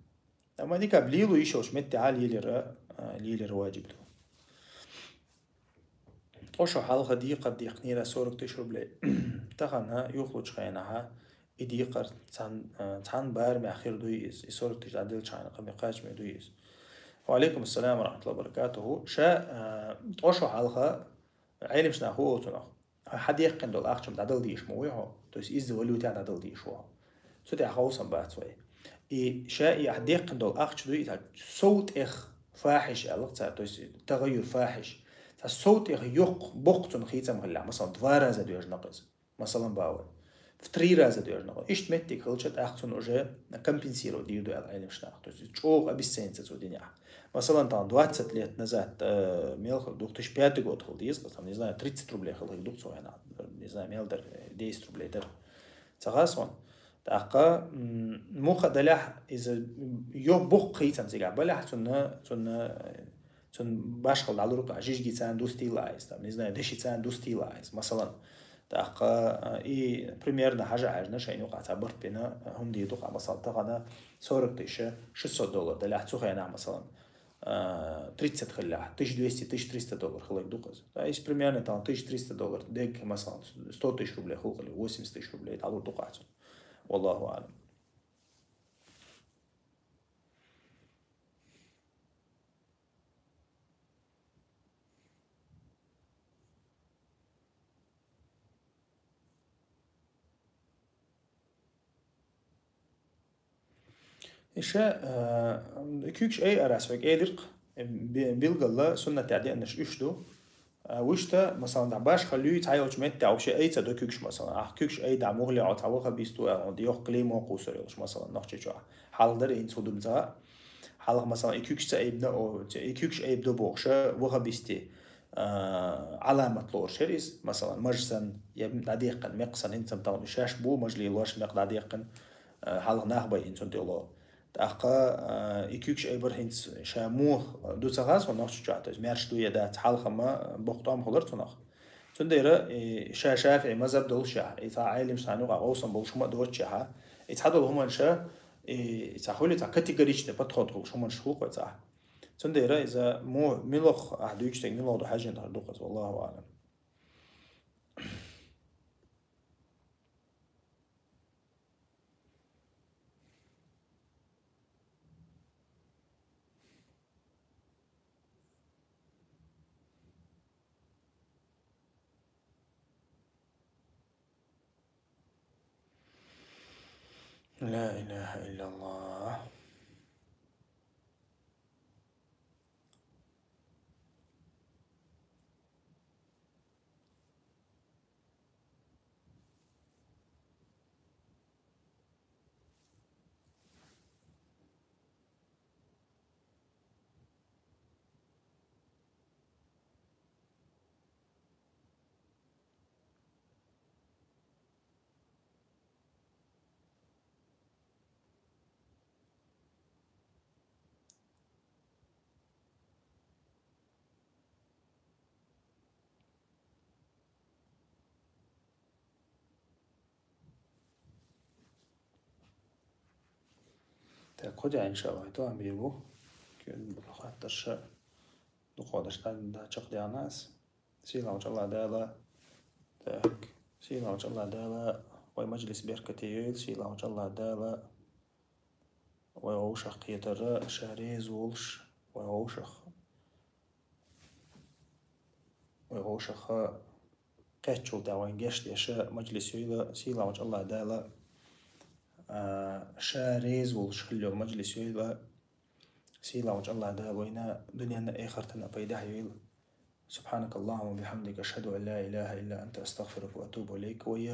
Амма никъаб лело йиш йолуш меттехьа лелира, а, лелира ваджиб ду. Ткъо шо хьалха декхар дехкинера сорок тысяч рублей. Тахана юхлучу хенахьа и декхар цхьан-, а, цхьана барамехь хир дуй иза. И сорок тысяч дӀаделчхьана кхаме кхачаме дуй иза. Ва алейкум ассалам ва рахматуллахи ва баракатуху. Ша, а, ткъо шо хьалха Ӏелимаш наха хӀу олу цунах? Хьан дехкина долу ахчам дӀадала дийш ма вуй хьо, то есть изза валютехь дӀадала дийш ву хьо. Цу тӀехь ховсам бац вай. И ша и хьан дехкина долу ахча дуй, и цхьа сов тӀех фахиш аьлла цара, то есть тагъайюр фахиш. Цхьа сов тӀех йоккха боккха цунна хийцам хилла, масалан, два раза доьжна кхеза. Масалан, бавай. В три раза доьжна кхеза. Иштта меттиг хилча, тӀаккха цунна уже компенсировать дийр ду аьлла Ӏелимаш наха. То есть чӀогӀа обесценится цу динехь. Масалан, там двадцать лет назад, э, мел хила, две тысячи пятый год хила деза, там, не знаю, тридцать рублей хила хила ду цо хьена, не знаю, мел дара, э, десять рублей дара. Ца хас вон. ТӀаккха, м, муха далехь, иза, м, йо буккхийцам цигахь балехь, цунна, цунна, э, цунна башхал дӀалур ду, жижигица дустийла айс, там, не знаю, дешица дустийла айс, масалан. ТӀаккха, э, и примерно хьажа хьаьжна, шайна юкъа ца барт бина, э, хӀума дийр ду, масалан, тахана сорок тысяч шестьсот доллар далехь, цу хенахь, масалан. А, тридцать хиллехь, тысяча двести, тысяча триста доллар хиларг ду-кх иза. То есть примерно там тысяча триста доллар дег, масалан, сто тысяч рублей хул хили, восемьдесят тысяч рублей дӀалур ду-кх цунна. Валлаху аълам. Иша, а, куьгаш ай арас вай кӀедиркх, би-, билгала суннатехь деаннаш уьш ду. А, вуьшта, масалан, дӀа башха луьй цхьа йолчу метте, вообще ай ца до куьгаш, масалан. Ахь куьгаш ай дӀа мухле Ӏо цхьа ваха бисту, а, он деху клеймо кхуссур йолуш, масалан, нохчи чохь. Хьалха дара инца худумца. Хьалха, масалан, и куьгаш ца айбна, о, и куьгаш айбдо бохуша, ваха бисти. а, Ӏаламат лоруш яр иза, масалан, маж санна, е дӀадеккхина мекх санна, хӀинца-м тахан шаьш бу мажлий лош мекх дӀадеккхина, а, хьалха нах байина цунна тӀе ло. ТӀаккха, а, и куьйгаш айбар хӀинца ша муха ду ца хаьа сона нохчочохь, то есть маьрша ду е дац, хьалха-м боккха тӀом хулар цунах. Цундела, и, ша шафиӀий мазхӀаб долуш яхь, и цхьа Ӏелимаш цхьана юкъахь гӀовсам болуш хӀума а доцуш яхь, и цхьадолу хӀуманаш, и, и цхьа хуьлу, цхьа категоричный подход хуьлуш хӀуманаш хуьлу кхуьй цхьа. Цундела иза муха, муха ахь дуьйцу стаг, муха ду хьаьжжина хир ду-кх иза, валлаху аӀлам. لا إله إلا الله. Так, кхузахь, иншаллахӀ, хӀетахь ам бийр бу. Кхин болу хаттарш дукха даш дӀа-, дӀа чекхдехна ас. Сийлахьчу АллахӀ Дала, так, Сийлахьчу АллахӀ Дала вай мажлис беркате йойла, Сийлахьчу АллахӀ Дала вай вовшах кхетара, ша реза волуш, вай вовшах, вай вовшаха кхеччул тӀаьхьа вайн гечдеш мажлис йойла, Сийлахьчу АллахӀ Дала, а, ша реза волуш хила йолу мажлис йойла, Сийлахьчу АллахӀ Дала вайна дуьненна а, эхартана а пайдехь йойла. سبحانك اللهم وبحمدك، أشهد أن لا إله إلا أنت، أستغفرك وأتوب إليك. Вай,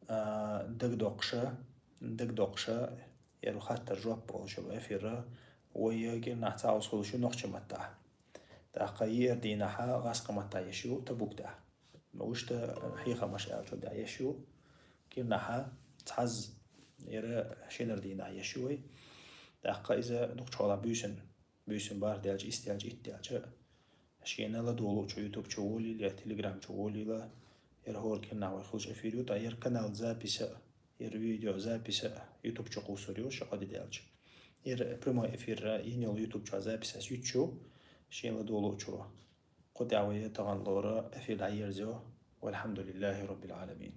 а, дагадоккхуша, дагадоккхуша, яра хаттар жоп болуш йолу эфира, вай кӀирнахь цхьа Ӏуьйсу хуьлуш ю нохчийн маттахь. ТӀаккха еара дийнахьа гӀазкхийн маттахь еш ю Табук тӀехь. Вуьшта хьехамаш аьллачу тӀехь еш ю, кӀирнахьа цхьазза яра шинара дийнахь еш ю вай. ТӀаккха иза дукхачу хьолахь буьйсанна, буьйсанна бархӀ даьлча, исс даьлча, итт даьлча, шена ладогӀалучу YouTube чу волийла я Telegram чу волийла, яра хӀора кӀирнахь вай хуьлуш эфир ю, ткъа яра канал записа, яра видео записа YouTube чу кхуссур ю, ша кхо де даьлча. Яра прямой эфир йина йолу YouTube чохь записаш юьтуш ю, шена ладогӀалучу. Кху тӀехь вай тахана лора эфир дӀаерзайо. والحمد لله رب العالمين.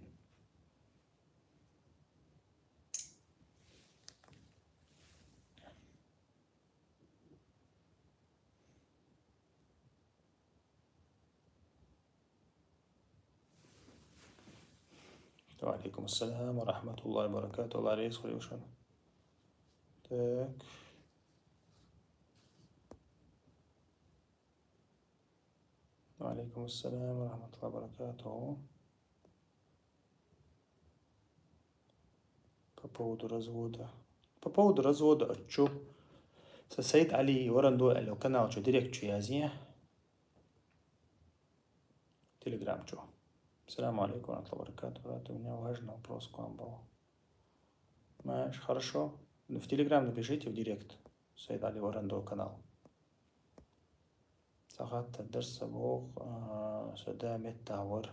وعليكم السلام ورحمة الله وبركاته. АллахӀ реза хуьлда шуна. Так. وعليكم السلام ورحمة الله وبركاته. По поводу развода. По поводу развода а чу. Са Сайд Али Варандо аьлла канал чу директ чу язъе. Telegram чу. السلام عليكم ورحمة الله وبركاته. Брат, у меня важный вопрос к вам был. Маш, хорошо. В Telegram напишите в директ. Сайд Али Варандо канал. Сагатта дарса боху, а, со да меттахь вара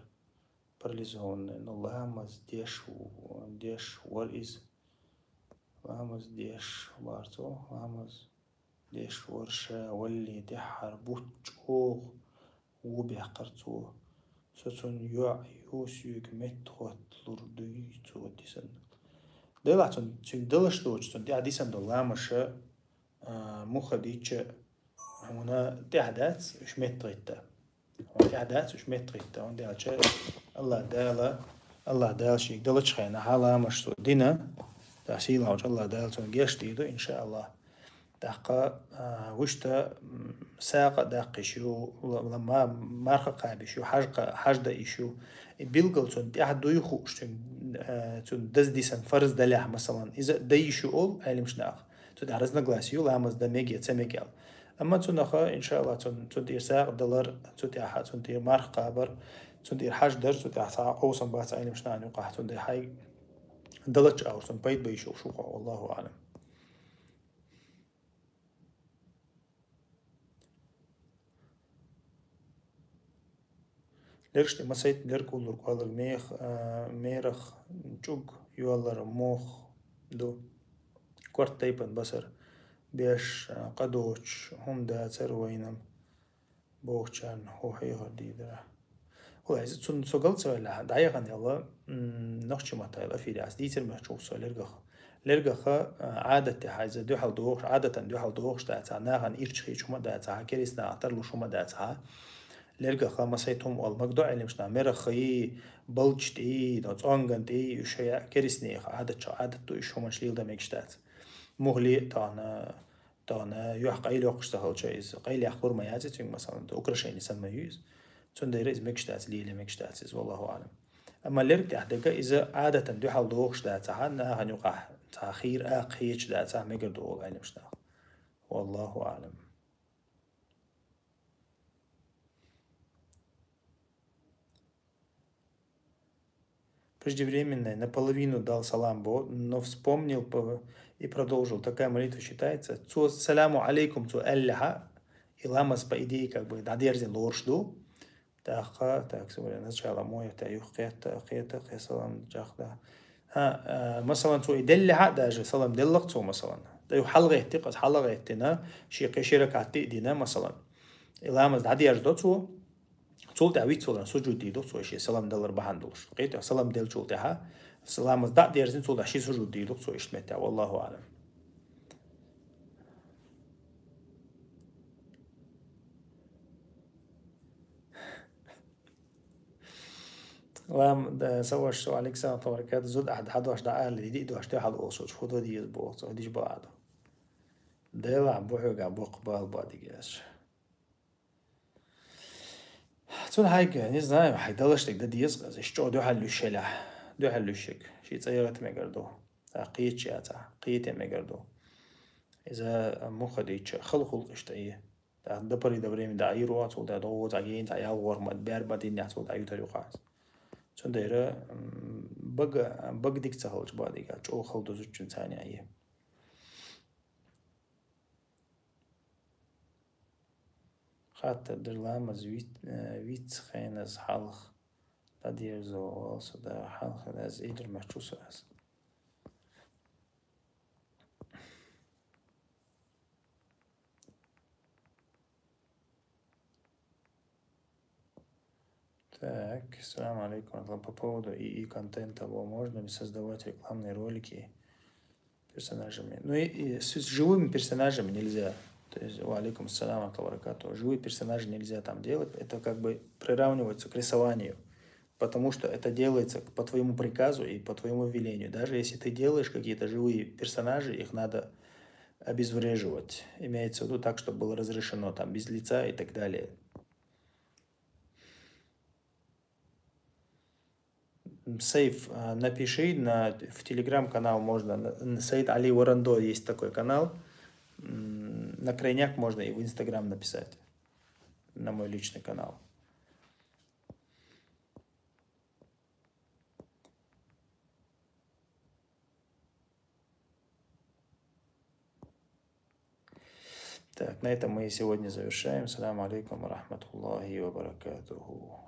парализованный, но ламаз деш, деш вара иза. Ламаз деш вара цо, ламаз деш вара ша валле тӀаьххьара бутт чӀогӀа вон баьккхира цо. Со цунна йоӀ ю, соьга меттахӀотталур дуй цо дисина. Делахь цунна, цуьнга далаш доцуш, цунна тӀехь дисина долу ламаша, а, муха дича, хьуна тӀехь дац уьш меттахӀитта. Хьуна тӀехь дац уьш меттахӀитта. ХӀунда аьлча АллахӀ Дала, АллахӀ Дала шега далачу хенахь ламаш цо дина, тӀаккха сийлахьчу АллахӀ Дала цунна гечдийр ду, иншааллахӀ. ТӀаккха, а, вуьшта, м, сагӀа а даккха йиш ю, ла-, ла-, ма-, марха а кхаба йиш ю, хьаж кха-, хьаж дан йиш ю. И билггал цунна тӀехь дуй хууш, цуьнан, а, цуьнан даза дисина фарз далехь, масалан, иза а дан йиш ю олу Ӏелимаш наха. Цу тӀехь разногласие ю, ламаз дан мега я ца мега аьлла. Амма цунах, иншааллахӀ, цун, цун тӀера сагӀа далар, цу тӀехьа цун тӀера марха кхабар, цун тӀера хьаждар, цу тӀехьа цхьа къовсам бац Ӏилманчаша юкъахь, цун тӀера хьай далача агӀор цун пайда ба йиш йолуш ву-кх, валлахӀу аӀлам. Лергаш тӀе масийтта лерг уллург кӀоалларг мех, а, мерах чӀуг йоаллар мох ду. Корта тайпана басар беш, а, къа доцуш хӀума дацар вайна бохучарна хӀун хьехар дийр дара. Валлахь, иза цунна со гал ца ваьллехь, дӀаяхана яла, м, нохчийн маттахь яла эфир яц. Дийцар моьттуш ву со лергах. Лергах, а, Ӏадатехь иза дуьхьал дохуш, Ӏадатана дуьхьал дохуш дацахь, нахана ирча хеташ хӀума дацахь, керист нахах тарлуш хӀума дацахь, лергах масийтта хӀума оал магадо Ӏилманчаша, мерах хи, балдаш тӀе, цӀонган тӀе, уьш шайн керист нехан Ӏадатча Ӏадат ду, уьш хӀуманаш леладан мегаш дац. Муххале а тахана, тахана юьхь къайлаяккхаш ца хилча, иза къайлаяккха лур ма яц цуьнга, масалан, украшение санна ма ю иза. Цундела иза мегаш дац, лелаян мегаш дац иза, валлахӀу аӀлам. Амма лерг тӀехь дага иза Ӏадатана дуьхьал дохуш дацахь, нахана юкъахь цхьа хийра акха хеташ дацахь, мегар ду олу Ӏилманчаша. ВаллахӀу аӀлам. Преждевременное, наполовину дал салам, бо, но вспомнил по-, и продолжил. Такая молитва считается. Цо саламу алейкум, цо аьллехьа, и ламаз, по идее, как бы, дӀадерзина лоруш ду. ТӀаккха, так, сегодня начало моя, тӀе юха кхетта, кхета, кхе салам чӀагӀда. А, а, масалан, цо и деллехьа а даже, салам деллах цо, масалан. ТӀе юха хьалагӀетти, кхаза хьалагӀеттина, шен кхе ши ракаӀат тӀе а дина, масалан. И ламаз дӀадерзадо цо, цул тӀаьхьа вицваларна сужуд дийр ду-кх цо, шен салам далар бахьана долуш. Кхетий, салам деллачул тӀаьхьа, ламаз дӀа а дерзина, цул тӀаьхьа ши сужуд дийр ду-кх цо, иштта меттехь, валлахӀу аӀлам. Лам, да, са вашас, ва Ӏалайкум салам ва рахматуллахӀи ва баракатухӀу, зуда ахьа дӀадош дӀаала, диъ а дош дуьхьал олуш волчу хӀун дан деза боху, цо хӀун дича бакъ ду. Делахь бу хьоьгахь боккха бала бадига ас. Цунна хьайга, не знаю, хьайн далаш дерг дан деза, иза чӀогӀа дуьхьал луьйш елахь. Дуьхьал луьйш ерг шен цӀа яхийта мегар ду. ТӀаккха кхеташ яцахь, кхета мегар ду. Иза муха дийча, хала гӀуллакхаш тӀе. ТӀаккха до поры до времени дӀа Ӏийр ву, цул тӀаьхьа догӀу цхьа гена, цхьа ял гӀор ма, бер ма динехь, цул тӀаьхьа ютар юкъа иза. Цундела, м, бага, бага дика ца хилча бадига, чӀогӀа хала ду зудчун царна Ӏе. Хаттар дара, ламаз виц-, э, виц хеназа хьалха дӀадерзо валса да, хьалха дӀадерзо, элира моьттуш ву со ас. Так, салам алейкум. По поводу и и контента, во, можно ли создавать рекламные ролики персонажами? Ну, и, и с, с живыми персонажами нельзя. То есть, ва алейкум салам ва баракату. Живые персонажи нельзя там делать. Это как бы приравнивается к рисованию. Потому что это делается по твоему приказу и по твоему велению. Даже если ты делаешь какие-то живые персонажи, их надо обезвреживать. Имеется в виду так, чтобы было разрешено там без лица и так далее. Сейф, а, напиши на, в Telegram-канал можно. На, на Саид Али Варандо есть такой канал. М, на Крайняк можно и в Instagram написать. На мой личный канал. Так, на этом мы и сегодня завершаем. Салам алейкум ва рахматуллахи ва баракатуху.